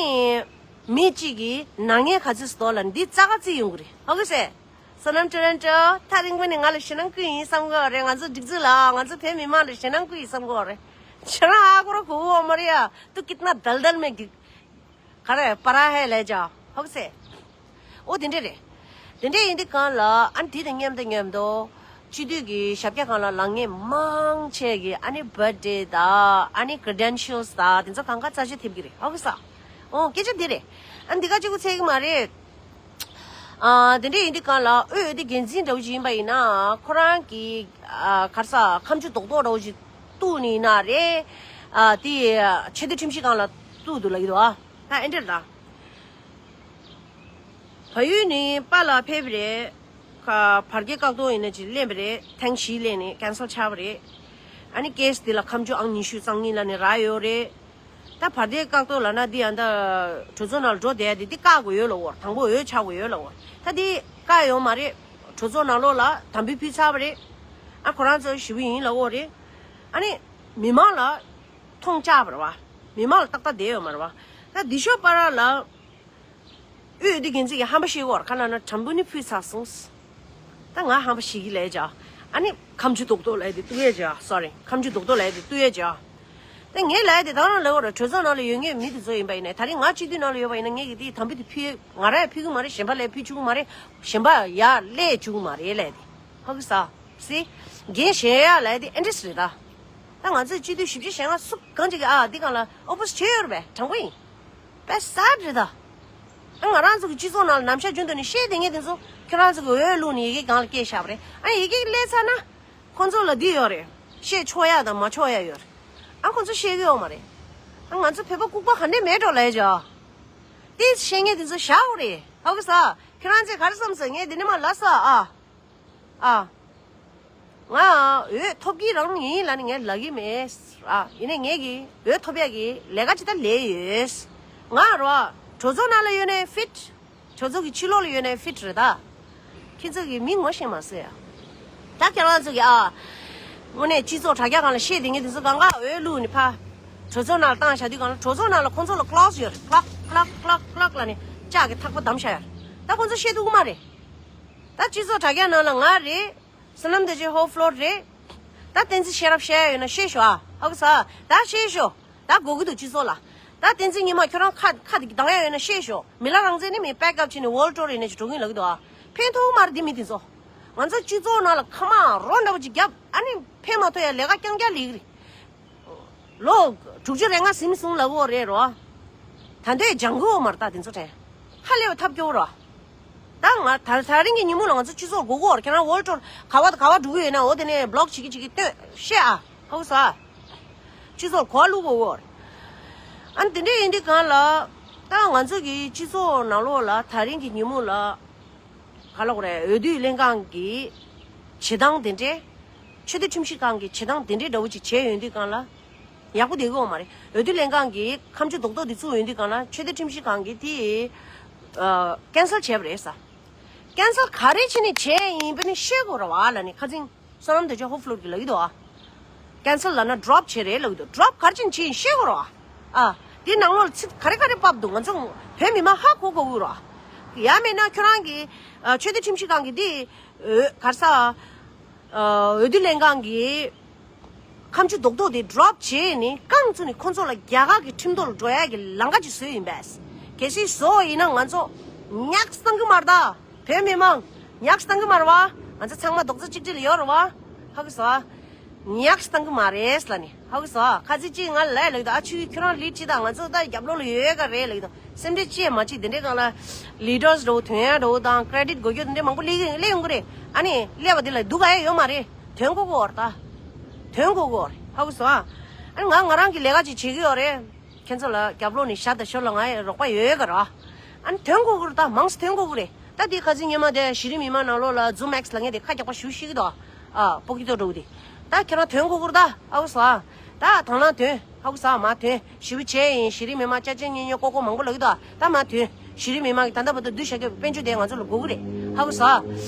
མི་གཅིག་གིས་ནག་ཉེས་ག་ཚོད་བཟོ་ལབ་ནི་འདི་རྩ་ཁ་རྩིས་ཡོང་གི་རེད། ཧ་གོ་སོང་། བསོད་ནམས་ཊོ་རོན་ཊོ། ཐག་རིང་པོ་ནས་ང་ལ་ཞེད་སྣང་སྐུལ་ཡིན་བསམ་གི་ཡོད་རེད། ང་ཚོ་སྒྲིག་འཛུགས་ལ་ང་ཚོ་བོད་མི་མང་ལ་ཞེད་སྣང་སྐུལ་ཡིན་བསམ་གི་ཡོད་རེད། ཁྱེད་རང་ཧ་གོ་ར་གོ་གི་ཡོད་མ་རེད་ཡ། तू कितना दलदल में गिर- खड़ा है, पड़ा है ले जा, ཧ་གོ་སོང་། འོ་དེ་འདྲ་རེད། དེ་འདྲ་ཡིན་དུས་གང་ལ་ཨ་ནི་དེ་དང་མཉམ་དུ་མཉམ་དུ་སྤྱི་འཐུས་ཀྱི་ཞབས་བཀྱག་སྒང་ལ་ལངས་མཁན་མང་ཆེ་གི་ཨ་ནི་བར་ཌེ་དང་ཨ་ནི་ཀྲི་ཌེན་ཤལ་དང་དེ་ཚོ་གང་ག་རྩད་གཅོད་ཐེབས་ཀྱི་རེད། ཧ་གོ་སོང་། འོ་སྐད་ཆ་འདི་རེད། ཨ་ནི་འདི་ག་གཅིག་པུ་ཚད་ཀྱི་མ་རེད། ཨ་དེ་འདྲ་ཡིན་དུས་གང་ལ་འོས་བསྡུ་འགན་འཛིན་འདྲ་བོ་ཞིག་ཡིན་པ་ཡིན་ན་ཁོ་རང་གི་ཨ་ག་རེ་ཟ་ཁ་མཆུ་རྡོག་རྡོག་འདྲ་བོ་ཞིག་གཏུགས་ནི་ཡིན་ན་རེད། ཨ་དེ་ཆེས་མཐོའི་ཁྲིམས་ཞིབ་ཁང་ལ་གཏུགས་འདུག་ལབ་ཀྱི་འདུག་ཨ་ད་ཨེ་འདྲ་རེད་ད། བལ་ཡུལ་ནས་པཱ་ལགས་ཕེབས་པ་རེད། ཁ་བར་བརྒལ་བཀག་སྡོམ་ཡིན་ན་ཅིག་ལེན་པ་རེད། ཐེངས་བཞི་ལེན་ནས་ཀན་སལ་ཆགས་པ་རེད། ཨ་ནི་ཀེ་སི་འདི་ལ་ཁ་མཆུ་ཨང་ཉི་ཤུ་རྩ་གཉིས་ལབ་ནས་རག་ཡོད་རེད། ད་བར་བརྒལ་བཀག་སྡོམ་ལབ་ན་འདི་ཡང་ད་གྲོས་ཚོགས་ནང་ལ་འགྲོ་བསྡད་ཡ་དེ་འདི་བཀག་དགོས་ཡོད་ལབ་ཡོད་རེད། དང་པོ་འོས་ཆགས་དགོས་ཡོད་ལབ་ཡོད་རེད། ད་འདི་བཀག་ཡོད་མ་རེད། གྲོས་ཚོགས་ནང་ལོགས་ལ་དམ་འབུལ་ཕུལ་ཚར་བ་རེད། ཨ་ཁོ་རང་ཚོ་ཞེ་པོ་ཡིན་ལབ་ཡོད་རེད། ཨ་ནི་མི་མང་ལ་མཐོང་བཅག་པ་རེད་བ། མི་མང་ལ་ཏག་ཏག་བསྡད་ཡོད་མ་རེད་བ། ད་འདི་ཤོག་པ་ར་ལ། འོས་བསྡུ་འགན་འཛིན་གྱིས་ཧམ་པ་བཤད་ཀྱི་ཡོད་རེད། ག་ལབ་ན་དམ་འབུལ་ནི་ཕུལ་ཚར་སོང་། ད་ང་ཧམ་པ་བཤད་ཀྱི་ལབ་ཡ་ཅིག་ཨ་ནི་ཁ་མཆུ་རྡོག་རྡོག་ལབ་ཡ་དེ་གཏུག་ཡ་ཅིག sorry ཁ་མཆུ་རྡོག་རྡོག་ལབ་ཡ་དེ་གཏུག་ཡ་ཅིག་ད་ངས་ལབ་ཡ་དེ་ད་རང་ལབ་ཀྱི་ཡོད་རེད། གྲོས་ཚོགས་ནང་ལ་ཡོད་མཁན་མི་དེ་ཚོ་ཡིན་པ་ཡིན་ནའི་ད་རིང་ང་སྤྱི་འཐུས་ནང་ལ་ཡོད་པ་ཡིན་ན་ངས་ཀྱི་དེ་དམ་འབུལ་དེ་ཕུལ་ང་རང་ཡང་ཕུལ་གྱི་མ་རེད། གཞན་པ་ལ་ཡང་ཕུལ་བཅུག་གི་མ་རེད། གཞན་པ་ཡར་སླེབས་བཅུག་གི་མ་རེད་ལབ་ཡ་དེ། ཧ་གོ་སོང་། སི། འགན་བཞེས་ཡ་ལབ་ཡ་དེ་ཨེ་འདྲས་རེད་ད། ད་ང་ཚོས་སྤྱི་འཐུས་བཞི་བཅུ་ཞེ་ལྔ་སུ་གང་ཅིག་གིས་ཨ་འདི་སྒང་ལ་ཨོ་པོ་སི་བྱས་ཡོད་རེད་པས། དྲང་པོ་ཡིན། དཔེ་སད་རེད་ད། ཨ་ང་རང་ཚོ་གི་སྤྱི་ཚོགས་ནང་ལ་ནམ་ཞག་རྒྱུན་དུ་ནས་བཤད་བསྡད་མཁན་དེ་ཚོ་ཁྱོད་རང་ཚོ་གི་འོས་བླུགས་ནས་ཡི་གེ་སྒང་ལ་བསྐྱལ་བཞག་པ་རེད། ཨ་ཡི་གེ་སླེབས་ཚར་ན་ཁོང་ཚོ་ལ་འདི་ཡོད་རེད། བཤད་ཆོག་ཡ་དང་མ་ཆོག་ཡ་ཡོད་རེད། ཨ་ཁོང་ཚོ་བཤད་གི་ཡོད་མ་རེད། ཨ་ང་ཚོ་བོད་པ་ལྐུགས་པ་ག་འདྲས་མེད་འགྲོ་ལབ་ཡ་ཅིག་དེ་བཤད་མཁན་དེ་ཚོ་བཞག་དགོས་རེད། ཧ་གོ་སོང་། ཁྱོད་རང་ཚོས་ག་རེ་བསམ་སོང་། ངས་འདི་ནས་མར་ལབ་སོང་ཨ། ཨ། ང་འོས་ཐོབ་ཀྱི་རང་ཡིན་ལབ་ནས་ངས་ལབ་ཀྱི་མེད། ཨ། ཡིན་ནའི་ངས་ཀྱི་འོས་ཐོབ་ཡག་གི་ལས་ཀ་ཅིག་ད་ལས་ཡོད། ང་རོ། གྲོས་ཚོགས་ནང་ལ་ཡོད་ནའི་ཕིཊ། གྲོས་ཚོགས་ཀྱི་ཕྱི་ལོགས་ལ་ཡོད་ནའི་ཕིཊ་རེད་ད། ཁྱེད་ཚོ་གི་མིང་ངོ་ཤེས་མ་སོང་ཡ། ད་ཁྱེད་རང་ཚོ་གི་ཨ། དངོས་གནས་སྤྱི་ཚོགས་དྲ་རྒྱ་སྒང་ལ་བཤད་བསྡད་མཁན་དེ་ཚོ་གང་ག་འོས་བླུགས་ནས་ཕར། གྲོས་ཚོགས་ནང་ལ་བཏང་བཞག་དུས་སྒང་ལ་གྲོས་ཚོགས་ནང་ལ་ཁོང་ཚོ་ལ་ཀློག་ཡོད་རེད། ཀློག་ཀློག་ཀློག་ཀློག་ལབ་ནས་ལྕགས་ཀྱི་ཐག་པ་བསྡམས་བཞག་ཡོད་རེད། ད་ཁོང་ཚོ་བཤད་ཐུབ་ཀྱི་མ་རེད། ད་སྤྱི་ཚོགས་དྲ་རྒྱ་ནང་ལ་ང་རེད། བསོད་ནམས་བདེ་ཆེན་ཧོ་ཕློར་རེད། ད་བསྟན་འཛིན་ཤེས་རབ་བཤད་ཡ་ཡོད་ན་བཤད་ཤོག་ཨ། ཧ་གོ་སོང་། ད་བཤད་ཤོག་ད་དགོས་ཀྱི་འདུག་སྤྱི་ཚོགས་ལ། ད་བསྟན་འཛིན་ཉི་མ་ཁྱོད་རང་ཁ་ཁ་དེ་གདངས་ཡ་ཡོད་ན་བཤད་ཤོག་མི་ལ་རང་བཙན་ནི་མི་པེག་ཨབ་བྱས་ནས་ཝོལ་ཊོ་རེད་ནས་ཅིག་འགྲོ་གི་ཡིན་ལབ་ཀྱི་འདུག་ཨ། ཕན་ཐོགས་མ་རེད་འདི་མི་དེ་ཚོ། ང་ཚོ་སྤྱི་ཚོགས་ནང་ལ་ཁ་མང་རོ་འདྲ་པོ་ཅིག་བརྒྱབ་ཨ་ནི་ཕན་མ་ཐོགས་ཡ་ལས་ཀ་རྐྱང་རྐྱང་ལས་ཀྱི་རེད། ལོ་དྲུག་ཅུ་རེ་ལྔ་ཟིན་སོང་ལབ་ཀྱི་ཡོད་རེད་རོ། ད་འདོད་སྦྱང་གི་ཡོད་མ་རེད་ད་དེ་ཚོ་དྲན། ཧ་ལས་པ་ཐབས་སྐྱོ་བོ་རོ། ད་ང་ད་ད་རིང་གི་ཉིན་མོ་ལ་ང་ཚོ་སྤྱི་ཚོགས་སྒུག་གི་ཡོད་རེད། ཁྱེད་རང་ཝོལ་ཊོ་ག་བ་དང་ག་བ་འགྲོ་གི་ཡོད་ན་འོ་དེ་ནས་བི་ལོག་བྱེད་ཀྱི་བྱེད་ཀྱི་སྟོན་བཤད་ཨ། ཧ་གོ་སོང་ཨ། སྤྱི་ཚོགས་གོ་བ་བླུག་དགོས་ཀྱི་ཡོད་རེད། ཨ་ནི་དེ་འདྲ་ཡིན་དུས་སྒང་ལ་ད་ང་ཚོ་གི་སྤྱི་ཚོགས་ནང་ལོགས་ལ་ད་རིང་གི་ཉིན་མོ་ལ། ག་ལབ་དགོས་རེད། འོས་བསྡུ་ལྷན་ཁང་གི་བྱེད་སྟངས་དེ་འདྲས། ཆོས་དད་ཁྲིམས་ཞིབ་ཁང་གི་བྱེད་སྟངས་དེ་འདྲས་འདྲ་བོ་ཅིག་བྱས་ཡོང་དུས་སྒང་ལ། ཡག་པོ་བསྡད་ཀྱི་ཡོད་མ་རེད། འོས་བསྡུ་ལྷན་ཁང་གིས་ཁ་མཆུ་རྡོག་རྡོག་དེ་བཙུགས་ཡོང་དུས་སྒང་ལ་ཆོས་དད་ཁྲིམས་ཞིབ་ཁང་གིས་དེ། ཨ། ཀན་སལ་བྱས་པ་རེད་ས། ཀན་སལ་ག་རེ་བྱས་ནས་བྱས་ཡིན་པ་ནི་ཤེས་དགོས་རེད་བ་ལབ་ནས་ཁ་སང་བསོད་ནམས་དོན་ཆེན་ཧོ་ཕློར་གྱིས་ལབ་ཀྱི་འདུག་ཨ། ཀན་སལ་ལབ་ན་ཌོབ་བྱས་རེད་ལབ་ཀྱི་འདུག་ཌོབ་ག་རེ་བྱས་ནས་བྱས་ཡིན་ཤེས་དགོས་རེད་བ། ཨ། དེ་ནང་ལོགས་ལ་ཚིག་ག་རེ་ག་རེ་ཕབ་འདུག་ང་ཚོ་བོད་མི་མང་ཧ་གོ་དགོས་ཀྱི་རེད་བ། ཡང་མིན་ན་ཁྱོད་རང་གིས་ཨ། ཆོས་དད་ཁྲིམས་ཞིབ་ཁང་གིས་འདི་འོས་ག་རེ་ཟ། ཨ། འོས་བསྡུ་ལྷན་ཁང་གིས་ཁ་མཆུ་རྡོག་རྡོག་དེ་ཌོབ་བྱས་ནས་རྐང་བཙུགས་ནས་ཁོ་ཚོ་ལ་རྒྱ་གར་གྱི་ཁྲིམས་ཐོག་ལ་འགྲོ་ཡ་གི་ལམ་ཁ་ཅིག་བཟོས་ཡིན་པས། གལ་སྲིད་བཟོ་ཡིན་ན་ང་ཚོ་ཉག་གཏང་གི་མ་རེད་ད། བོད་མི་མང་ཉག་གཏང་གི་མ་རེད་བ། ང་ཚོ་ཚང་མ་རྡོག་རྩ་གཅིག་སྒྲིལ་ཡོད་རེད་བ། ཧ་གོ་སོང་ཨ། ཉག་གཏང་གི་མ་རེད་ལབ་ནི། ཧ་གོ་སོང་། ཁ་ཚིག་གཅིག་ང་ལ་ལབ་ཀྱི་འདུག་ཨ་ཆུ་ཁྱོད་རང་ལིཌ་བྱེད་དང་། ང་ཚོ་ད་རྒྱབ་ལོགས་ལ་ཡོད་ཡོད་ག་རེད་ལབ་ཀྱི་འདུག་སེམས་ཁྲལ་ཅི་ཡང་མ་བྱེད། དེ་འདྲའི་སྒང་ལ་ལིཌར་འདྲ་བོ་དོན་ཡག་འདྲ་བོ་དང་ཀེ་རེ་ཌིཊ་དགོས་རྒྱུ་དེ་འདྲ་མང་པོ་སླེབས་ཀྱི་སླེབས་ཡོང་གི་རེད། ཨ་ནི་སླེབས་པ་དེ་ལ་སྡུག་ག་ཡ་ཡོད་མ་རེད། དོན་གོ་གོ་བ་རེད་ད། དོན་གོ་གོ་བ་རེད། ཧ་གོ་སོང་ཨ། ཨ་ནི་ང་ང་རང་གི་ལས་ཀ་ཅིག་བྱེད་ཀྱི་ཡོད་རེད། ཁྱེད་ཚོ་ལ་རྒྱབ་ལོགས་ནས་ཞབས་དང་ཞབས་ལ་ང་ཡི་རོགས་པ་ཡོད་ཡོད་ག་རེད། ཨ་ནི་དོན་གོ་གི་རེད་ད། མང་སེ་དོན་གོ་གི་རེད། ད་དེ་ཁ་སང་ཉི་མ་དེ་གཞི་རིམ་མི་མང་ནང་ལོགས་ལ་ཛུམ་ཨེགས་ལབ་མཁན་དེ་ཁ་རྒྱག་པ་ཞེ་པོ་ཤེས་ཀྱི་འདུག་ཨ་པོ་ཀི་ཏོ་འདྲ་བོ་དེ། ད་ཁྱེད་རང་དོན་གོ་གི་རེད་ད། ཧ་གོ་སོང་ཨ། ད་དང་བླངས་དོན། ཧ་གོ་སོང་ཨ། མ་དོན། ཞེ་པོ་བྱས་ཡིན། གཞི་རིམ་མི་མང་ཅ་ཅ་ཉེ་ཉེ་ཀོ་ཀོ་མང་པོ་ལབ་ཀྱི་འདུག་ད་མ་དོན། གཞི་རིམ་མི་མང་གི་ད་ལྟ་བར་དུ་བསྡུས་བཞག་རྒྱུ་དཔལ་འབྱོར་དེ་ང་ཚོ་ལ་དགོས་ཀྱི་རེད། ཧ་གོ་སོང་ཨ།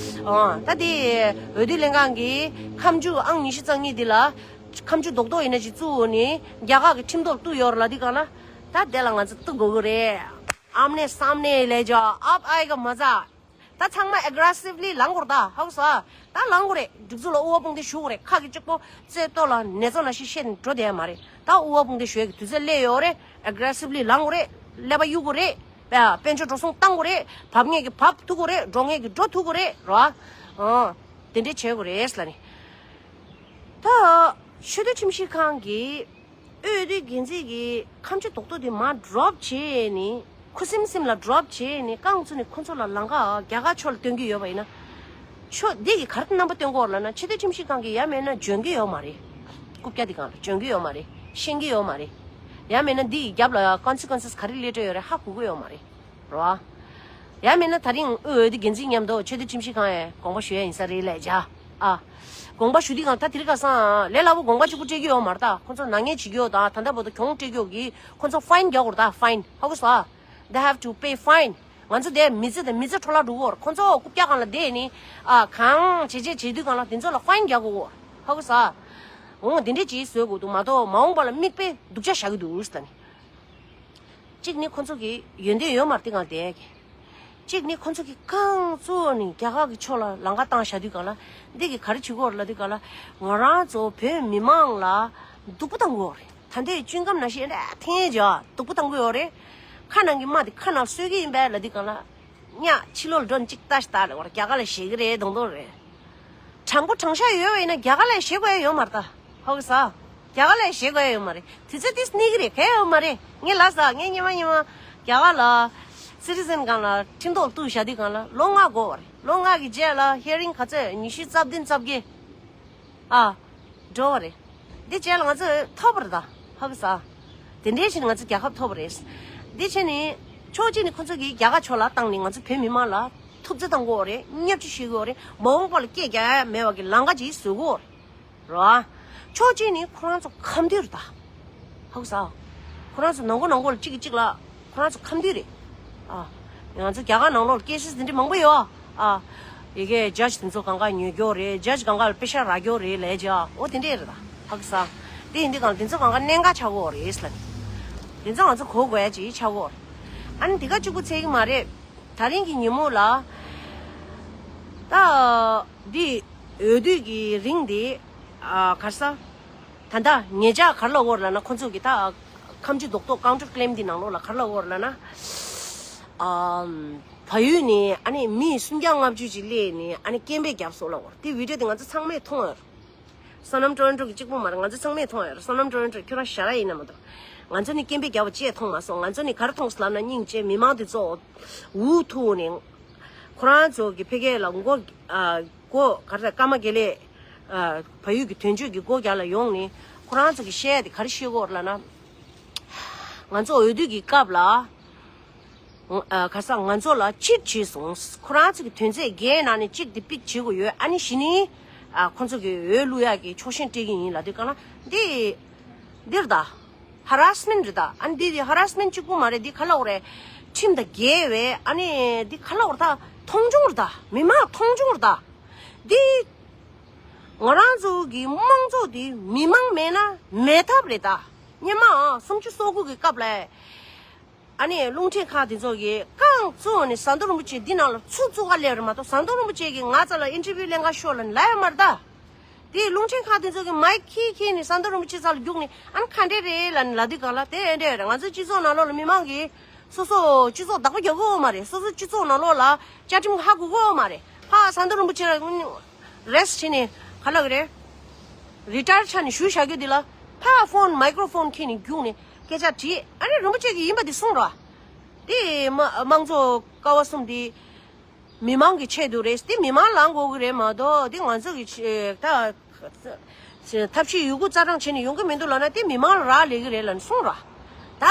ཨོ་ད་དེ་འོས་བསྡུ་ལྷན་ཁང་གིས་ཁ་མཆུ་ཨང་ཉི་ཤུ་རྩ་གཉིས་འདི་ལ། ཁ་མཆུ་རྡོག་རྡོག་ཡིན་ན་ཅིག་བཙུགས་ནས་རྒྱ་གར་གྱི་ཁྲིམས་ཐོག་གཏུགས་ཡོད་རེད་ལབ་དུས་སྒང་ལ། ད་དེ་ལ་ང་ཚོ་གཏུག་དགོས་ཀྱི་རེད། ཨམ་ནེ་སམ་ནེ་ལས་ཇོ་ཨབ་ཨའི་ག་མ་ཛ། ད་ཚང་མ་ཨེག་རེ་སིབ་ལི་ལངས་དགོས་རེད་ད། ཧ་གོ་སོང་ཨ། ད་ལངས་དགོས་རེད། སྒྲིག་འཛུགས་ལ་དབུ་བ་དཔུང་འདེགས་ཞུ་དགོས་རེད། ཁ་གི་གཅིག་པོ་རྩེ་ལྟོ་ལ་ནེ་ཙོ་ནང་བཞིན་བཤད་ནས་འགྲོ་བསྡད་ཡ་མ་རེད། ད་དབུ་བ་དཔུང་འདེགས་ཞུ་ཡ་གི་དུས་ཚོད་སླེབས་ཡོད་རེད། ཨེག་རེ་སིབ་ལི་ལངས་དགོས་རེད། ཀླད་པ་གཡུག་དགོས་རེད། དཔལ་འབྱོར་འགྲོ་སོང་བཏང་དགོས་རེད། བབས་མཁན་གྱིས་བབས་ཐུབ་དགོས་རེད། འགྲོ་མཁན་གྱིས་འགྲོ་ཐུབ་དགོས་རེད་རོ། ཨ། དེ་འདྲས་བྱེད་དགོས་རེད་ལབ་ནི། ད་ཆེས་མཐོའི་ཁྲིམས་ཞིབ་ཁང་གིས་འོས་བསྡུ་འགན་འཛིན་གྱི་ཁ་མཆུ་རྡོག་རྡོག་དེ་མར་ཌོབ་བྱས་ནས། ཁུ་སིམ་སིམ་ལ་ཌོབ་བྱས་ནས་རྐང་བཙུགས་ནས་ཁོ་ཚོ་ལ་ལམ་ཁ་རྒྱ་གར་ཕྱོགས་ལ་སྟོན་གྱི་ཡོད་པ་ཡིན་ན། ཆོས་འདི་གིས་ག་རེ་རྣམ་པ་སྟོན་གྱི་ཡོད་རེད་ལབ་ན། ཆེས་མཐོའི་ཁྲིམས་ཞིབ་ཁང་གིས་ཡ་མེད་ན་འཇོན་གྱི་ཡོད་མ་རེད། རྐུབ་བཀྱག་འདི་སྒང་ལ་འཇོན་གྱི་ཡོད་མ་རེད། ཤེས་ཀྱི་ཡོད་མ་རེད། ཡ་མེད་ན་འདི་ཡི་རྒྱབ་ལ་ཀོན་སི་ཀོན་སི་ག་རེ་སླེབས་འགྲོ་ཡོད་རེད་ཧ་གོ་གི་ཡོད་མ་རེད། རེད་བ། ཡང་མིན་ན་ད་རིང་འོས་འོས་བསྡུ་འགན་འཛིན་མཉམ་དུ་ཆེས་མཐོའི་ཁྲིམས་ཞིབ་ཁང་ཡང་དགོངས་པ་ཞུ་ཡ་ཡིན་ས་རེད་ལས་བྱ། ཨ། དགོངས་པ་ཞུ་དུས་སྒང་ད་དེ་རིང་ཁ་སང་ལས་སླ་པོ་དགོངས་པ་གཅིག་པུ་སྤྲད་རྒྱུ་ཡོད་མ་རེད་ད། ཁོ་ཚོ་ནག་ཉེས་བྱེད་རྒྱུ་ཡོད་ད། ད་ལྟ་བར་དུ་གྱོང་སྤྲད་རྒྱུ་ཡོད་གི། ཁོ་ཚོ་ཕ་ཡིན་རྒྱག་དགོས་རེད་ད། ཕ་ཡིན། ཧ་གོ་སོང་ཨ། They have to pay fine. ང་ཚོ་དེ་མི་ཚེ་དང་མི་ཚེ་འཕྲོ་བརླག་འགྲོ་གི་ཡོད་རེད། ཁོ་ཚོ་རྐུབ་བཀྱག་སྒང་ལ་བསྡད་ནི། ཨ། གང་བྱེད་བྱེད་བྱེད་དུས་སྒང་ལ་དེ་ཚོ་ལ་ཕ་ཡིན་རྒྱག་དགོས་གི་ཡོད་རེད། ཧ་གོ་སོང་ཨ། འོང་དེ་འདྲས་ཅིག་བཟོ་དགོས་འདུག་མ་གཏོགས་མ་འོངས་པ་ལ་མིག་དཔེ་སྡུག་ཅག་བཞག་གི་འདུག་ཟེར་ནི། གཅིག་ནི་ཁོ་ཚོ་གི་ཡོན་ཏན་ཡོད་མ་རེད་དེ་སྒང་བསྡད་ཀྱི། གཅིག་ནི་ཁོ་ཚོ་གི་རྐང་བཙུགས་ནས་རྒྱ་གར་གི་ཕྱོགས་ལ་ལམ་ཁ་བཏང་བཞག་དུས་སྒང་ལ། འདི་གི་ག་རེ་བྱེད་ཀྱི་ཡོད་རེད་ལབ་དུས་སྒང་ལ། ང་རང་ཚོ་བོད་མི་མང་ལ་སྡུག་པོ་བཏང་གི་ཡོད་རེད། ད་ལྟའི་ཅུན་ཀམ་ནང་བཞིན་རེ་འཐེན་བྱས་སྡུག་པོ་བཏང་གི་ཡོད་རེད། ཁ་ནང་གི་རྨ་དེ་ཁ་ནང་གསོ་གི་ཡིན་པས་ལབ་དུས་སྒང་ལ། ཉག་ཕྱི་ལོགས་ལ་འགྲོ་ནས་གཅིག་ལྟ་ཞིག་ལྟ་ལབ་པར་རྒྱ་གར་ལ་བཞེས་ཀྱི་རེད་མདོག་མདོག་རེད། དྲང་པོ་དྲང་བཞག་ཡོད་པ་ཡིན་ན་རྒྱ་གར་ལ་བཞེས་དགོས་ཡ་ཡོད་མ་རེད་ད། ཧ་གོ་སོང་། རྒྱ་གར་ལ་བཞེས་དགོས་ཡ་ཡོད་མ་རེད། དུས་ཚོད་དེ་སྣེ་གི་རེད། གལ་ཡོད་མ་རེད། ངས་ལབ་སོང་། ངས་སྔོན་མ་སྔོན་མ་རྒྱ་གར་ལ་སི་ཊི་ཛེན་སྒང་ལ་ཁྲིམས་ཐོག་གཏུགས་བཞག་དུས་སྒང་ལ་ལོ་ལྔ་འགོར་བ་རེད། ལོ་ལྔ་གི་རྗེས་ལ་ཧི་ཡ་རིང་ག་ཚོད། ཉི་ཤུ་རྩ་བདུན་རྩ་བརྒྱད། ཨ། འགྲོ་བ་རེད། འདི་རྗེས་ལ་ང་ཚོས་ཐོབ་པ་རེད་ད། ཧ་གོ་སོང་། དེ་འདྲའི་ཞིག་ང་ཚོ་རྒྱལ་ཁབ་ཐོབ་པ་རེད། འདི་བྱས་ནས་ཕྱོགས་གཅིག་ནས་ཁོ་ཚོ་གིས་རྒྱ་གར་ཕྱོགས་ལ་བཏང་ནས་ང་ཚོ་བོད་མི་མང་ལ་ཐུབ་ཚོད་བཏང་གི་ཡོད་རེད། བརྙས་བཅོས་བྱེད་ཀྱི་ཡོད་རེད། མ་འོངས་པ་ལ་སྐད་རྒྱག་ཡ་མེད་པ་གི་ལམ་ཁ་ཅིག་བཟོ་གི་ཡོད་རེད། རེད་བ། ཕྱོགས་གཅིག་ནས་ཁོ་རང་ཚོ་ཁམས་སྡེ་རེད་ད། ཧ་གོ་སོང་། ཁོ་རང་ཚོ་ནང་ཁུལ་ནང་ཁུལ་ལ་གཅིག་གིས་གཅིག་ལ། ཁོ་རང་ཚོ་ཁམས་སྡེ་རེད། ཨ། ང་ཚོ་རྒྱ་གར་ནང་ལོགས་ལ་ཀེ་སི་དེ་འདྲ་མང་པོ་ཡོད། ཨ། ཡ་གི་ཇཇ་དེ་ཚོ་གང་ག་ཉོ་རྒྱུ་རེད། ཇཇ་གང་ག་ལ་པེ་ཤ་རག་རྒྱུ་རེད་ལབ་བྱས། འོ་དེ་འདྲ་རེད་ད། ཧ་གོ་སོང་། དེ་ཡིན་དུས་སྒང་ལ་དེ་ཚོ་གང་ག་གནད་འགག་ཆགས་ཀྱི་ཡོད་རེད་ལབ་ནི། དེ་ཚོ་ང་ཚོ་གོ་དགོས་ཡ་ཅིག་ཆགས་ཀྱི་ཡོད་རེད། ཨ་ནི་དེ་ག་གཅིག་པུ་ཚད་ཀྱི་མ་རེད། ད་རིང་གི་ཉིན་མོ་ལ། ད། འདི་འོས་བསྡུ་གི་རིང་འདི། ཨ། ག་རེ་ཟ། ད་ལྟ་ངེད་ཅག་ག་རེ་ལབ་ཀྱི་ཡོད་རེད་ལབ་ན། ཁོ་ཚོ་གི་ད་ཁ་མཆུ་རྡོག་རྡོག་ཀའུན་ཊར་ཀི་ལེམ་འདི་ནང་ལོགས་ལ་ག་རེ་ལབ་ཀྱི་ཡོད་རེད་ལབ་ན། ཨམ། བལ་ཡུལ་ནས་ཨ་ནི་མི་སུམ་བརྒྱ་ལྔ་བཅུ་ཅིག་སླེབས་ནས་ཨ་ནི་སྐད་འབོད་བརྒྱབ་སོང་ལབ་ཀྱི་ཡོད་རེད། དེ་བི་ཌི་ཡོ་དེ་ང་ཚོ་ཚང་མས་མཐོང་ཡོད་རེད། བསོད་ནམས་ཊོ་རོན་ཊོ་གི་གཅིག་པུ་མ་རེད། ང་ཚོ་ཚང་མས་མཐོང་ཡོད་རེད། བསོད་ནམས་ཊོ་རོན་ཊོ་ཁྱོད་རང་ཞར་ཡིན་ན་མ་གཏོགས། ང་ཚོ་ནི་སྐད་འབོད་བརྒྱབ་པ་ཅིག་མཐོང་མ་སོང་། ང་ཚོ་ནི་ག་རེ་མཐོང་སོང་ལབ་ན། སྙིང་རྗེ། མི་མང་དེ་ཚོ་འུ་ཐུག་ནས་ཁོ་རང་ཚོ་གི་ཕ་གི་ལ་མགོ། ཨ། མགོ་ག་རེ་ཟ། སྐར་མ་དགེ་ལེགས། ཨ། བལ་ཡུལ་གྱི་དོན་གཅོད་ཀྱི་སྒོ་རྒྱག་ལ་ཡོང་ནས་ཁོ་རང་ཚོ་གི་བཤད་ཡ་དེ་ག་རེ་བཤད་ཀྱི་ཡོད་རེད་ལབ་ན། ང་ཚོ་འོས་བསྡུ་གི་སྐབས་ལ། ཨ། ག་རེ་ཟ། ང་ཚོ་ལ་ཅིཊ་བྱས་སོང་། ཁོ་རང་ཚོ་གི་དོན་ཚན་བརྒྱད་ནང་ནས་གཅིག་དེ་པིག་བྱེད་དགོས་ཡོད། ཨ་ནི་གཞི་ནས། ཨ། ཁོ་ཚོ་གི་འོས་བླུག་ཡག་གི་ཆོག་མཆན་སྤྲད་ཀྱི་ཡིན་ལབ་དུས་སྒང་ལ། འདི་འདི་རེད་ད། ཧ་ར་སི་མེན་ཊི་རེད་ད། ཨ་ནི་འདི་དེ་ཧ་ར་སི་མེན་ཊི་གཅིག་པུ་མ་རེད། འདི་ག་རེ་ལབ་དགོས་རེད། ཁྲིམས་དང་འགལ་བའི། ཨ་ནི་འདི་ག་རེ་ལབ་དགོས་རེད་ད། མཐོང་ཆུང་རེད་ད། མི་མང་མཐོང་ཆུང་རེད་ད། འདི་ང་རང་ཚོ་གི་དམངས་གཙོ་དེ་མི་མང་མེད་ན་མེད་ཐབས་རེད་ད། སྔོན་མ་སུམ་ཅུ་སོ་དགུ་གི་སྐབས་ལ། ཨ་ནི་རླུང་འཕྲིན་ཁང་དེ་ཚོ་གིས་རྐང་བཙུགས་ནས་ཟམ་གདོང་རིན་པོ་ཆེ་འདི་ནང་ལ་ཚུར་བཙུགས་ག་སླེབས་རེད་མ་གཏོགས། ཟམ་གདོང་རིན་པོ་ཆེ་གིས་ང་རྩ་ལ་ཨིན་ཊར་བིའུ་ལེན་ག་ཤོག་ལབ་ནས་ལབ་ཡོད་མ་རེད་ད། དེ་རླུང་འཕྲིན་ཁང་དེ་ཚོ་གིས་མའིག་ཁྱེར་ཁྱེར་ནས་ཟམ་གདོང་རིན་པོ་ཆེ་རྩ་ལ་རྒྱུགས་ནས། ཨ་ནི་ག་འདྲས་རེད་ལབ་ནས་ལབ་དུས་སྒང་ལ། དེ་འདྲས་རེད། ང་ཚོའི་སྤྱི་ཚོགས་ནང་ལོགས་ལ་མི་མང་གིས་སོ་སོ་སྤྱི་ཚོགས་བདག་པོ་རྒྱག་གི་ཡོད་མ་རེད། སོ་སོ་སྤྱི་ཚོགས་ནང་ལོགས་ལ་བཅའ་ཁྲིམས་ཧ་གོ་གི་ཡོད་མ་རེད། ཕར་ཟམ་གདོང་རིན་པོ་ཆེ་ལ་རེས་བྱས་ནས་ག་ལབ་ཀྱི་རེད། རི་ཊ་ཡར་ཆགས་ནས་བཞུགས་བཞག་རྒྱུ་འདི་ལ་ཕར་ཕོན་མའི་ཀྲོ་ཕོན་འཁྱེར་ནས་རྒྱུགས་ནས་སྐད་ཆ་དྲིས། ཨ་ནི་རིན་པོ་ཆེ་གིས་ཡིན་པ་འདི་གསུངས་རོགས། དེ་མ་དམངས་གཙོ་ཀ་བ་གསུམ་འདི་མི་མང་གི་ཆེད་དུ་རེད། དེ་མི་མང་ལངས་དགོས་ཀྱི་རེད་མ་གཏོགས་དེ་ང་ཚོ་གི་ཆེད་ད་ཐབས་ཤེས་ཡོད་རྒུ་རྩལ་སྤྲང་བྱས་ནས་ཡོང་གི་མི་འདུག་ལབ་ན་དེ་མི་མང་ལ་རག་ལས་ཀྱི་རེད་ལབ་ནས་གསུངས་རོགས། ད་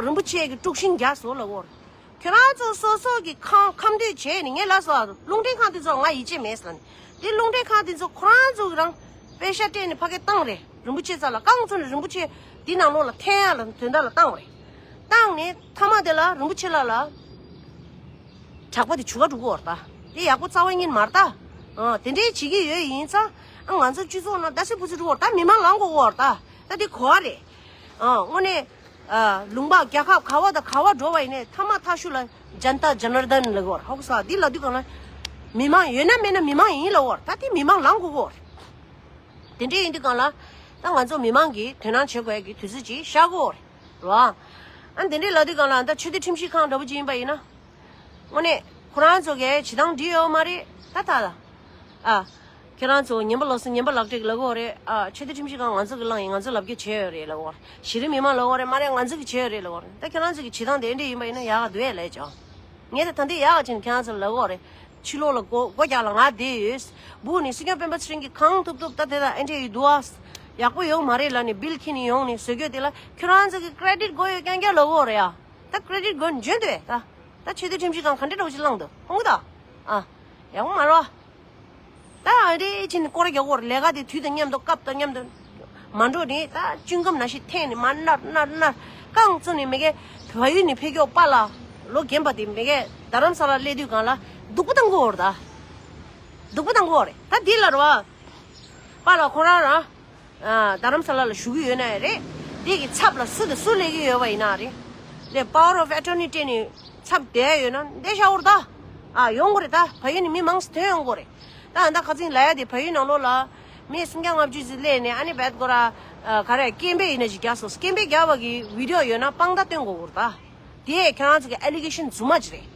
རིན་པོ་ཆེ་གི་དཀྲུག་ཤིང་རྒྱག་སོང་ལབ་དགོས་རེད། ཁྱོད་རང་ཚོ་སོ་སོ་གི་ཁམས་ཁམས་འདོད་བྱས་ནས་ངས་ལབ་སོང་། རླུང་འཕྲིན་ཁང་དེ་ཚོ་ང་ཡིད་ཆེས་མེད་ཟེར་ནས། དེ་རླུང་འཕྲིན་ཁང་དེ་ཚོ་ཁོ་རང་ཚོ་གི་རང་པེ་ཤ་སྤྲད་ནས་ཕ་གི་བཏང་རེད། རིན་པོ་ཆེ་རྩ་ལ་རྐང་བཙུགས་ནས་རིན་པོ་ཆེ་དེ་ནང་ལོགས་ལ་འཐེན་ཡག་ལ་དོན་དག་ལ་བཏང་རེད། བཏང་ནས་མཐའ་མ་དེ་ལ་རིན་པོ་ཆེ་ལགས་ལ་དྲག་པོ་དེ་བྱུག་ག་འགྲོ་གི་ཡོད་རེད་ད། དེ་ཡག་པོ་རྩ་བ་ཉིད་མ་རེད་ད། ཨ་དེ་འདྲའི་བྱེད་ཀྱི་ཡོད་ཡིན་ཙང་ཨ་ང་ཚོ་སྤྱི་ཚོགས་ནང་ད་སི་ཕུ་སི་འགྲོ་གི་ཡོད་རེད་ད། མི་མང་ལངས་དགོས་ཀྱི་ཡོད་རེད་ད། ད་དེ་གོ་བ་རེད། ཨ་དངོས་གནས། ཨ་ལུང་པ་རྒྱལ་ཁབ་ག་བ་དང་ག་བ་འགྲོ་བ་ཡིན་ནའི་མཐའ་མ་ཐག་ཤུ་ལ་ཇན་ཏ་ཇ་ནར་དན་ལབ་ཀྱི་ཡོད་རེད། ཧོ་ས་འདི་ལབ་དུས་གང་ལ་མི་མང་ཡོད་ན་མེད་ན་མི་མང་ཡིན་ལབ་ཀྱི་ཡོད་རེད། ད་དེ་མི་མང་ལངས་དགོས་ཀྱི་ཡོད་རེད། དེ་འདྲ་ཡིན་དུས་གང་ལ་ད་ང་ཚོ་མི་མང་གིས་དོ་སྣང་བྱེད་དགོས་ཀྱི་དུས་ཚོད་ཅིག་ཤར་གྱི་ཡོད་རེད། རེད་བ། ཨ་དེ་འདྲ་ལབ་དུས་གང་ལ་ད་ཆོས་སྡེ་ཁྲིམས་ཞིབ་ཁང་འདྲ་པོ་ཅིག་ཡིན་པ་ཡིན་ན། དངོས་གནས་ཁོ་རང་ཚོ་གིས་བྱེད་སྟངས་འགྲིག་ཡོད་མ་རེད་ད་ད་ད། ཨ། ཁྱེད་རང་ཚོ་ཉན་པ་ལོག་སོང་། ཉན་པ་ལག་བྲིས་ལབ་ཀྱི་ཡོད་རེད། ཨ་ཆོས་སྡེ་ཁྲིམས་ཞིབ་ཁང་ང་ཚོ་གིས་བླངས་ཡིན། ང་ཚོ་ལབ་རྒྱུ་བྱས་ཡོད་རེད་ལབ་ཀྱི་ཡོད་རེད། གཞི་རིམ་མི་མང་ལབ་ཀྱི་ཡོད་རེད། མ་རེད་ང་ཚོ་གིས་བྱས་ཡོད་རེད་ལབ་ཀྱི་ཡོད་རེད། ད་ཁྱེད་རང་ཚོ་གི་བྱེད་སྟངས་དེ་འདྲ་ཡིན་པ་ཡིན་ན་ཡག་ག་འདུག་ཨེ་ལབ་ཀྱང་། ངས་ད་ད་འདི་ཡག་ག་བྱས་ནས་ཁྱེད་རང་ཚོ་ལབ་ཀྱི་ཡོད་རེད། ཕྱི་ལོགས་ལ་སྒོ་སྒོ་རྒྱག་ལ་ང་བསྡད་ཡོད། སྦུག་ནས་སྲིད་སྐྱོང་སྤེན་པ་ཚེ་རིང་གིས་གང་ཐུབ་ཐུབ་ད་དེ་དང་ཨེ་འདྲ་ཡོད་འདུག་ཨ། ཡག་པོ་ཡོད་མ་རེད་ལབ་ནས་བིལ་ཁྱེར་ནས་ཡོང་ནས་བཟོ་རྒྱུ་དེ་ལ་ཁྱེད་རང་ཚོ་གི་ཀྲེ་ཌིཊ་དགོས་ཡོད་རྐྱང་རྐྱང་ལབ་ཀྱི་ཡོད་རེད་ཡ། ད་ཀྲེ་ཌིཊ་དགོས་ནས་འཇོན་འདུག་ད། ད་ཆོས་སྡེ་ཁྲིམས་ཞིབ་ཁང་ག་འདྲ་འདྲ་བོ་ཞིག་བླངས་འདུག་ཧོང་གི་ད། ཨ། ཡག་པོ་མ་རེད། ད་ཨ་རེ་ཕྱིན་ནས་སྐོར་རྒྱག་གོ་རེད། ལས་ཀ་དེ་དུས་དང་མཉམ་དུ་སྐབས་དང་མཉམ་དུ་མ་འགྲོ་ནས་ད་ཅུན་སྒམ་ནང་བཞིན་འཐེན་ནས་མར་མནར་མནར་མནར་རྐང་བཙུགས་ནས་མི་གེ་བལ་ཡུལ་ནས་ཕེབས་མཁན་པཱ་ལགས་ལོ་རྒན་པ་དེ་མི་གེ་རྡ་རམ་ས་ལ་སླེབས་དུས་སྒང་ལ་སྡུག་པོ་བཏང་གི་ཡོད་རེད་ད། སྡུག་པོ་བཏང་གི་ཡོད་རེད་ད། འདི་ལ་རེད་བ། པཱ་ལགས་ཁོ་རང་རང་། ཨ་རྡ་རམ་ས་ལ་ལ་བཞུགས་ཀྱི་ཡོད་ན་རེད། འདི་གི་ཚབ་ལ་སུ་དང་སུ་སླེབས་ཀྱི་ཡོད་པ་ཡིན་ན་རེད། དེ་power of attorney སྤྲད་ནས་ཚབ་བསྡད་ཡོད་ན་བསྡད་ཤག་འོ་རེད་ད། ཨ་ཡོང་གི་རེད་ད། བལ་ཡུལ་ནས་མི་མང་ཙམ་ཐོན་ཡོང་གི་རེད། ད་ཨ་ད་ཁ་སང་ལབ་ཡ་དེ་བལ་ཡུལ་ནང་ལོགས་ལ་མི་སུམ་བརྒྱ་ལྔ་བཅུ་ཙམ་སླེབས་ནས་ཨ་ནི་བད་ཀོ་ར་ག་རེ་སྐད་འབོད་ཡིན་ན་ཅིག་རྒྱག་སོང་། སྐད་འབོད་རྒྱག་པ་གི་བི་ཌི་ཡོ་ཡོད་ན་དཔང་རྟགས་སྟོན་དགོས་ཀྱི་རེད་ད། དེ་ཁྱེད་རང་ཚོ་གི་ཨེ་ལི་གེ་ཤན་རྫུན་མ་ཅིག་རེད།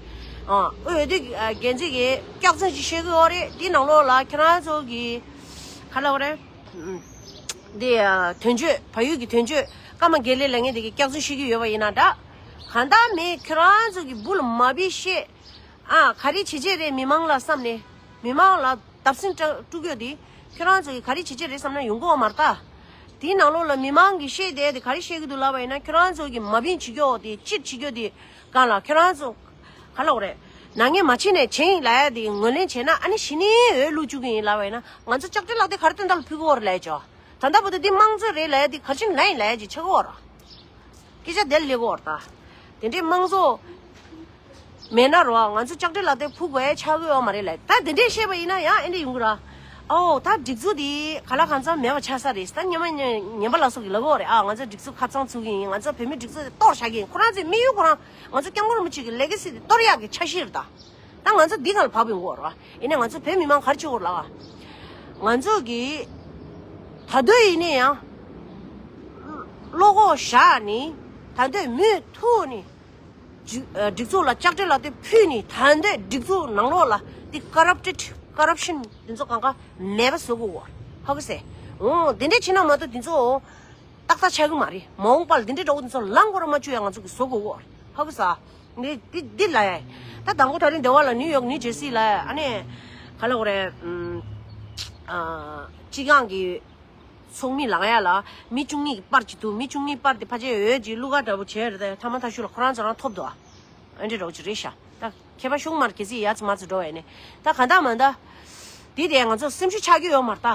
ཨ་འོས་བསྡུ་འགན་འཛིན་གྱིས་སྐྱག་རྫུན་ཅིག་བཤད་ཀྱི་ཡོད་རེད། དེ་ནང་ལོགས་ལ་ཁྱེད་རང་ཚོ་གི་ག་ལབ་དགོས་རེད། དེ་དོན་གཅོད་བལ་ཡུལ་གྱི་དོན་གཅོད་ཀརྨ་དགེ་ལེགས་ལབ་མཁན་དེ་གིས་སྐྱག་རྫུན་བཤད་ཀྱི་ཡོད་པ་ཡིན་ན་འདྲ། གང་ལྟར་མེད་ཁྱེད་རང་ཚོ་གི་འབུ་ལ་མ་བི་བཤད། ཨ་ག་རེ་བྱེད་བྱེད་རེད། མི་མང་ལ་བསམ་ནས་མི་མང་ལ་བརྡབ་གསིག་སྤྲ་སྤྲུག་ཡོད་དེ་ཁྱོད་རང་ཚོ་གིས་ག་རེ་བྱེད་བྱེད་རེད་བསམ་ན་ཡོང་གི་ཡོད་མ་རེད་ད། དེའི་ནང་ལོགས་ལ་མི་མང་གིས་བཤད་བསྡད་དེ་ག་རེ་བཤད་ཀྱི་འདུག་ལབ་པ་ཡིན་ན་ཁྱོད་རང་ཚོ་གིས་མ་བིན་བྱེད་རྒྱུ་དེ་སྤྱིར་བྱེད་རྒྱུ་དེ་སྒང་ལ་ཁྱོད་རང་ཚོ་ག་ལབ་དགོས་རེད། ནག་ཉེས་མ་བྱས་ནས་བྱས་ཡིན་ལབ་ཡ་དེ་ངོས་ལེན་བྱས་ན་ཨ་ནི་གཞི་ནས་འོས་བླུག་བཅུག་གི་ཡིན་ལབ་པ་ཡིན་ན་ང་ཚོ་ལྕགས་སྤྲེལ་ལག་དེབ་ག་རེ་སྟོན་ཐབས་ལ་ཕུལ་གྱི་ཡོད་རེད་ལབ་ཡ་ཅོ། ད་ལྟ་བར་དུ་འདི་དམངས་གཙོ་རེད་ལབ་ཡ་འདི་ག་རེ་བྱས་ནས་ལབ་ཡིན་ལབ་ཡ་ཅིག་ཆགས་ཀྱི་ཡོད་རེད། སྐད་ཆ་དེ་ལ་སླེབས་ཀྱི་ཡོད་རེད་ད། དེ་འདྲའི་དམངས་གཙོ་མེད་ན་རོ་ང་ཚོ་ལྕགས་སྤྲེལ་ལག་དེབ་ཕུལ་དགོས་ཡ་ཆགས་ཀྱི་ཡོད་མ་རེད་ལབ། ད་དེ་འདྲས་བཤད་པ་ཡིན་ན་ཡང་ཨེ་འདྲས་ཡོང་གི་ར། ཨོ་ད་སྒྲིག་འཛུགས་འདི་ག་ལ་གང་འཚམ་མེད་པ་ཆགས་ས་རེད། ད་སྔོན་མ་ཉན་པ་ལ་སོགས་ཀྱིས་ལབ་ཀྱི་ཡོད་རེད། ཨ་ང་ཚོ་སྒྲིག་འཛུགས་ཁ་གཙང་བཙུགས་ཀྱི་ཡིན། ང་ཚོ་བོད་མི་སྒྲིག་འཛུགས་དེ་གཏོར་བཞག་གི་ཡིན། ཁོ་རང་ཚོའི་དམིགས་ཡུལ་ཁོ་རང་ང་ཚོ་སྐྱབས་མགོན་རིན་པོ་ཆེ་གི་ལེ་གེ་སི་དེ་གཏོར་ཡག་གི་འཆར་གཞི་རེད་ད། ད་ང་ཚོ་འདི་སྒང་ལ་བབས་ཡོང་གི་ཡོད་རེད་བ། ཡིན་ནའི་ང་ཚོ་བོད་མི་མང་ག་རེ་བྱེད་དགོས་རེད་ལབ་པ། ང་ཚོ་གིས་ད་དུང་ཡིན་ནའི་ཡང་བློ་ཁོག་བཞག་ནས་ད་དུང་མུ་མཐུད་ནས་སྒྲིག་སྒྲིག་འཛུགས་ལ་ལྕགས་སྤྲེལ་ལག་དེབ་ཕུལ་ནས་ད་དུང་སྒྲིག་འཛུགས་ནང་ལོགས་ལ་དེ་ཀ་རབ་ཊེཌ་ཀ་རབ་ཤན་དེ་ཚོ་གང་ག་མེད་པ་བཟོ་དགོས་རེད། ཧ་གོ་སོང་། འོ་དེ་འདྲས་བྱེད་ན་མ་གཏོགས་དེ་ཚོ་ཏག་ཏག་ཆགས་ཀྱི་མ་རེད། མ་འོངས་པ་ལ་འདི་འདྲའི་འདྲ་བོ་འདི་ཚོ་ལངས་དགོས་ར་མ་བཅུག་ཡ་ང་ཚོ་གི་བཟོ་དགོས་ཀྱི་ཡོད་རེད། ཧ་གོ་སོང་། འདི་འདི་འདི་ལ་ཡ། ད་དང་པོ་ད་རིང་སྡེ་བ་ལ་ནིའུ་ཡོག་ནིའུ་ཇར་སི་ལ་ཡ་ཨ་ནི་ག་ལ་གོ་རེད། ཨམ། ཨ། སྤྱི་ཁང་གི་ཚོགས་མི་ལངས་ཡ་ལ་མི་བཅུ་གཉིས་ཀྱི་པར་ཅིག་འདུག་མི་བཅུ་གཉིས་པར་དེ་ཕལ་ཆེར་འོས་ཀྱི་བླུག་ག་འདྲ་བོ་བྱས་རེད། ད་ཐ་མ་ཐ་ཤུ་ལ་ཁོ་རང་ཚོ་རང་ཐོབ་འདུག་ཨ་འདྲ་འདྲ་བོ་ཅིག་རེད་ཤག་ད་ཁྱད་པར་ཤོང་མར་གལ་སྲིད་ཡ་ཚ་མ་ཚ་འགྲོ་བས་ནས་ད་ག་འདྲ་མ་འདྲ། དེ་དེ་ང་ཚོ་སེམས་ཤུགས་ཆག་གི་ཡོད་མ་རེད་ད།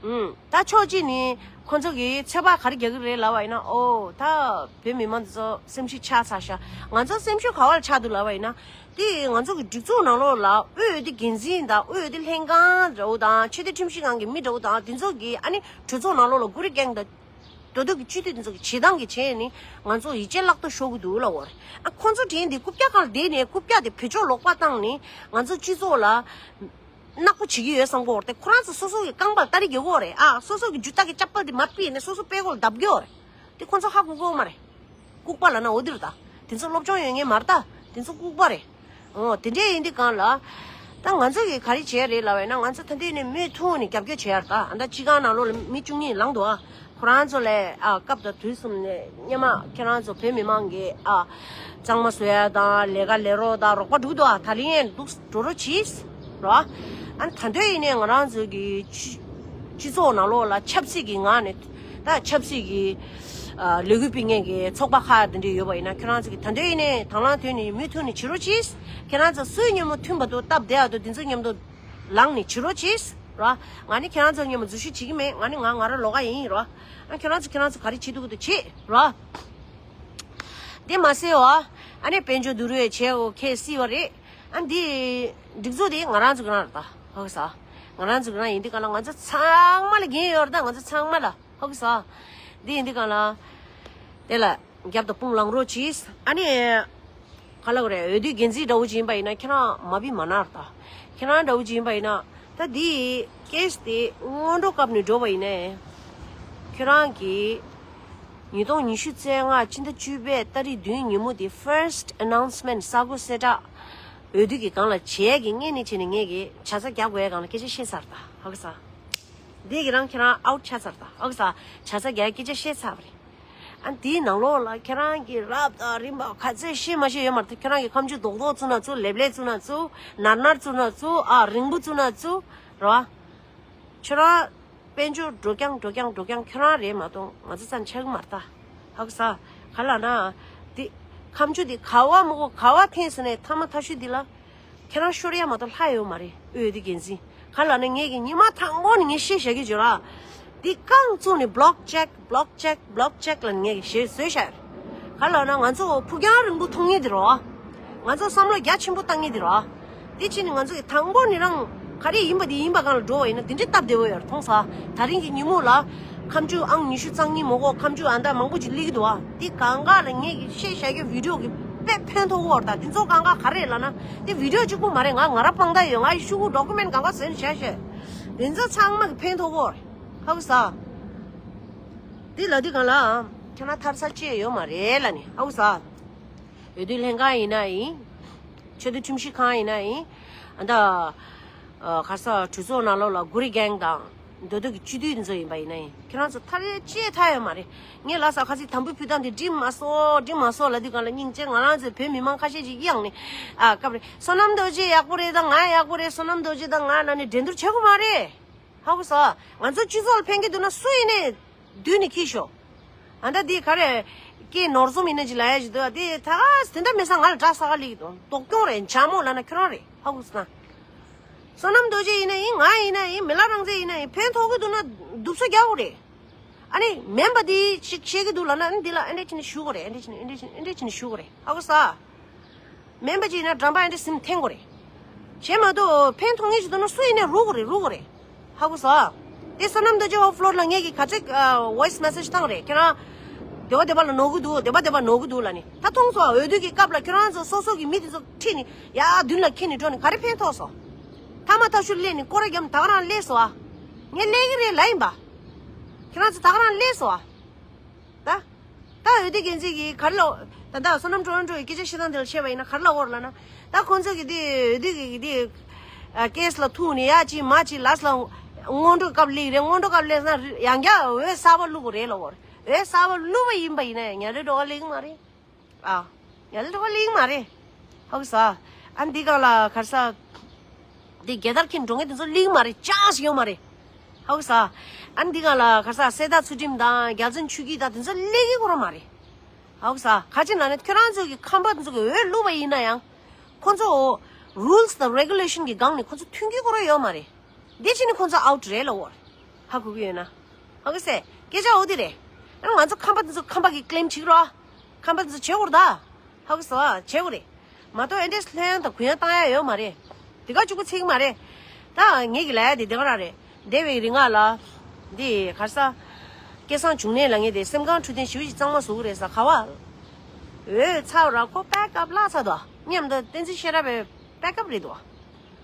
ཨུམ། ད་ཕྱོགས་གཅིག་ནས་ཁོ་ཚོ་གིས་ཚོད་དཔག་ག་རེ་རྒྱག་གི་རེད་ལབ་པ་ཡིན་ན། ཨོ་ད་བོད་མི་མང་ཚོ་སེམས་ཤུགས་ཆག་ཚར་ཤག་ང་ཚོ་སེམས་ཤུགས་ག་པར་ཆག་འདུག་ལབ་པ་ཡིན་ན། དེ་ང་ཚོ་གི་སྒྲིག་འཛུགས་ནང་ལོགས་ལ་དབུས་འོས་བསྡུ་འགན་འཛིན་དང་དབུས་འོས་བསྡུ་ལྷན་ཁང་འདྲ་བོ་དང་ཆོས་དད་ཁྲིམས་ཞིབ་ཁང་གི་མི་འདྲ་བོ་དང་དེ་ཚོ་གིས་ཨ་ནི་གྲོས་ཚོགས་ནང་ལོགས་ལ་གུ་རུ་རྒན་དང་། མདོ་སྟོད་ཀྱི་སྤྱི་འཐུས་དེ་ཚོ་གི་བྱེད་སྟངས་ཀྱི་བྱས་ནས་ང་ཚོ་ཡིད་ཆེས་བརླག་ཏུ་ཤོར་གི་འདུག་ལབ་པ་རེད། ཨ་ཁོ་ཚོ་དྲན་དེ་རྐུབ་བཀྱག་སྒང་ལ་བསྡད་ནས་རྐུབ་བཀྱག་དེ་བེད་སྤྱོད་ལོག་པ་བཏང་ནས་ང་ཚོ་སྤྱི་ཚོགས་ལ་ནག་པོ་བྱེད་ཀྱི་ཡོད་བསམ་གྱི་ཡོད་རེད་དེ། ཁོ་རང་ཚོ་སོ་སོ་གི་རྐང་པར་སྟ་རེ་རྒྱག་གི་ཡོད་རེད། ཨ་སོ་སོ་གི་རྒྱུ་སྟག་གི་ཅ་པལ་དེ་མར་ཕུད་ནས་སོ་སོ་པད་གོག་ལ་བརྡབ་ཀྱི་ཡོད་རེད། དེ་ཁོ་ཚོ་ཧ་གོ་གི་ཡོད་མ་རེད། ལྐུགས་པ་ལབ་ན་འོ་དེ་རེད་ད། དེ་ཚོ་སློབ་སྦྱོང་ཡོད་མཁན་མ་རེད་ད། དེ་ཚོ་ལྐུགས་པ་རེད། འོ་དེ་འདྲས་ཡིན་དུས་སྒང་ལ། ད་ ད་ང་ཚོ་གིས་ག་རེ་བྱས་རེད་ལབ་པ་ཡིན་ན། ང་ཚོ་ད་ལྟའི་ནས་མུ་མཐུད་ནས་རྒྱབ་སྐྱོར་བྱས་ཡ་རེད། ད་ཨ་ད་སྤྱི་ཁང་ནང་ལོགས་ལ་མི་བཅུ་གཉིས་ལངས་འདུག་ཨ། ཁོ་རང་ཚོ་ལས་ཨ་སྐབས་དང་དུས་གསུམ་ནས་སྔོན་མ་ཁྱེད་རང་ཚོ་བོད་མི་མང་གི་ཨ་གཙང་མ་བཟོ་ཡ་དང་ལས་ཀ་ལས་རོགས་དང་རོགས་པ་འགྲོ་གི་འདུག་ཨ། ད་ལན་འདུག་འགྲོ་རོགས་གྱིས་རོ། ཨ་ད་ལྟ་ཡིན་ནས་ང་རང་ཚོ་གི་སྤྱི་སྤྱི་ཚོགས་ནང་ལོགས་ལ་ཆབ་སྲིད་ཀྱི་ངང་ནས། ད་ཆབ་སྲིད་ཀྱི་ཨ་ལས་འགུལ་སྤེལ་མཁན་གྱི་ཚོགས་པ་ཁག་དེ་འདྲ་ཡོད་པ་ཡིན་ན། ཁྱེད་རང་ཚོ་གི་ད་ལྟ་ཡིན་ནས་དང་བླངས་ཐོན་ནས་མུ་མཐུད་ནས་བྱེད་རོགས་གྱིས། ཁྱེད་རང་ཚོ་སུའི་སྙན་མོ་མཐུན་པ་འདུག་སྟབས་བདེ་ཡ་འདུག་དེ་ཚོ་མཉམ་དུ་ལངས་ནས་བྱེད་རོགས་གྱིས་རོ། ང་ནི་ཁྱེད་རང་ཚོ་མཉམ་པོ་འཛུལ་ཞུགས་བྱེད་ཀྱི་མེད། ང་ནི་ང་ང་རང་ལོགས་ཀ་ཡིན་རོ། ཨ་ཁྱེད་རང་ཚོ་ཁྱེད་རང་ཚོ་ག་རེ་བྱེད་ཐུབ་ཀྱི་འདུག་བྱེད་རོ། དེ་མ་ཟད་འོ། ཨ་ནི་དཔལ་འབྱོར་བསྡུ་རུབ་བྱས་འོ་ཁེ་སི་བ་རེད། ཨ་འདི་སྒྲིག་འཛུགས་དེ་ང་རང་ཚོ་གི་རང་རེད་ད། ཧ་གོ་ས། ང་རང་ཚོ་གི་རང་ཡིན་དུས་ག་ལ་ང་ཚོ་ཚང་མ་ལ་འགན་ཡོད་རེད་ད། ང་ཚོ་ཚང་མ་ལ། ཧ་གོ་ས། འདི་ཡིན་དུས་ག་ལ། དེ་ལ་རྒྱབ་དང་དཔུང་ལངས་རོགས་གྱིས། ཨ་ནི། ག་ལ་གོ་རེད། འོས་བསྡུའི་འགན་འཛིན་འདྲ་བོ་ཅིག་ཡིན་པ་ཡིན་ན་ཁྱེད་རང་མ་བི་མ་ན་ར་ད། ཁྱེད་རང་འདྲ་བོ་ཅིག་ཡིན་པ་ཡིན་ན། ད་འདི་ཀེ་སི་དེ་སྔོན་འགྲོ་སྐབས་ནས་འགྲོ་བ་ཡིན་ནའི། ཁྱེད་རང་གིས་ཉིས་སྟོང་ཉི་ཤུ་རྩ་ལྔ་སྤྱི་ཟླ་བཅུ་པའི་ཏ་རིག་བདུན་ཉིན་མོ་དེ་first announcement གསར་འགོད་གསལ་བསྒྲགས་འོས་བསྡུ་གི་སྒང་ལ་བྱས་ཀྱི་སྔས་ནས་བྱས་ནས་ངས་ཀྱི་ཆ་ཚ་རྒྱག་དགོས་ཡ་སྒང་ལ་སྐད་ཆ་བཤད་ཚར་ད། ཧ་གོ་ས། འདི་གི་རང་ཁྱེད་རང་ཨའུཊ་ཆགས་ཚར་ད། ཨའུ་ས། ཆ་ཚ་རྒྱག་སྐད་ཆ་བཤད་ཚར་བ་རེད། ཨ་འདིའི་ནང་ལོགས་ལ་ཁྱེད་རང་གི་རབ་དང་རིམ་པ་ག་ཚོད་ཤེས་མ་ཤེས་ཡོད་མ་རེད། ཁྱེད་རང་གི་ཁ་མཆུ་རྡོག་རྡོག་བཙུགས་ན་བཙུགས། ལེབ་ལེབ་བཙུགས་ན་བཙུགས། ནར་ནར་བཙུགས་ན་བཙུགས། ཨ་རིང་པོ་བཙུགས་ན་བཙུགས། རེད་བ། ཁྱོད་རང་དཔལ་འབྱོར་འགྲོ་རྐྱང་འགྲོ་རྐྱང་འགྲོ་རྐྱང་ཁྱོད་རང་རེད་མ་གཏོགས་ང་ཚོ་རྩ་ནས་ཆགས་ཀྱི་མ་རེད་ད། ཧ་གོ་ས། ག་ལ་ན། འདི། ཁ་མཆུ་འདི་ག་བ་མ་གོ་ག་བ་འཐེན་སོང་ནས་ཐ་མ་ཐ་ཤུ་འདི་ལ། ཁྱེད་རང་ཤོར་ཡ་མ་གཏོགས་ལྷག་ཡོད་མ་རེད། འོས་བསྡུ་འགན་འཛིན། ག་ལ་ན་ངས་ཀྱི་ཉི་མ་དང་པོ་ནས་ངས་བཤད་བཞག་གི་བརྗོད་ར། འདི་རྐང་བཙུགས་ནས་block check block check block check ལ་ངས་ཀྱི་ཞེས་བཟོས་བཞག་ག་ལ་ན་ང་ཚོ་ཕུགས་རྒྱང་རིང་པོ་མཐོང་ངེས་འདི་རོ། ང་ཚོ་བསམ་བློ་རྒྱ་ཆེན་པོ་བཏང་ངེས་འདི་རོ། འདི་ཕྱིན་ནས་ང་ཚོ་གི་དང་པོ་ནས་རང་ག་རེ་ཡིན་པ་དེ་ཡིན་པ་སྒང་ལ་འགྲོ་བ་ཡིན་ན་དེ་འདྲའི་སྟབས་བདེ་བོ་ཡོད་རེད་མཐོང་ས། ད་རིང་གི་ཉིན་མོ་ལ། ཁ་མཆུ་ཨང་ཉི་ཤུ་རྩ་གཉིས་མ་གོ་ཁ་མཆུ་ཨ་མདའ་མང་པོ་ཅིག་སླེབས་ཀྱི་འདུག་བ། འདི་གང་ག་ལ་ངས་ཀྱི་བཤད་བཞག་གི་video གི་དཔེ་ཕན་ཐོགས་ཀྱི་ཡོད་རེད་ད། འདི་ཚོ་གང་ག་ག་རེ་ལབ་ན། འདི་video གཅིག་པུ་མ་རེད། ང་ང་རང་དཔང་རྟགས་ཡོད། ང་ཡི་ཤོག་གུ་document གང་ག་བཟོས་ནས་བཞག་བཞག་འདི་ཚོ་ཚང་མ་གི་ཕན་ཐོགས་ཀྱི་ཡོད་རེད། ཧ་གོ་ས། འདི་ལ་འདི་གང་ལ་ཁྱེད་རང་ཐར་ས་ཅི་ཡང་ཡོད་མ་རེད་ལབ་ནི། ཧ་གོ་ས། འོས་བསྡུ་ལྷན་ཁང་ཡིན་ན་ཡིན། ཆེས་མཐོའི་ཁྲིམས་ཞིབ་ཁང་ཡིན་ན་ཡིན། ཨ་ད། ཨ་ག་ས་གྲོས་ཚོགས་ནང་ལོགས་ལ་གུ་རི་གེང་དང་མདོ་སྟོད་ཀྱི་སྤྱི་འཐུས་འདི་ཚོ་ཡིན་པ་ཡིན་ན་ཡིན། ཁྱེད་རང་ཚོ་ཐར་ཡ་ཅི་ཡང་ཐར་ཡོད་མ་རེད། ངས་ལབ་ས་ཁ་སང་དམ་བུ་ཕུལ་སྟངས་འདི་འགྲིག་མ་སོང་འགྲིག་མ་སོང་ལབ་དུས་སྒང་ལ་སྙིང་རྗེ། ང་རང་ཚོའི་བོད་མི་མང་ཁ་ཤས་ཅིག་གཡེངས་ནས་ཨ་སྐབས་རེ་བསོད་ནམས་རྡོ་རྗེ་ཡག་པོ་རེད་ད་ང་ཡག་པོ་རེད། བསོད་ནམས་རྡོ་རྗེ་དང་ང་ལབ་ནས་འགྲན་བསྡུར་བྱེད་དགོས་མ་རེད། ཧ་གོ་ས། ང་ཚོ་སྤྱི་ཚོགས་ལ་ཕན་གྱི་འདུག་ན་སུ་ཡིན་ནའི་མདུན་ནས་ཁྱེར་ཤོག་ཨ་ད་འདི་ག་རེ། སྐད་ནོར་འཛོམས་ཡིན་ན་ཅི་ལ་ཡ་ཞིག་འདུག་ཨ། དེ་ད་དེ་འདྲ་མེད་ས་ང་ལ་དྲག་ས་ག་ལིག་དང་དོག་གྱོང་རེད། འཇམ་མོ་ལབ་ན་ཁྱོད་རང་རེད། ཧ་གོ་སོང་ན། བསོད་ནམས་རྡོ་རྗེ་ཡིན་ན་ཡིན། ང་ཡིན་ན་ཡིན། མི་ལ་རང་བཙན་ཡིན་ན་ཡིན། ཕན་ཐོགས་ཀྱི་འདུག་ན་སྡུག་ས་རྒྱག་དགོས་རེད། ཨ་ནི་མིན་པ་འདི་ཞིག་བཤད་ཀྱི་འདུག་ལབ་ན་ཨ་ནི་འདི་ལ་ཨེ་འདྲས་བྱས་ནས་ཞུ་དགོས་རེད། ཨེ་འདྲས་བྱས་ནས་ཨེ་འདྲས་བྱས་ནས་ཨེ་འདྲས་བྱས་ནས་ཞུ་དགོས་རེད། ཧ་གོ་ས། མིན་པ་ཅིག་ཡིན་ན་འགྲམ་པ་ཨེ་འདྲས་སེམས་འཐེན་དགོས་རེད། བྱས་མ་གཏོགས་ཕན་ཐོགས་ངེས་ཤིག་འདུག་ན་སུ་ཡིན་ནའི་རུག་དགོས་རེད། རུག་དགོས་རེད། ཧ་གོ་ས། དེ་བསོད་ནམས་རྡོ་རྗེ་ཧོ་ཕློར་ལ་ངས་ཀྱི་ག་ཚོད་ཨ་voice message བཏང་རེད། ཁྱེད་རང་དེ་བ་དེ་བ་ལ་ནོར་གི་འདུག་དེ་བ་དེ་བ་ནོར་གི་འདུག་ལབ་ནི། ད་མཐོང་སོང་། འོས་བསྡུ་གི་སྐབས་ལ་ཁྱེད་རང་ཚོ་སོ་སོ་གི་མི་དེ་ཚོ་ཁྲིད་ནི་ཡ་མདུན་ལ་ཁྱེར་ནི་འགྲོ་ནི་ག་རེ་ཕན་ཐོགས་སོང་། ཐ་མ་ཐག་ཤུར་སླེབས་ནི་སྐོར་ར་བརྒྱབ་ནི་ད་ག་རང་སླེབས་སོང་ཨ། ངས་སླེབས་ཀྱི་རེད་ལབ་ཡིན་པ། ཁྱེད་རང་ཚོ་ད་ག་རང་སླེབས་སོང་ཨ། ད། ད་འོས་བསྡུ་འགན་འཛིན་གྱིས་ག་རེ་ལབ། ད་ལྟ་བསོད་ནམས་ཀྲོ་རོན་ཀྲོ་ཡི་སྐད་ཆ་བཤད་སྟངས་དེ་ལ་བཤད་པ་ཡིན་ན་ག་རེ་ལབ་ཡོད་རེད་ལབ་ན། ད་ཁོང་ཚོ་གིས་དེ་འོས་བསྡུ་གི་དེ་ཨ་ཀེ་སི་ལ་ཐུག་ནས་ཡ་ཅིག་མ་ཅིག་ལབ་ས་ལ་སྔོན་འགྲོ་སྐབས་སླེབས་རེད། སྔོན་འགྲོ་སྐབས་སླེབས་ན་ཡང་བསྐྱར་འོས་གསར་པ་བླུག་དགོས་རེད་ལབ་ཡོད་རེད། འོས་གསར་པ་བླུག་པ་ཡིན་པ་ཡིན་ན་ཡང་ཉ་རེ་འགྲོ་ག་སླེབས་ཀྱི་མ་རེད། ཨ། ཡ་ལེ་ཏོ་ལིང་མ་རེད། ཧོག་ས། ཨ་འདི་གང་ལ་གར་ས། འདི་རྒྱལ་དར་འཁྱེར་འགྲོ་མཁན་དེ་ཚོ་ལིང་མ་རེད། ཅང་ཞིག་ཡོད་མ་རེད། ཧོག་ས། ཨ་འདི་གང་ལ་གར་ས་གསེར་རྟ་ཚུལ་ཁྲིམས་དང་རྒྱལ་བཙུན་ཆོས་སྐྱིད་དང་དེ་ཚོ་ལིང་གི་ཁོ་རང་མ་རེད། ཧོག་ས། ག་ཅི་ན་ནི་ཁྱོད་རང་ཚོ་གི་ཁམས་པ་ཚོ་གི་འོས་བླུགས་པ་ཡིན་ན་ཡང་། ཁོ་ཚོ་rules དང་regulation གི་སྒང་ནས་ཁོ་ཚོ་མཐུན་གི་ཁོ་རང་ཡོད་མ་རེད། འདི་ཕྱི་ནི་ཁོང་ཚོ་out རེད་ལབ་ཡོད་རེད། ཧ་གོ་གི་ཡོད་ན། ཧ་གོ་སེ། སྐད་ཆ་འོ་དེ་རེད། ཨ་ང་ཚོ་ཁམས་པ་འདི་ཚོ་ཁམས་པ་གི་claim བྱེད་ཀྱི་རོགས། ཁམས་པ་འདི་ཚོ་བྱེད་དགོས་རེད་ད། ཧ་གོ་སོང་ཨ། བྱེད་དགོས་རེད། མ་གཏོགས་ཨེ་འདྲས་ལྷན་དང་གུ་ཡངས་བཏང་ཡ་ཡོད་མ་རེད། དེ་ག་གཅིག་པུ་ཚིག་མ་རེད། ད་ངེད་ཀྱི་ལ་ཡ་དེ་དེ་ག་རང་རེད། འདས་པའི་རིང་ལ། འདི་གར་ས། སྐལ་བཟང་འབྱུང་གནས་ལ་ངེད་དེ་སེམས་ཁང་འཕྲོད་བསྟེན་ཞུ་ཞིག་གཙང་མ་བཟོ་གི་རེད་ས་ག་བ། འོད་ཚ་ར་ཁོ་back up ལ་ཚ་དོ། མཉམ་དུ་བསྟན་འཛིན་ཤེས་རབ་པའི་back up རེད་དོ།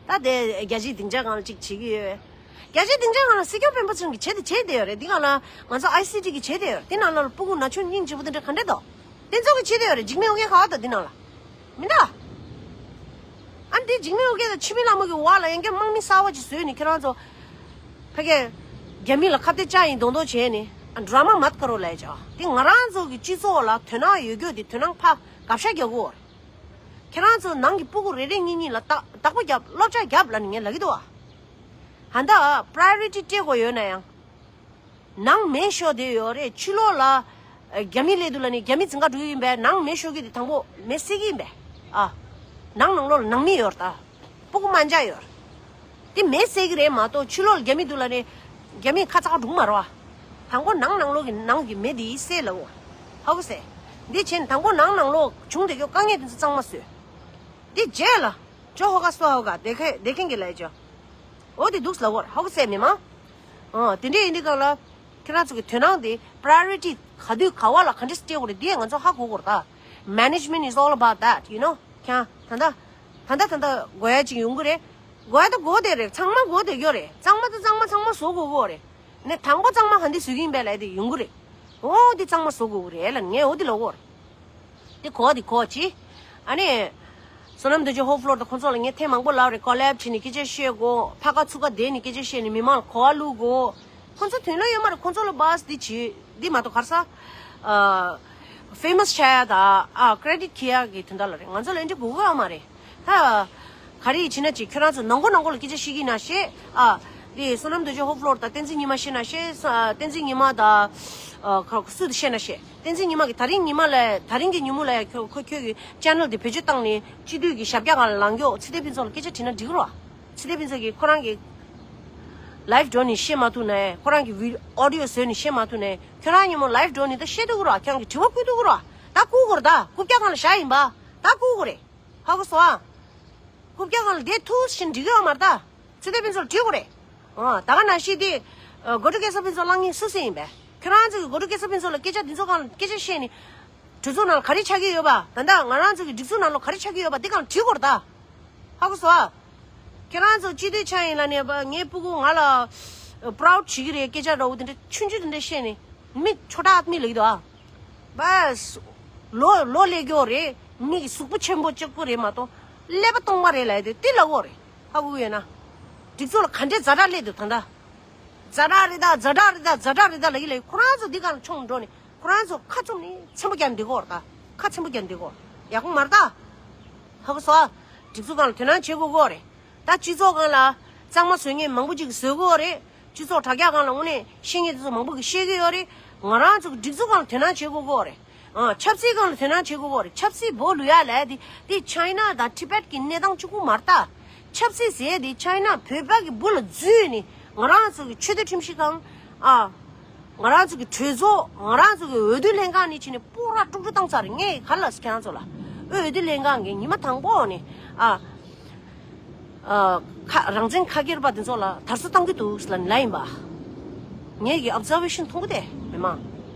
ད་དེ་རྒྱལ་སྤྱིའི་སྡིངས་ཆ་སྒང་ལ་ཅིག་བྱེད་ཀྱི་ཡོད། རྒྱལ་སྤྱིའི་སྡིངས་ཆ་སྒང་ལ་སྲིད་སྐྱོང་སྤེན་པ་ཚེ་རིང་གིས་བྱེད་དེ་བྱེད་བསྡད་ཡོད་རེད། འདི་སྒང་ལ་ང་ཚོ་ཨའི་སི་ཊི་གིས་བྱེད་བསྡད་ཡོད་རེད། འདི་ནང་ལ་སྤུ་གུ་ན་ཆུང་སྙིང་རྗེ་པོ་དེ་འདྲ་ག་འདྲས་འདུག་དེ་ཚོ་གིས་བྱེད་བསྡད་ཡོད་རེད། འཇིགས་མེད་ཨོ་རྒྱན་ག་བ་འདུག་འདི་ནང་ལ། མི་འདུག་ཨ་ འཇིགས་མེད་ཨོ་རྒྱན་དང་འཆི་མེད་ལྷ་མོ་གི་བར་ལ་ཡང་བསྐྱར་དམག་མི་གསར་བ་ཅིག་བཟོས་ནས་ཁྱེད་རང་ཚོ་ཕ་གིའི་རྒྱ་མི་ལ་ཁ་གཏད་བཅག་ཡིན་མདོག་མདོག་བྱས་ནས་ཨ་ཌ་ར་མ་མ་ཀ་རོ་ལབ་ཡ་ཅིག་དེ་ང་རང་ཚོ་གི་སྤྱི་ཚོགས་ལ་དོ་སྣང་ཡོད་རྒྱུ་དེ་དོ་སྣང་ཕ་གབ་ཤ་རྒྱག་གོ། ཁྱེད་རང་ཚོ་ནང་གི་སྤུ་གུ་རེ་རེ་གཉིས་གཉིས་ལ་བདག་བདག་པོ་རྒྱབ་སློབ་སྦྱོང་རྒྱབ་ལབ་ནས་ངས་ལབ་ཀྱི་འདུག་ཨ། ཧ་ད་པ་རའི་ཡོ་རི་ཊི་སྤྲད་དགོས་ཡོད་ན་ཡང་། ནང་མེ་ཤོར་བསྡད་ཡོད་རེད། ཕྱི་ལོགས་ལ་ཨ་རྒྱ་མི་སླེབས་འདུག་ལབ་ནས་རྒྱ་མི་འཛིང་ག་འགྲོ་གི་ཡིན་པས། ནང་མེ་ཤོར་གྱི་དེ་དང་པོ་མེ་བསད་ཀྱི་ཡིན་པས། ཨ། ནང་ནང་ལོགས་ལ་ནང་མི་ཡོད་རེད་ད། སྤུ་གུ་དམར་འབྱར་ཡོད་རེད། དེ་མེ་བསད་ཀྱི་རེད་མ་གཏོགས་ཕྱི་ལོགས་ལ་རྒྱ་མི་འདུག་ལབ་ནས་རྒྱ་མི་ཁ་ཚ་ག་འགྲོ་གི་མ་རེད་བ། དང་པོ་ནང་ནང་ལོགས་ཀྱི་ནང་གི་མེ་དེ་བསད་ལབ་འོ། ཧ་གོ་སེ། འདི་བྱས་ནས་དང་པོ་ནང་ནང་ལོགས་བྱུང་བསྡད་རྒྱུ་དཀའ་ངལ་དེ་ཚོ་གཙང་མ་བཟོས། འདི་རྗེས་ལ། ཇོ་ཧོ་ག་སོ་ཧོ་ག་དེ་ཁེ་དེ་ཁེན་གི་ལས་ཇོ། འོ་དེ་འདུག་ལབ་བོར་ཧོ་ག་སེ་མི་མང་། ཨ་དེ་འདྲས་ཡིན་དུས་གང་ལ། ཁྱེད་རང་ཚོ་གི་དོ་སྣང་དེ་པ་རའི་ཡོ་རི་ཊི་ག་དུས་ག་བ་ལ་ག་འདྲས་སྤྲད་དགོས་རེད་དེ་ང་ཚོ་ཧ་གོ་དགོས་རེད་ད། Management is all about that, you know. ཁྱང་ད་ད་ད་ད་ད་དགོས་ཡ་ཅིག་ཡོང་གི་རེད། དགོས་ཡ་ད་དགོས་དེ་རེད། ཚང་མ་དགོས་དེ་ཡོད་རེད། གཙང་མ་ད་གཙང་མ་ཚང་མ་བཟོ་དགོས་གོ་རེད། ནས་དང་པོ་གཙང་མ་ག་འདི་བཟོ་གི་ཡིན་པས་ལབ་དེ་ཡོང་གི་རེད། འོ་དེ་གཙང་མ་བཟོ་དགོས་གི་རེད་ལ་ངས་འོ་དེ་ལབ་གོ་རེད། དེ་གོ་བ་དེ་གོ་ཅི། ཨ་ནི། བསོད་ནམས་རྡོ་རྗེ་ཧོ་ཕ་ལོར་དང་ཁོང་ཚོ་ལ་ངས་ཐེངས་མང་པོ་ལབ་རེད། ཀོ་ལེབ་བྱས་ནས་སྐད་ཆ་བཤད་དགོས། ཕ་ཁ་ཚུགས་ཀ་བསྡད་ནས་སྐད་ཆ་བཤད་ནས་མི་མང་ལ་གོ་བ་བླུག་དགོས། ཁོང་ཚོ་དོན་ལ་ཡོད་མ་རེད། ཁོང་ཚོ་ལ་བཱས་འདི་བྱེད་འདི་མ་གཏོགས་ག་རེ་ཟ། ཨ། ཕེ་མ་སི་ཆགས་ཡ་ད་ཨ་ཀེ་རེ་ཌིཊ་ཁྱེར་ཡ་གི་དོན་དག་ལ་རེད། ང་ཚོ་ལ་འདི་དགོས་ཀྱི་ཡོད་མ་རེད། ད། ག་རེ་ཡིན་ན་ཅིག་ཁྱོད་རང་ཚོ་ནང་ཁོ་ནང་ཁོ་ལ་སྐད་ཆ་བཤད་ཀྱི་ཡིན་ན་བཤད། ཨ། དེ་བསོད་ནམས་རྡོ་རྗེ་ཧོ་ཕ་ལོར་དང་བསྟན་འཛིན་ཉི་མ་བཤད་ན་བཤད། ཨ། བསྟན་འཛིན་ཉི་མ་དང་། ཨ། ཁ་སུ་དེ་བཤད་ན་བཤད། བསྟན་འཛིན་ཉི་མ་གི་ད་རིང་ཉི་མ་ལ་ད་རིང་གི་ཉིན་མོ་ལ་ཡ་ཁྱོད་ཁོ་ཁྱོད་ཀྱི་ཆེ་ནལ་དེ་བེད་སྤྱོད་བཏང་ནས་སྤྱི་འཐུས་ཀྱི་ཞབས་བཀྱག་སྒང་ལ་ལངས་ཀྱོག་ཚེ་བརྟན་ཕུན་ཚོགས་ལ་སྐད་ཆ་དྲིས་ན་འགྲིག་གི་རོ། ཚེ་བརྟན་ཕུན་ཚོགས་ཀྱིས་ཁོ་རང་གི་ལའིབ་འགྲོ་ནས་བཤད་མ་ཐུབ་ནས་ཁོ་རང་གི་བི་ཨོ་ཌི་ཡོ་བཟོས་ནས་བཤད་མ་ཐུབ་ནས་ཁྱོད་རང་ཉིན་མོ་ལའིབ་འགྲོ་ནས་ད་བཤད་ཐུབ་ཀྱི་རོ། ཁྱོད་རང་གི་དྲི་བ་བསྐུལ་ཐུབ་ཀྱི་རོ། ད་བསྐུལ་དགོས་རེད། ད་རྐུབ་བཀྱག་སྒང་ལ་བཞག་ཡིན་པ། ད་བསྐུལ་དགོས་རེད། ཧ་གོ་སོང་ཨ། རྐུབ་བཀྱག་སྒང་ལ་བསྡད་ཐུབ་ཕྱིན་འགྲིག་གི་ཡོད་མ་རེད་ད། ཚེ་བརྟན་ཕུན་ཚོགས་ལ་དྲི་དགོས་རེད། ཨ། ད་ག་ནང་བཞིན་དེ། ཨ། སྒོ་ཁྲི་སྐལ་བཟང་ཕུན་ཚོགས་གླེང་མཁན་སུ་སུ་ཡིན་པས། ཁྱོད་རང་ཚོ་གི་སྒོ་ཁྲི་སྐལ་བཟང་ཕུན་ཚོགས་ལ་སྐད་ཆ་འདི་ཚོ་སྒང་ལ་སྐད་ཆ་བཤད་ནས། གྲོས་ཚོགས་ནང་ལ་ག་རེ་ཆགས་ཀྱི་ཡོད་པ། ད་ལྟ་ང་རང་ཚོ་གི་སྒྲིག་འཛུགས་ནང་ལ་ག་རེ་ཆགས་ཀྱི་ཡོད་པ་འདི་སྒང་ལ་དྲི་དགོས་རེད་ད། ཧ་གོ་སོང་ཨ། ཁྱེད་རང་ཚོ་སྤྱི་འཐུས་ཆགས་ཡིན་ལབ་ནས་ངའི་སྤུ་གུ་ང་ལ་པ་རའུཌ་བྱེད་ཀྱི་རེད། སྐད་ཆ་འདྲ་བོ་དེ་འདྲ་ཆུང་ཆུང་དེ་འདྲ་བཤད་ནས་མི་ཆོ་འདྲ་ཨ་མི་ལབ་ཀྱི་འདུག་ཨ། བས། ལོ་ལོ་ལས་མགྱོགས་རེད། མི་གི་གཟུགས་པོ་ཆེན་པོ་གཅིག་པུ་རེད་མ་གཏོགས་ཀླད་པ་སྟོང་པ་རེད་ལབ་ཡ་དེ་དེ་ལབ་དགོས་རེད། ཧ་གོ་གི་ཡོད་ན། སྒྲིག་འཛུགས་ལ་ག་འདྲས་ཛ་དྲག་སླེབས་འདུག་ད་ལྟ། ཛ་དྲག་རེད་ད་ཛ་དྲག་རེད་ད་ཛ་དྲག་རེད་ད་ལབ་ཀྱི་ལབ་ཀྱི་ཁོ་རང་ཚོ་འདི་སྒང་ལ་མཆོང་འགྲོ་ནས་ཁོ་རང་ཚོ་ཁ་བཙུམ་ནས་ཚེམ་པ་རྒྱག་འདི་གོ་རེད་ད། ཁ་ཚེམ་པ་རྒྱག་འདི་གོ། ཡག་པོ་མ་རེད་ད། ཧ་གོ་སོང་ཨ། སྒྲིག་འཛུགས་སྒང་ལ་དོ་སྣང་བྱེད་དགོས་གོ་རེད། ད་སྤྱི་ཚོགས་སྒང་ལ་གཙང་མ་བཟོ་མཁན་མང་པོ་ཅིག་བཟོ་གི་ཡོད་རེད། སྤྱི་ཚོགས་དྲ་རྒྱ་སྒང་ལ་དངོས་གནས་ཤེས་མཁན་དེ་ཚོ་མང་པོ་གིས་ཤེས་ཀྱི་ཡོད་རེད། ང་རང་ཚོ་གི་སྒྲིག་འཛུགས་སྒང་ལ་དོ་སྣང་བྱེད་དགོས་ཀྱི་ཡོད་རེད། ཨ། ཆབ་སྲིད་སྒང་ལ་དོ་སྣང་བྱེད་དགོས་ཀྱི་ཡོད་རེད། ཆབ་སྲིད་བོད་ལུ་ཡ་ལས་དེ་དེ་ཆའི་ན་དང་ཊི་བེཊ་གི་གནས་སྟངས་གཅིག་པུ་མ་རེད་ད། ཆབ་སྲིད་ཟེར་དེ་ཆའི་ན་བོད་པ་གི་འབུ་ལ་འཛུལ་ནས་ང་རང་ཚོ་གི་ཆོས་དད་ཁྲིམས་ཞིབ་ཁང་། ཨ། ང་རང་ཚོ་གི་གྲོས་ཚོགས་ང་རང་ཚོ་གི་འོས་བསྡུ་ལྷན་ཁང་ནས་བྱས་ནས་སྤོ་ར་དཀྲུག་དཀྲུག་བཏང་ཚར་རེད། ངས་ག་རེ་ལབ་ཟེར་ཁྱེད་རང་ཚོ་ལ། འོས་བསྡུ་ལྷན་ཁང་གིས་ཉི་མ་དང་པོ་ནས་ཨ། ཨ། ཁ་རང་བཙན་ཁ་སྒེར་པ་དེ་ཚོ་ལ་དར་སྲོལ་བཏང་གི་འདུག་ལབ་ནས་ལབ་ཡིན་པ། ངེད་ཀྱི་ཨོབ་ཛར་ཝེ་ཤན་མཐོང་གི་དེ་མི་མང་།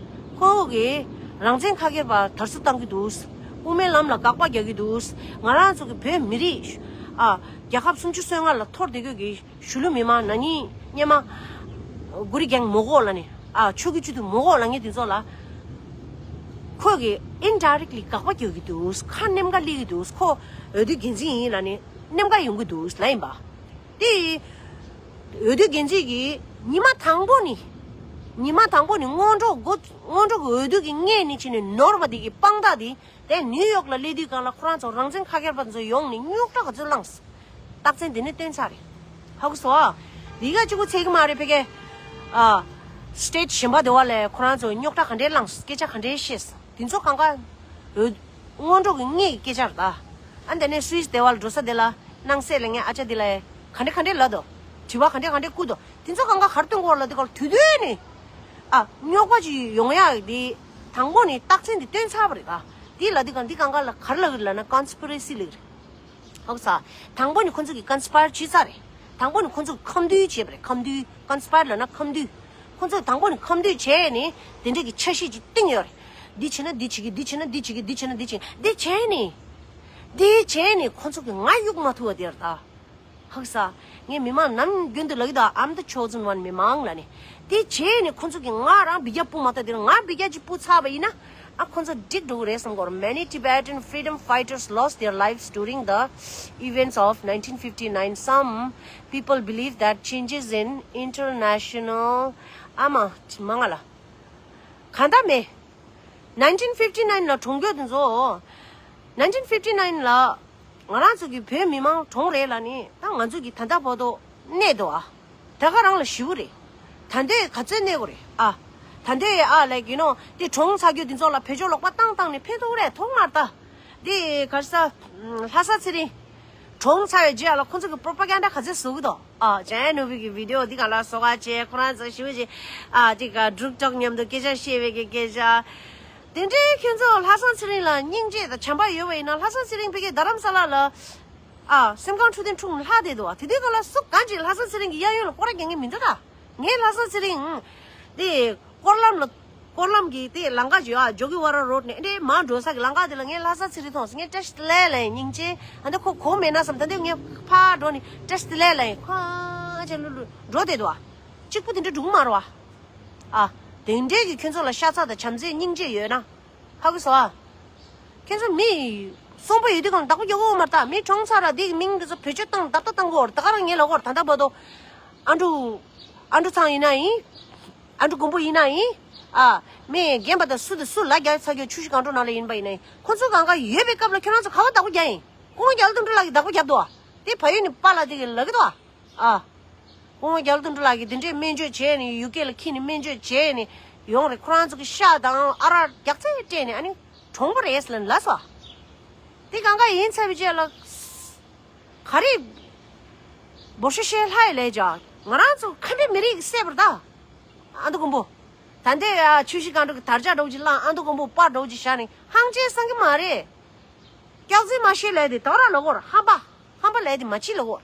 ཁོ་གིས་རང་བཙན་ཁ་སྒེར་པ་དར་སྲོལ་བཏང་གི་འདུག་དབུ་མའི་ལམ་ལ་དགག་པ་རྒྱག་གི་འདུག་ང་རང་ཚོ་གི་བོད་མི་རིགས་ཨ། རྒྱལ་ཁབ་སུམ་ཅུ་སོ་ལྔ་ལ་འཐོར་བསྡད་རྒྱུ་གི་གཞིས་ལུས་མི་མང་ན་ནིང་སྔོན་མ་གུ་རི་གེང་མོ་གོ་ལ་ནི་ཨ་ཆོས་ཀྱི་བཅུད་དུ་མོ་གོ་ལ་ངས་དེ་ཚོ་ལ་ཁོ་གིས་ཨིན་ཌའི་རེག་ལི་དགག་པ་རྒྱག་གི་འདུག་ཁ་ནེམ་ཀ་སླེབས་ཀྱི་འདུག་ཁོ་འོས་བསྡུ་འགན་འཛིན་ཡིན་ལ་ནི་ནེམ་ཀ་ཡོང་གི་འདུག་ལ་ཡིན་པ། དེ་འོས་བསྡུ་འགན་འཛིན་གྱིས་ཉི་མ་དང་པོ་ནི་ཉི་མ་དང་པོ་ནི་སྔོན་འགྲོ་འགོ་སྔོན་འགྲོ་གི་འོས་བསྡུ་གི་སྔས་ནི་བྱས་ནས་ནོར་བ་དེ་གི་དཔང་རྟགས་དེ། དེ་ནིའུ་ཡོག་ལ་སླེབས་དུས་སྒང་ལ་ཁོ་རང་ཚོ་རང་བཙན་ཁ་སྒེར་པ་ཚོ་ཡོང་ནས་རྙོག་དྲ་ག་ཚོད་བསླངས། རྟགས་མཚན་དེ་ནས་བསྟན་ཚར་རེད། ཧ་གོ་སོང་ཨ། འདི་ག་གཅིག་པུ་ཚད་ཀྱི་མ་རེད་ཕ་གི། ཨ། སི་ཊེཊ་གཞན་པ་དེ་བ་ལས་ཁོ་རང་ཚོ་རྙོག་དྲ་ག་འདྲས་བསླངས། སྐད་ཆ་ག་འདྲས་བཤད། དེ་ཚོ་གང་ག་འོས་སྔོན་འགྲོ་གི་སྔས་ཀྱི་སྐད་ཆ་རེད་ད། ཨ་འདི་ནས་སུད་སི་དེ་བ་ལ་འགྲོ་ས་དེ་ལ་སྣང་སད་ལ་ངས་ཨ་ཅག་དེ་ལ་ག་འདྲས་ག་འདྲས་ལབ་དོ། དྲི་བ་ག་འདྲས་ག་འདྲས་བསྐུར་དོ། དེ་ཚོ་གང་ག་ག་རེ་སྟོན་དགོས་ལབ་དུས་སྒང་ལ་དུས་དུས་ནས། ཨ། རྙོག་པ་ཅིག་ཡོང་ཡག་དེ་དང་པོ་ནས་རྟགས་མཚན་དེ་སྟོན་ཚར་བ་རེད་ད། དེ་ལབ་དུས་སྒང་འདི་གང་ག་ལ་ག་རེ་ལབ་ཀྱི་རེད་ལབ་ན་ཀོན་སི་པི་རེ་སི་ལབ་ཀྱི་རེད། ཧ་གོ་སོང་། དང་པོ་ནས་ཁོ་ཚོ་གིས་ཀོན་སི་པའེར་བྱས་ཚར་རེད། དང་པོ་ནས་ཁོ་ཚོ་གིས་ཁ་མདུན་བྱས་པ་རེད། ཁ་མདུན། ཀོན་སི་པའེར་ལབ་ན་ཁ་མདུན། ཁོ་ཚོས་དང་པོ་ནས་ཁ་མདུན་བྱས་ནས་དེ་འདྲ་གི་འཆར་གཞི་ཅིག་བཏིང་ཡོད་རེད། འདི་བྱས་ན་འདི་བྱེད་ཀྱི། འདི་བྱས་ན་འདི་བྱེད་ཀྱི། འདི་བྱས་ན་འདི་བྱེད། འདི་བྱས་ནས། འདི་བྱས་ནས་ཁོ་ཚོ་གིས་ང་གཡུག་མ་ཐུབ་པ་དེ་རེད་ད། ཧ་གོ་སོང་། ངས་མི་མང་ནམ་རྒྱུན་དུ་ལབ་ཀྱི་འདུག I'm the chosen one མི་མང་ལབ་ནས། དེ་བྱས་ནས་ཁོ་ཚོ་གིས་ང་རང་འབུད་རྒྱག་སྤུ་མ་གཏོགས་དེར་ང་འབུད་རྒྱག་ཅིག་སྤུ་ཚར་བ་ཡིན་ན། ཨ་ཁོ་ཚོ་འགྲིག་འགྲོ་གི་རེད་བསམ་གོ། Many Tibetan freedom fighters lost their lives during the events of nineteen fifty-nine. Some people believe that changes in international ཨ་མ་མ་ང་ལ་གང་ལྟར་མེད། nineteen fifty-nine ལ་གྲོངས་རྒྱུ་དེ་ཚོ། nineteen fifty-nine ལ་ང་རང་ཚོ་གི་བོད་མི་མང་གྲོངས་རེད་ལ་ནི་ད་ང་ཚོ་གི་ད་ལྟ་བར་དུ་གནས་འདུག་ཨ། ད་ག་རང་ལ་ཞི་བོ་རེད། ད་འདོད་ག་ཚོད་གནས་དགོས་རེད་ཨ། ད་འདོད་ཨ་ལས་ཀྱི་ནོ་དེ་གྲོངས་ཚར་རྒྱུ་དེ་ཚོ་ལ་བེད་སྤྱོད་ལོག་པ་བཏང་བཏང་ནས་ཕན་ཐོགས་རེད་མཐོང་མ་ད། དེ་ག་རེ་ཟ། ལྷ་ས་ཚེ་རིང་། གྲོངས་ཚར་བའི་རྗེས་ལ་ཁོ་ཚོ་གི་པོ་རོ་པ་གན་ཌ་ག་ཚོད་བཟོ་གི་འདུག་ཨ། ཅན་ནུ་བི་གི་བི་ཌི་ཡོ་འདི་ག་ལ་སོ་ག་བྱས་ཁོ་རང་ཚོ་ཞི་བོ་བྱས། ཨ་དེ་ག་འབྲུག་ཊོག་མཉམ་དུ་སྐད་ཆ་བཤད་པའི་གི་སྐད་ཆ། དེ་འདྲའི་ཁྱོད་ཚོ་ལྷ་ས་ཚེ་རིང་ལ་སྙིང་རྗེ་དང་བྱམས་པ་ཡོད་པ་ཡིན་ན་ལྷ་ས་ཚེ་རིང་ཕ་གི་རྡ་རམ་ས་ལ་ལ། ཨ་སེམས་ཁམས་འཕྲོད་བསྟེན་འཁྲུག་ནས་ལྷག་བསྡད་འདུག་བ། དེ་དུས་ག་ལ་སུ་གང་ཅིག་ལྷ་ས་ཚེ་རིང་གི་གཡས་གཡོན་ལ་སྐོར་ར་རྒྱག་མཁན་མི་འདུག་ད། ངས་ལྷ་ས་ཚེ་རིང་། དེ། སྐོར་ལམ་ལ། སྐོར་ལམ་གྱི་དེ་ལམ་ཁ་བརྗོད་ཨ་ཇོ་གི་ཝ་ར་རོ་ཌི་ནས་འདྲེ་མར་འགྲོ་ས་གི་ལམ་ཁ་དེ་ལ་ངས་ལྷ་ས་ཚེ་རིང་མཐོང་སོང་། ངས་བཀྲ་ཤིས་བདེ་ལེགས་ལབ་ཡིན་སྙིང་རྗེ། ཨ་འདི་ཁོ་གོ་མེད་ན་བསམ། ད་འདི་ངས་ཕར་འགྲོ་ནས་བཀྲ་ཤིས་བདེ་ལེགས་ལབ་ཡིན་ཁོ་ཨ་ཅེ་ལུ་ལུ་འགྲོ་བསྡད་འདུག་ཨ། གཅིག་པུ་དེ་འདྲ་འགྲོ་གི་མ་རེད་བ། ཨ། དེ་འདྲའི་གི་ཁྱོད་ཚོ་ལ་ཤ་ཚ་དང་བྱམས་བརྩེ་སྙིང་རྗེ་ཡོད་ན། ཧ་གོ་སོང་ཨ། ཁྱེད་ཚོ་མི་གསོན་པོ་ཡོད་དུས་གང་ལ་བདག་པོ་རྒྱག་དགོས་མ་རེད་ད། མི་གྲོངས་ཚར་ར་འདི་གི་མིང་འདི་ཚོ་བེད་སྤྱོད་བཏང་བརྡབ་ལྟ་བཏང་དགོས་རེད། ད་ག་རང་ངས་ལབ་དགོས་རེད། ད་ལྟ་བར་དུ་ཨ་འབྲུག་ཨ་འབྲུག་ཚང་ཡིན་ན་ཡིན། ཨ་འབྲུག་མགོན་པོ་ཡིན་ན་ཡིན། ཨ་མི་རྒན་པ་དང་སུ་དང་སུ་ལ་རྒྱག་ཚར་རྒྱུ་ཆུ་བཞི་སྒང་དྲུག་ནང་ལ་ཡིན་པ་ཡིན་ན་ཡིན། ཁོ་ཚོ་གང་ག་ཡོད་པའི་སྐབས་ལ་ཁྱོད་རང་ཚོ་ག་བ་བདག་པོ་རྒྱག་ཡིན། སྐུ་ངོ་རྒྱ་ལོ་དོན་གྲུབ་ལགས་ཀྱིས་བདག་པོ་རྒྱབ་འདུག་ཨ། དེ་ཕ་ཡུལ་ནས་པཱ་ལགས་དེ་གིས་ལབ་ཀྱི་འདུག་ཨ། ཨ། སྐུ་ངོ་རྒྱ་ལོ་དོན་གྲུབ་ལགས་ཀྱིས་དེ་འདྲའི་སྨན་བཅོས་བྱས་ནས་ཡུ་ཀེ་ལ་འཁྱེར་ནས་སྨན་བཅོས་བྱས་ནས་ཡོང་རེད། ཁོ་རང་ཚོ་གི་ཤ་དང་ཨ་རག་རྒྱག་རྩལ་སྤྲད་ནས་ཨ་ནི་གྲོངས་པ་རེད་ལབ་ལབ་སོང་། དེ་གང་ག་ཡིན་ཚར་བའི་རྗེས་ལ་ག་རེ་འབོར་ཤོ་བཤད་ལྷ་ཡི་ལས་བྱ། ང་རང་ཚོ་ཁ་འདྲེ་མི་རིགས་ཀྱི་སྲས་པར་ད། ཨ་མདོ་མགོན་པོ། ད་ལྟའི་ཆུ་བཞི་སྒང་དྲུག་གི་དར་ལྕོག་འདྲ་བོ་ཅིག་བླངས་ཨ་མདོ་མགོན་པོ་པར་འདྲ་བོ་ཅིག་བཞག་ནས་ཧང་ཅེ་སང་གི་མ་རེད། སྐྱག་རྫུན་མ་བཤད་ལས་དེ་དོ་ར་ལོ་གོར་ཧམ་པ། ཧམ་པ་ལས་དེ་མ་ཕྱི་ལོ་གོར།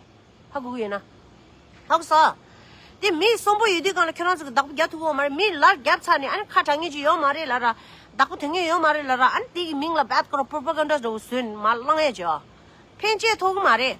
ཧ་གོ་གི་ཡོད་ན། ཧ་གོ་སོང་། དེ་མི་གསོན་པོ་ཡོད་དུས་གང་ལ་ཁྱོད་རང་ཚོ་གི་བདག་པོ་རྒྱག་ཐུབ་ཀྱི་ཡོད་མ་རེད། མི་ལ་རྒྱབ་ཚར་ནས་ཨ་ནི་ཁ་གྲག་མཁན་ཅིག་ཡོད་མ་རེད་ལབ་ར། བདག་པོ་དོན་མཁན་ཡོད་མ་རེད་ལབ་ར། ཨ་ནི་དེ་གི་མིང་ལ་བད་ཀོ་ར་པོ་རོ་པ་གན་ཌ་འདྲ་བོ་བཟོས་ནས་མར་བླངས་ཡས་བྱས། ཕན་ཆད་ཐོགས་ཀྱི་མ་རེད།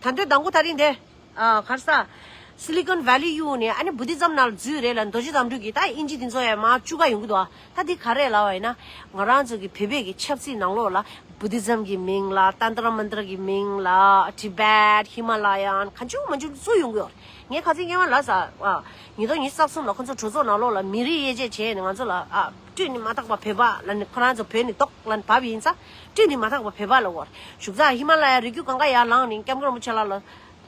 ད་དུང་དང་པོ་ད་རིང་དེ། ཨ་ག་རེ་ཟ། སི་ལི་ཀོན་ཝེ་ལི་གཡུགས་ནས་ཨ་ནི་བུ་དྷི་ཛམ་ནང་ལ་འཛུལ་རེད་ལ། རྡོ་རྗེ་དམ་ཕྲུག་གིས་ད་དབྱིན་ཇི་དེ་ཚོ་ཡང་མར་བཅུག་ག་ཡོང་གི་འདུག་ཨ། ད་འདི་ག་རེ་ལབ་པ་ཡིན་ན། ང་རང་ཚོ་གི་བོད་པའི་གི་ཆབ་སྲིད་ནང་ལོགས་ལ་བུ་དྷི་ཛམ་གི་མིང་ལ་ཏན་ཏྲ་མན་ཏྲ་གི་མིང་ལ་ཊི་བེཊ་ཧི་མ་ལ་ཡན་གང་བྱུང་མང་བྱུང་བཙུགས་ཡོང་གི་ཡོད་རེད། ངས་ཁ་སང་སྔོན་མ་ལབ་ས། ཨ་ཉིས་སྟོང་ཉི་ཤུ་རྩ་གསུམ་ལ་ཁོ་ཚོ་གྲོས་ཚོགས་ནང་ལོགས་ལ་མི་རིགས་དབྱེ་འབྱེད་བྱས་ནས་ང་ཚོ་ལ་ཨ་སྤྲོད་ནི་མ་ཐག་པ་བོད་པ་ལབ་ནས་ཁོ་རང་ཚོ་བོད་ནས་ལྡོག་ལབ་ནས་བབས་ཡིན་ཙང་སྤྲོད་ནི་མ་ཐག་པ་བོད་པ་ལབ་ཡོད་རེད། བཞུགས་ས་ཧི་མ་ལ་ཡ་རི་རྒྱུད་གང་ག་ཡར་ལངས་ནས་སྐྱབས་མགོན་རིན་པོ་ཆེ་ལགས་ལ་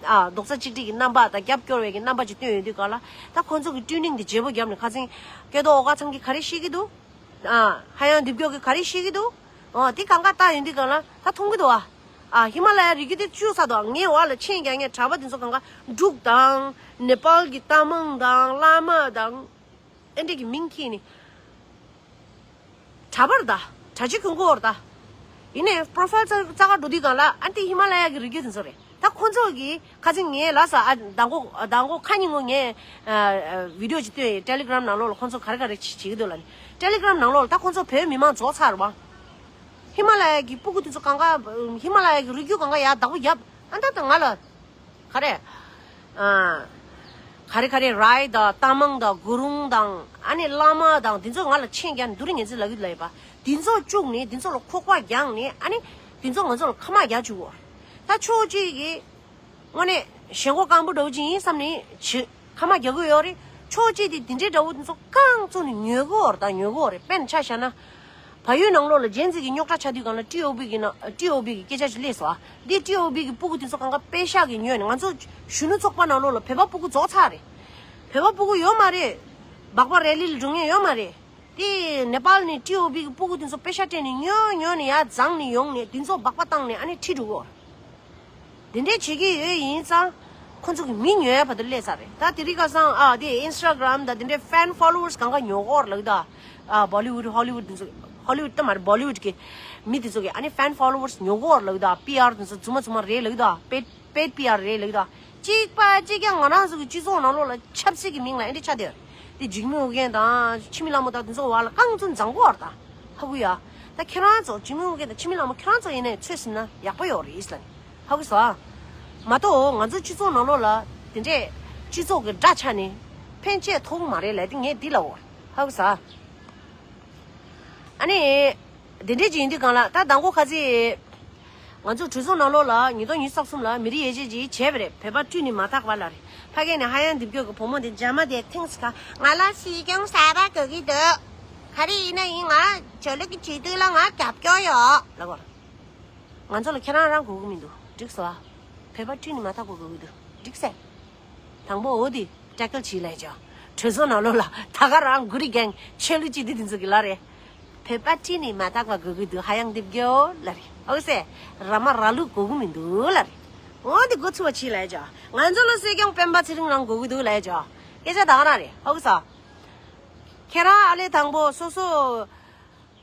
ཨ་རྡོག་རྩ་གཅིག་སྒྲིལ་གྱི་རྣམ་པ་དང་རྒྱབ་སྐྱོར་བའི་གི་རྣམ་པ་ཅིག་བཏོན་ཡོང་དུས་ག་ལ་ད་ཁོ་ཚོ་གི་བསྟུན་གླེང་དེ་བརྗེ་པོ་བརྒྱབ་ནས་ཁ་སང་སྐལ་རྡོར་ཨོ་དཀར་ཚང་གིས་ག་རེ་བཤད་ཀྱི་འདུག་ཨ་ཧ་ཡང་འདེབས་སྐྱོར་གྱིས་ག་རེ་བཤད་ཀྱི་འདུག་ཨོ་དེ་གང་ག་ལྟ་ཡོང་དུས་ག་ལ་ད་མཐོང་གི་འདུག་ཨ། ཨ་ཧི་མ་ལ་ཡ་རི་རྒྱུད་དེ་བཅུག་ཚར་འདུག་ངའི་འོག་ལ་མཆན་རྒྱག་མཁན་གྲྭ་པ་དེ་ཚོ་གང་ག་འབྲུག་དང་ནེ་པཱལ་གྱི་རྟ་མང་དང་བླ་མ་དང་ཨེ་འདྲས་ཀྱི་མིང་ཁྱེར་ནས། གྲྭ་པར་ད། གྲྭ་ཆས་གྱོན་གྱི་ཡོད་རེད་ད། ཡིན་ནའི་པོ་རོ་ཕའིལ་རྩ་རྩ་ག་འགྲོ་དུས་གང་ལ་ཨ་ཏི་ཧི་མ་ལ་ཡ་གི་རི་རྒྱུད་དེ་ཚོ་རེད། ད་ཁོ་ཚོ་གིས་ཁ་སང་ངས་ལབ་ས་ཨ་མདང་དགོང་མདང་དགོང་ཁ་ཉིན་ངོ་ངས་ཨ་ཨ་བི་ཌི་ཡོ་ཅིག་བཏོན་ཡིན། ཊེ་ལི་གྷི་རམ་ནང་ལོགས་ལ་ཁོ་ཚོ་ག་རེ་ག་རེ་བྱེད་བྱེད་ཀྱི་འདུག་ལབ་ནས། ཊེ་ལི་གྷི་རམ་ནང་ལོགས་ལ་ད་ཁོ་ཚོ་བོད་མི་མང་རྫོགས་ཚར་བ། ཧི་མ་ལ་ཡ་གི་སྤུ་གུ་དེ་ཚོ་གང་ག་ཧི་མ་ལ་ཡ་གི་རི་རྒྱུད་གང་ག་ཡར་བདག་པོ་བརྒྱབ། ཨ་ད་ད་ང་ལ། ག་རེ། ཨ། ག་རེ་ག་རེ་རའི་དང་རྟ་མང་དང་གུ་རུང་དང་ཨ་ནི་བླ་མ་དང་འདི་ཚོ་ང་ལ་མཆན་རྒྱག་ནས་དེ་རིང་ངེད་ཚོས་ལབ་ཀྱི་ལབ་ཡོད་པ། འདི་ཚོ་བཅུག་ནས་འདི་ཚོ་ལ་ཁོག་པ་རྒྱག་ནས་ཨ་ནི་འདི་ཚོ་ང་ཚོ་ལ་ཁ་མ་རྒྱག་བཅུག་གོ། ད་ཕྱོགས་གཅིག་གིས་དངོས་གནས་ཞེན་ཁོག་སྐམ་པོ་འདྲ་བོ་ཅིག་ཡིན་བསམ་ནས་བྱེད། ཁ་མ་རྒྱག་གི་ཡོད་རེད། ཕྱོགས་གཅིག་དེ་དེ་འདྲའི་དགྲ་བོ་དེ་ཚོ་རྐང་བཙུགས་ནས་ཉོ་གི་ཡོད་རེད་ད། ཉོ་གི་ཡོད་རེད། དཔེར་ན་ཆ་བཞག་ན། བལ་ཡུལ་ནང་ལོགས་ལ་ཇེན་ཛི་གི་རྙོག་དྲ་ཆགས་དུས་གང་ལ་ཊི་ཨོ་བྷི་གི་ནང་ཊི་ཨོ་བྷི་གི་སྐད་ཆ་ཞིག་སླེབས་སོང་ཨ། འདི་ཊི་ཨོ་བྷི་གི་སྤུ་གུ་དེ་ཚོ་གང་ག་པེ་ཤག་གིས་ཉོས་ནས་ང་ཚོ་གཞོན་ནུ་ཚོགས་པ་ནང་ལོགས་ལ་བོད་པ་སྤུ་གུ་རྫོགས་ཚར་རེད། བོད་པ་སྤུ་གུ་ཡོད་མ་རེད། སྦག་སྦག་རེ་ལི་ལ་འགྲོ་མཁན་ཡོད་མ་རེད། དེ་ནེ་པཱལ་ནས་ཊི་ཨོ་བྷི་གི་སྤུ་གུ་དེ་ཚོ་པེ་ཤག་སྤྲད་ནས་ཉོ་ཉོ་ནས་ཡར་བརྫངས་ནས་ཡོང་ནས་དེ་ཚོ་སྦག་སྦག་བཏང་ནས་ཨ་ནི་ཁྲིད་འགྲོ་གི་ཡོད་རེད། དེ་འདྲས་བྱེད་ཀྱི་ཡོད་ཡིན་ཙང་། ཁོ་ཚོ་གི་མི་ཉོ་ཡ་བར་དུ་སླེབས་ཚར་རེད། ད་དེ་རིང་ཁ་སང་ཨ་དེ་ཨིན་སི་ཊ་གྷི་རམ་དང་དེ་འདྲས་ཕེན་ཕོ་ལོ་ཝར་སི་གང་ག་ཉོ་གི་ཡོད་རེད་ལབ་ཀྱི་འདུག་ཨ་བོ་ལི་ཝུད་ཧོ་ལི་ཝུད་དེ་ཚོ་ཧོ་ལི་ཝུད་ད་མ་རེད། བོ་ལི་ཝུད་གི་མི་དེ་ཚོ་གི་ཨ་ནི་ཕེན་ཕོ་ལོ་ཝར་སི་ཉོ་གི་ཡོད་རེད་ལབ་ཀྱི་འདུག་པི་ཨར་དེ་ཚོ་རྫུན་མ་རྫུན་མ་རེད་ལབ་ཀྱི་འདུག་པེ་པེཌ་པི་ཨར་རེད་ལབ་ཀྱི་འདུག་གཅིག་པ་གཅིག་རྐྱང་ང་རང་ཚོ་གི་སྤྱི་ཚོགས་ནང་ལོགས་ལ་ཆབ་སྲིད་ཀྱི་མིང་ལ་ཨེ་འདྲས་ཆགས་བསྡད་ཡོད་རེད། དེ་འཇིགས་མེད་ཨོ་རྒྱན་དང་འཆི་མེད་ལྷ་མོ་དང་དེ་ཚོ་བར་ལ་རྐང་བཙུན་བརྫང་གི་ཡོད་རེད་ད། ཧ་གོ་ཡ། ད་ཁྱེད་རང་ཚོ་འཇིགས་མེད་ཨོ་རྒྱན་དང་འཆི་མེད་ལྷ་མོ་ཁྱེད་རང་ཚོ་ཡིན་ནའི་ཚོད་ཟིན་ན་ཡག་པོ་ཡོད་རེད་ལབ་ནས། ཧ་གོ་སོང་། མ་གཏོགས་ང་ཚོ་སྤྱི་ཚོགས་ནང་ལོགས་ལ་དེ་འདྲས་སྤྱི་ཚོགས་ཀྱི་དགྲ་ཆགས་ནས་ཕན་ཆད་ཐོགས་མ་རེད་ལབ་དེ་ངས་འདི་ལབ་འོ། ཧ་གོ་སོང་། ཨ་ནི། དེ་འདྲས་ཅིག་ཡིན་དུས་གང་ལ་ད་དང་པོ་ཁ་ཚིག་ང་ཚོ་གྲོས་ཚོགས་ནང་ལོགས་ལ་ཉིས་སྟོང་ཉི་ཤུ་རྩ་གསུམ་ལ་མི་རིགས་དབྱེ་འབྱེད་ཅིག་བྱས་པ་རེད། བོད་པ་བཀྲུས་ནས་མ་དག་པ་ལབ་རེད། ཕ་གི་ནས་ཧ་ཡང་རྡིབ་སྐྱོ་གི་བུ་མོ་དེ་རྒྱ་མ་དེ་ཐེངས་ཁ་ང་ལ་སྲིད་སྐྱོང་གསར་པ་དགོས་ཀྱི་འདུག་ག་རེ་ཡིན་ན་ཡིན། ང་ཆོས་ལུགས་ཀྱི་བྱེད་དུས་ལ་ང་རྒྱབ་སྐྱོར་ཡོད་ལབ་གོ། ང་ཚོ་ལ་ཁྱེད་རང་རང་དགོས་ཀྱི་མི་འདུག་འགྲིག་སོང་ཨ། བོད་པ་བཀྲུས་ནས་མ་དག་པ་དགོས་ཀྱི་འདུག་འགྲིག་སེ། དང་པོ་འོ་དེ་ཊེ་ཀལ་བྱེད་ལབ་ཡ་ཅིག་གྲོས་ཚོགས་ནང་ལོགས་ལ་ད་ག་རང་གུ་རི་གེང་ཆོས་ལུགས་སྤྱི་འཐུས་དེ་ཚོ་གི་ལབ་རེད། བོད་པ་བཀྲུས་ནས་མ་དག་པ་དགོས་ཀྱི་འདུག་ཧ་ཡང་རྡིབ་སྐྱོ་ལབ་རེད། ཨོ་སེ། ར་མ་ར་ལུག་དགོས་ཀྱི་མི་འདུག་ལབ་རེད། འོ་དེ་འགོ་ཚུགས་པ་བྱེད་ལབ་ཡ་ཅིག་ང་ཚོ་ལ་སྲིད་སྐྱོང་སྤེན་པ་ཚེ་རིང་རང་དགོས་ཀྱི་འདུག་ལབ་ཡ་ཅིག་སྐད་ཆ་ད་ག་རང་རེད། ཨོ་གི་ས། ཁྱེད་རང་ཨ་ལས་དང་པོ་སོ་སོ།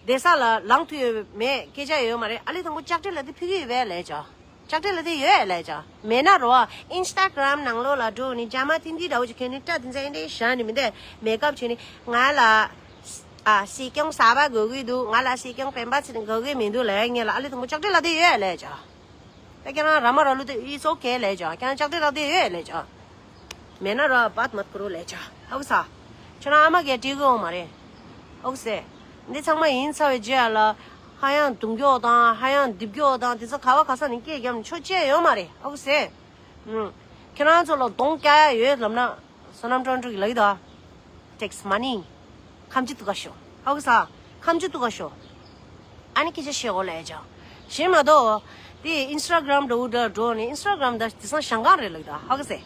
བསྡད་ས་ལ་ལངས་ཐུབ་ཡོད་མེད་སྐད་ཆ་ཡོད་མ་རེད། ཨ་ལས་དང་པོ་ལྕགས་སྤྲེལ་ལ་དེ་ཕུལ་གི་ཡོད་པས་ལབ་ཅོ། ལྕགས་སྤྲེལ་ལ་དེ་ཡོད་ལབ་ཅོ། མེད་ན་རོ། ཨིན་སི་ཊ་གྷི་རམ་ནང་ལོགས་ལ་འགྲོ་ནི་རྒྱ་མ་ཐིན་ཐིན་འདྲ་བོ་ཅིག་ཁྱོད་ནི་སྐྲ་དེ་ཚ་ཨེ་འདྲས་བཞག་ནི་མི་འདས་མེག་ཨབ་བྱས་ནི་ང་ལ། ཨ་སྲིད་སྐྱོང་གསར་པ་དགོས་ཀྱི་འདུག་ང་ལ་སྲིད་སྐྱོང་སྤེན་པ་ཚེ་རིང་དགོས་ཀྱི་མི་འདུག་ལབ་ཡ་ངེད་ལ་ཨ་ལས་དང་པོ་ལྕགས་སྤྲེལ་ལ་དེ་ཡོད་ལབ་ཅོ། ད་ཁྱེད་རང་ར་མ་ར་ལུག་དེ་it's okay ལབ་ཅོ། ཁྱེད་རང་ལྕགས་སྤྲེལ་ལག་དེ་ཡོད་ལབ་ཅོ། མེད་ན་ར་བཱད་མ་ཀུ་རུ་ལབ་ཅོ། ཧ་གོ་ས། ཁྱེད་རང་ཨ་མ་གས་བྲིས་གི་ཡོད་མ་རེད། ཧ་གོ་སེ། འདི་ཚང་མ་ཡིན་ཚར་བའི་རྗེས་ལ་ཧ་ཡང་རྡུང་སྐྱོག་དང་ཧ་ཡང་རྡིབ་སྐྱོག་དང་དེ་ཚོ་ག་བ་ག་ས་ནས་སྐད་རྒྱབ་ནས་ཆོ་ཅེས་ཡོད་མ་རེད། ཧ་གོ་སེ། ཁྱེད་རང་ཚོ་ལ་གདོང་བཀྱག་ཡ་ཡོད་ལབ་ན། བསོད་ནམས་ཀྲོང་ཀྲོ་གི་ལབ་ཀྱི་འདུག Takes money. ཁམ་ཆུ་ཏུ་ག་ཤོ། ཧ་གོ་ས། ཁམ་ཆུ་ཏུ་ག་ཤོ། ཨ་ནི་སྐད་ཆ་བཤད་གོ་ལབ་ཅོ། གཞན་མ་གཏོགས། དེ་ཨིན་སི་ཊ་གྷི་རམ་འདྲ་བོ་འདྲ་འགྲོ་ནས་ཨིན་སི་ཊ་གྷི་རམ་ད་དེང་སང་ཞང་ཀང་རེད་ལབ་ཀྱི་འདུག་ཧ་གོ་སེ།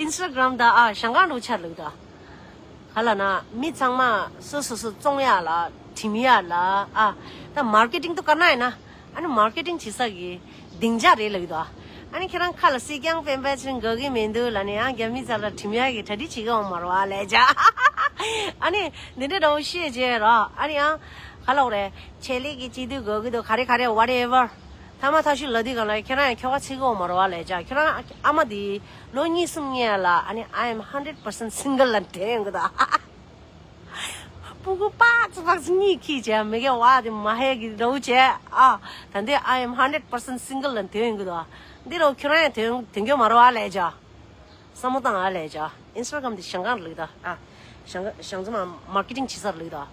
ཨིན་སི་ཊ་གྷི་རམ་ད་ཨ་ཞང་ཀང་འདྲ་བོ་ཆགས་ལབ་ཀྱི་འདུག་ག་ལབ་ན་མི་ཚང་མ་སོ་སོ་སོ་བཙོང་ཡག་ལ་བྲིམ་ཡག་ལ་ཨ། ད་མར་ཀེ་ཊིང་དུ་དཀར་ནག་ཡིན་ན་ཨ་ནི་མར་ཀེ་ཊིང་བྱེད་ས་གི་སྡིངས་ཆ་རེད་ལབ་ཀྱི་འདུག་ཨ་ནི་ཁྱེད་རང་ཁ་ལ་སྲིད་སྐྱོང་སྤེན་པ་ཚེ་རིང་དགོས་ཀྱི་མི་འདུག་ལབ་ནས་ཡང་རྒྱ་མི་ཚོ་ལ་བྲིམ་ཡག་གི་གྲ་སྒྲིག་བྱེད་ཀྱི་ཡོད་མ་རེད་བ་ལབ་ཅོ། ཨ་ནི་འདི་འདྲ་འདྲ་བོ་བཤད་བྱས་ར་ཨ་ནི་ཡང་ག་ལབ་རེད། ཆེད་ལས་ཀྱི་སྤྱི་འཐུས་དགོས་ཀྱི་འདུག་ག་རེ་ག་རེ་whatever ཐ་མ་ཐག་ཆོད་ལབ་དུས་གང་ལ་ཁྱེད་རང་ཡང་ཁྱོ་ག་ཚིག་གི་ཡོད་མ་རེད་བ་ལབ་ཅོ། ཁྱེད་རང་ཨ་མ་དེ་ལོ་གཉིས་གསུམ་སྔོན་ལ་ཨ་ནི་I am hundred percent single ལབ་དྲན་ཡོང་གི་འདུག་སྤུ་གུ་པག་ཙི་པག་ཙི་གཉིས་ཁྱེར་བྱས་མི་གེ་བ་དེ་མ་ཧེ་གི་འདྲ་བོ་བྱས་ཨ། ད་འདི་I am hundred percent single ལབ་དོན་ཡོང་གི་འདུག་འདི་རུ་ཁྱོད་རང་ཡང་དོན་དོན་གྱོ་མ་རེད་བ་ལབ་ཅོ། བསམ་བློ་བཏང་ཨ་ལབ་ཅོ། ཨིན་སི་ཊ་གྷི་རམ་འདི་ཞང་ཀང་ལུགས་ད་ཨ། ཞང་ཞང་ཚང་མ་མར་ཀེ་ཊིང་བྱེད་སར་ལུགས་ད།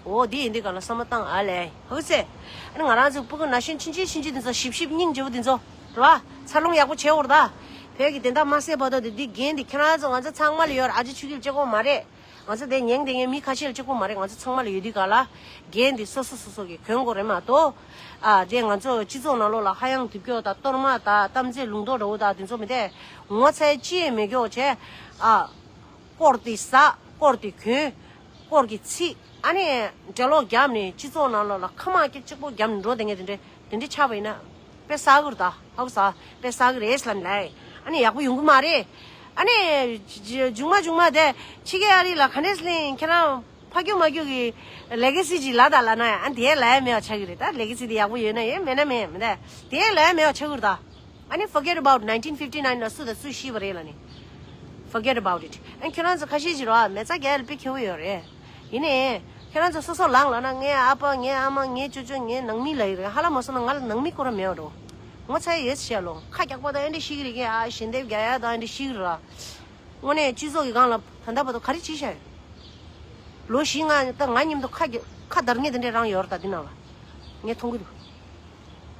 འོ་འདི་ཡིན་འདི་ག་ལ་བསམ་བློ་བཏང་ཨ་ལས་ཧུ་སེ། ཨ་ནི་ང་རང་ཚོ་སྤུ་གུ་ན་གཞོན་ཆུང་ཆུང་ཆུང་ཆུང་འདི་ཚོ་ཞིབ་ཞིབ་སྙིང་རྗེ་བོ་འདི་ཚོ་རེད་བ། འཚར་ལོངས་ཡག་པོ་བྱེད་འོར་ད། བོད་ཀྱི་བདེན་མཐའ་མ་གསལ་བར་དུ་འདི་འདི་འགན་འདི་ཁྱེད་རང་ཚོ་ང་ཚོ་ཚང་མ་ལ་ཡོད་རེད། ཨ་ཅེ་ཆོས་སྐྱིད་གཅིག་པོ་མ་རེད། ང་ཚོ་དེ་ཉན་བསྡད་མཁན་མི་ཁ་ཤས་ལ་གཅིག་པོ་མ་རེད། ང་ཚོ་ཚང་མ་ལ་ཡོད་དུས་ག་ལ་འགན་འདི་སོ་སོ་སོ་སོ་གི་གྱོན་དགོས་རེད་མ་གཏོགས། ཨ་དེ་ང་ཚོ་སྤྱི་ཚོགས་ནང་ལོགས་ལ་ཧ་ཡང་རྡིབ་སྐྱོ་དང་གཏོར་མ་དང་གཏམ་ཚེ་ལུང་རྟོགས་འདྲ་བོ་དང་དེ་ཚོ་མི་དེ་ངོ་ཚ་ཅི་ཡང་མེད་སྐྱོ་བྱས། ཨ་དཀོར་དེ་ཟ། དཀོར་དེ་གྱོན། དཀོར་གྱི་ཚིག་ཨ་ནི་འགྲེ་ལོག་བརྒྱབ་ནས་སྤྱི་ཚོགས་ནང་ལོགས་ལ་ཁ་མ་སྐད་གཅིག་པོ་བརྒྱབ་ནས་འགྲོ་བསྡད་མཁན་དེ་འདྲས། དེ་འདྲ་ཆགས་པ་ཡིན་ན། དཔེ་བསགས་ཀྱི་རེད་ད། ཧ་གོ་ས། དཔེ་བསགས་ཀྱི་རེད་ལབ་ནས་ལབ། ཨ་ནི་ཡག་པོ་ཡོང་གི་མ་རེད། ཨ་ནི། མཇུག་མ་མཇུག་མ་དེ་ཕྱི་རྒྱལ་ཨ་རི་ལ་ག་འདྲས་ལེན་ཁྱེད་རང་ཕ་རྒྱུད་མ་རྒྱུད་ཀྱི་ལེ་གེ་སི་ཅིག་ལབ་དང་ལབ་ན་ཡང་ཨ་དེ་ལབ་ཡ་མེད་པ་ཆགས་ཀྱི་རེད་ད། ལེ་གེ་སི་དེ་ཡག་པོ་ཡོད་ན་ཡོད་མེད་ན་མེད་མི་ད། དེ་ལབ་ཡ་མེད་པ་ཆགས་ཀྱི་རེད་ད། ཨ་ནི་forget about nineteen fifty nine ལ་སུ་དང་སུ་ཤི་བ་རེད་ལབ་ནི། Forget about it. ཨ་ཁྱེད་རང་ཚོ་ཁ་ཤས་ཅིག་རེད་བ། མི་ཚེ་རྒྱ་ཡལ་དཔེ་ཁེ་བོ་ཡོད་རེད། ཡིན་ནའི། ཁྱེད་རང་ཚོ་སོ་སོ་ལངས་ལབ་ན་ངའི་ཨ་ཕ་ངའི་ཨ་མ་ངའི་ཅོ་ཅོ་ངའི་ནང་མི་ལབ་ཡི་རེད། ཧ་ལམ་མ་སོང་ན་ང་ལ་ནང་མི་ཁོ་རང་མེད་པ་འགྲོ། ངོ་ཚ་ཡི་ཡོད་ཟེར་ལོ། ཁ་རྒྱག་པ་དང་ཨེ་འདྲ་ཤི་གི་རེད་ཀྱི་ཨ་ཞལ་འདེབས་རྒྱག་ཡ་དང་ཨེ་འདྲ་ཤི་གི་རེད་ར། དངོས་གནས་སྤྱི་ཚོགས་ཀྱི་སྒང་ལ་ད་ལྟ་བར་དུ་ག་རེ་བྱས་ཤག་ཡོད། ལོ་བཞི་ལྔ་ད་ང་མཉམ་དུ་ཁ་རྒྱ་ཁ་བརྡར་མཁན་དེ་འདྲས་རང་ཡོད་རེད་ད་འདི་ནང་ལ། ངས་མཐོང་གི་འདུག་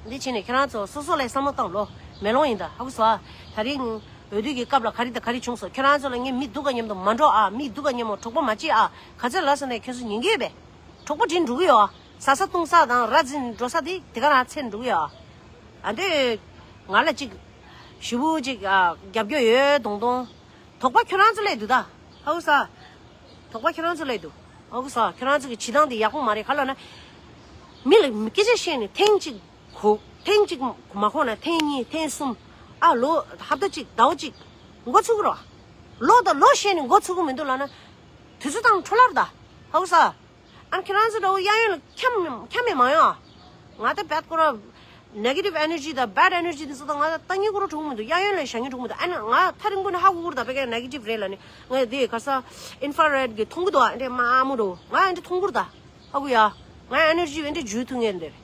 འདི་བྱས་ནས་ཁྱེད་རང་ཚོ་སོ་སོ་ལ་བསམ་བློ་བཏང་ལོ། མེ་ལོང་ཡིན་ད་ཧ་གོ་སོང་ཨ། ད་རིང་འོས་བསྡུ་གི་སྐབས་ལ་ག་རེ་དང་ག་རེ་བྱུང་སོང་། ཁྱེད་རང་ཚོ་ལ་ངས་མི་སྡུག་ག་མཉམ་དུ་མ་འགྲོ་ཨ། མི་སྡུག་ག་མཉམ་དུ་གྲོགས་པོ་མ་བྱེད་ཨ། ག་ཚོད་ལབ་སོང་ནས་ཁྱེད་ཚོ་ཉན་གི་ཡོད་པས། གྲོགས་པོ་དྲན་འགྲོ་གི་ཡོད་ཨ། ཟ་ས་བཏུང་ས་དང་ར་འཛིན་འགྲོ་ས་དེ་དེ་ག་རང་ཚད་འགྲོ་གི་ཡོད་ཨ། ཨ་འདོད། ང་ལ་ཅིག་ཞུ་བོ་ཅིག་ཨ་རྒྱབ་སྐྱོར་ཡོད་དོང་དོང་། དོགས་པ་ཁྱོད་རང་ཚོ་སླེབས་འདུག་ད། ཧ་གོ་ས། དོགས་པ་ཁྱོད་རང་ཚོ་སླེབས་འདུག་ཧ་གོ་ས། ཁྱོད་རང་ཚོ་གི་བྱེད་སྟངས་དེ་ཡག་པོ་མ་རེད་ག་ལབ་ན། མི་ལ་སྐད་ཆ་བཤད་ནས་ཐེངས་གཅིག་གོ། ཐེངས་གཅིག་མ་གོ་ན་ཐེངས་གཉིས་ཐེངས་གསུམ། ཨ་ལོ་ཧབ་ཏ་གཅིག་ཟླ་བ་གཅིག་མགོ་ཚོས་ཀྱི་རེད་བ། ལོ་དང་ལོ་བཤད་ནས་མགོ་ཚོས་ཀྱི་མི་འདུག་ལབ་ན། དུས་ཚོད་དང་འཕྲོ་བརླག་རེད་ད། ཧ་གོ་ས། ཨ་ཁྱེད་རང་ཚོ་འདྲ་བོ་གཡས་གཡོན་ལ་འཁྱམ་འཁྱམ་མེད་མ་ཡོང་། ང་ད་བད་ཀོ་ར་negative energy དང་bad energy དེ་ཚོ་དང་ང་ལྟ་ཉན་ཀོ་ར་གྲུང་མི་འདུག་གཡས་གཡོན་ལ་བཞག་ཉན་གྲུང་མི་འདུག་ཨ་ནི་ང་ཐག་རིང་པོ་ནས་ཧ་གོ་གོ་ར་ད་བད་ཀ་negative རེད་ལ་ནི་ང་དེ་ག་ས་infrared གི་མཐོང་གི་འདུག་ཨ་འདྲས་དམར་མོ་འདྲ་བོ་ང་ཨ་འདྲས་མཐོང་གི་ར་ད་ཧ་གོ་ཡ། ང་energy ཨ་འདྲས་འཇུ་ཐུབ་ངེས་འདིར།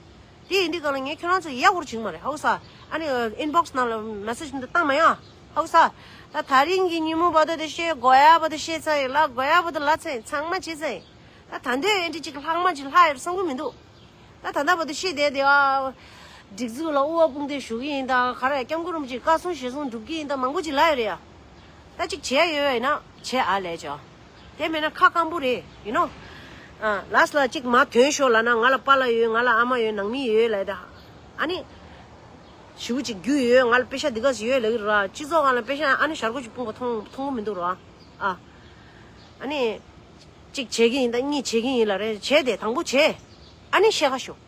དེ་ཡིན་དུས་གང་ལ་ངས་ཁྱོད་རང་ཚོ་ཡག་པོ་བྱེད་ཀྱི་མ་རེད་ཧ་གོ་ས། ཨ་ནི་inbox ནང་ལ་message འདི་བཏང་མ་ཡོང་ཧ་གོ་ས། ད་ད་རིང་གི་ཉིན་མོ་བར་དུ་དེ་བཤད་དགོས་ཡ་བར་དུ་བཤད་ཚར་ཡིན་ལ་དགོས་ཡ་བར་དུ་ལབ་ཚར་ཡིན་ཚང་མ་བྱས་ཚར་ཡིན། ད་ད་འདོད་ཨེ་འདྲི་ཅིག་ལྷག་མ་ཅིག་ལྷག་ཡོད་བསམ་གི་མི་འདུག་ད་ད་ལྟ་བར་དུ་ཤེས་བསྡད་དེ་ཨ། སྒྲིག་འཛུགས་ལ་དབུ་བ་དཔུང་འདེགས་ཞུ་གི་ཡིན་ད་ག་རེ་སྐྱབས་མགོན་རིན་པོ་ཆེ་བཀའ་གསུང་ཞལ་གསུང་སྒྲུབ་ཀྱི་ཡིན་ད་མང་པོ་ཅིག་ལབ་ཡོད་རེད་ཡ། ད་ཅིག་བྱས་ཡོད་ཡིན་ན་བྱས་ཨ་ལས་ཅོ། དེ་མེད་ན་ཁ་སྐམ་པོ་རེད་ཡིན་ནོ། ཨ་ལ་སི་ལ་ཅིག་མ་ཐོན་ཤོག་ལབ་ན་ང་ལ་པཱ་ལགས་ཡོད། ང་ལ་ཨ་མ་ཡོད། ནང་མི་ཡོད་ལབ་ད། ཨ་ནི། ཞེ་པོ་ཅིག་རྒྱུས་ཡོད། ང་ལ་པེ་ཤ་འདི་ག་ཞིག་ཡོད་ལབ་ཀྱི་རེད་ར། སྤྱི་ཚོགས་སྒང་ལ་པེ་ཤ་ཨ་ནི་ཞར་གོ་ཅིག་སྤུངས་པ་མཐོང་མཐོང་གི་མི་འདུག་ར། ཨ། ཨ་ནི། གཅིག་བྱེད་ཀྱི་ཡིན་ད་གཉིས་བྱེད་ཀྱི་ཡིན་ལབ་རེད། བྱས་ཏེ་དང་པོ་བྱས། ཨ་ནི་བཤད་ཁ་ཤོག་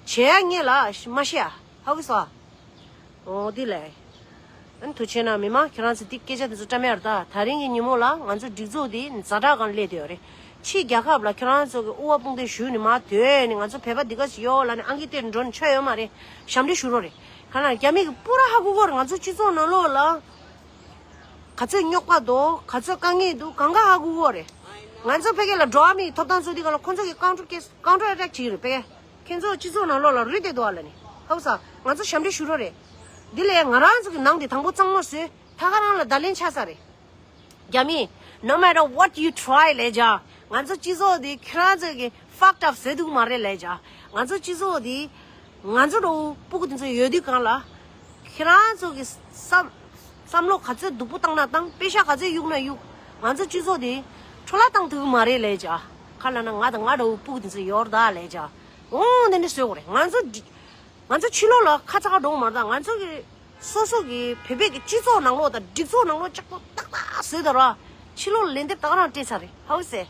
བྱས་ཡ་ངེས་ལ་མ་བཤད་ཨ། ཧ་གོ་སོང་ཨ། འོ་དེ་ལས། ཨ་ནི་ཐུགས་ཆེ་གནང་། མི་མང་ཁྱེད་རང་ཚོ་དེ་སྐད་ཆ་དེ་ཚོ་བཀྲམ་ཡ་རེད་ད། ད་རིང་གི་ཉིན་མོ་ལ་ང་ཚོ་སྒྲིག་འཛུགས་དེ་ཛ་དྲག་སྒང་སླེབས་བསྡད་ཡོད་རེད། ཕྱི་རྒྱལ་ཁབ་ལ་ཁྱེད་རང་ཚོ་གི་དབུ་བ་དཔུང་འདེགས་ཞུས་ནས་མར་སྡོད་ནས་ང་ཚོ་བོད་པ་འདི་ག་ཞིག་ཡོད་ལབ་ནས་ཨང་ཀི་སྟེར་འགྲོ་ནས་ཆ་ཡོད་མ་རེད། ཞབས་འདྲེན་ཞུ་རོགས་རེད། གང་ལ་རྒྱ་མི་གི་པུ་ར་ཧ་གོ་གི་རེད། ང་ཚོ་སྤྱི་ཚོགས་ནང་ལོགས་ལ་ག་ཚོད་རྙོག་པ་འདུག་ག་ཚོད་དཀའ་ངལ་འདུག་གང་ག་ཧ་གོ་གི་རེད། ང་ཚོ་ཕ་གི་ལ་འགྲོ་བ་མིའི་ཐོབ་ཐང་ཚོགས་སྡེ་སྒང་ལ་ཁོང་ཚོ་གི་ཀའུན་ཊར་ཀེ་སི་ཀའུན་ཊར་ཨེ་ཊེག་བྱེད་ཀྱི་རེད་པས། ཁྱེད་ཚོ་སྤྱི་ཚོགས་ནང་ལོགས་ལ་རུལ་བསྡད་འདུག་ཨ་ལ་ནི། ཧ་གོ་ས། ང་ཚོ་ཞབས་འདྲེན་ཞུ་རོགས་རེད། འདི་ལས་ང་རང་ཚོ་གི་ནང་དེ་དང་པོ་གཙང་མ་བཟོས། ད་ག་རང་ལ་བརྡ་ལན་ཆགས་ས་རེད། རྒྱ་མི། No matter what you try ལས་བྱ། ང་ཚོ་སྤྱི་ཚོགས་འདི་ཁྱེད་རང་ཚོ་གི་fucked up བཟོས་འདུག་མ་རེད་ལས་བྱ། ང་ཚོ་སྤྱི་ཚོགས་འདི། ང་ཚོ་འདྲ་བོ་སྤུ་གུ་དེ་ཚོ་ཡོད་དུས་གང་ལ། ཁྱེད་རང་ཚོ་གི་བསམ། བསམ་བློ་ག་ཚོད་སྡུག་པོ་བཏང་ན་བཏང་པེ་ཤ་ག་ཚོད་གཡུག་ན་གཡུག་ང་ཚོ་སྤྱི་ཚོགས་འདི། འཕྲོ་བརླག་བཏང་ཐུབ་ཀྱི་མ་རེད་ལས་བྱ། ག་ལབ་ན་ང་དང་ང་འདྲ་བོ་སྤུ་གུ་དེ་ཚོ་ཡོད་རེད་ད་ལས་བྱ། འོང་དེ་འདྲ་བཟོས་དགོས་རེད། ང་ཚོ་འདི། ང་ཚོ་ཕྱི་ལོགས་ལ་ཁ་ཚ་ཁ་འགྲོ་གི་མ་རེད་ད། ང་ཚོ་གི་སོ་སོ་གི་བོད་པའི་གི་སྤྱི་ཚོགས་ནང་ལོགས་དང་སྒྲིག་འཛུགས་ནང་ལོགས་ལྕགས་པོ་ཏག་ཏག་བཟོས་ད་ར། ཕྱི་ལོགས་ལ་ལན་འདེབས་ད་ག་རང་སྤྲད་ཚར་རེད། ཧ་གོ་སོང་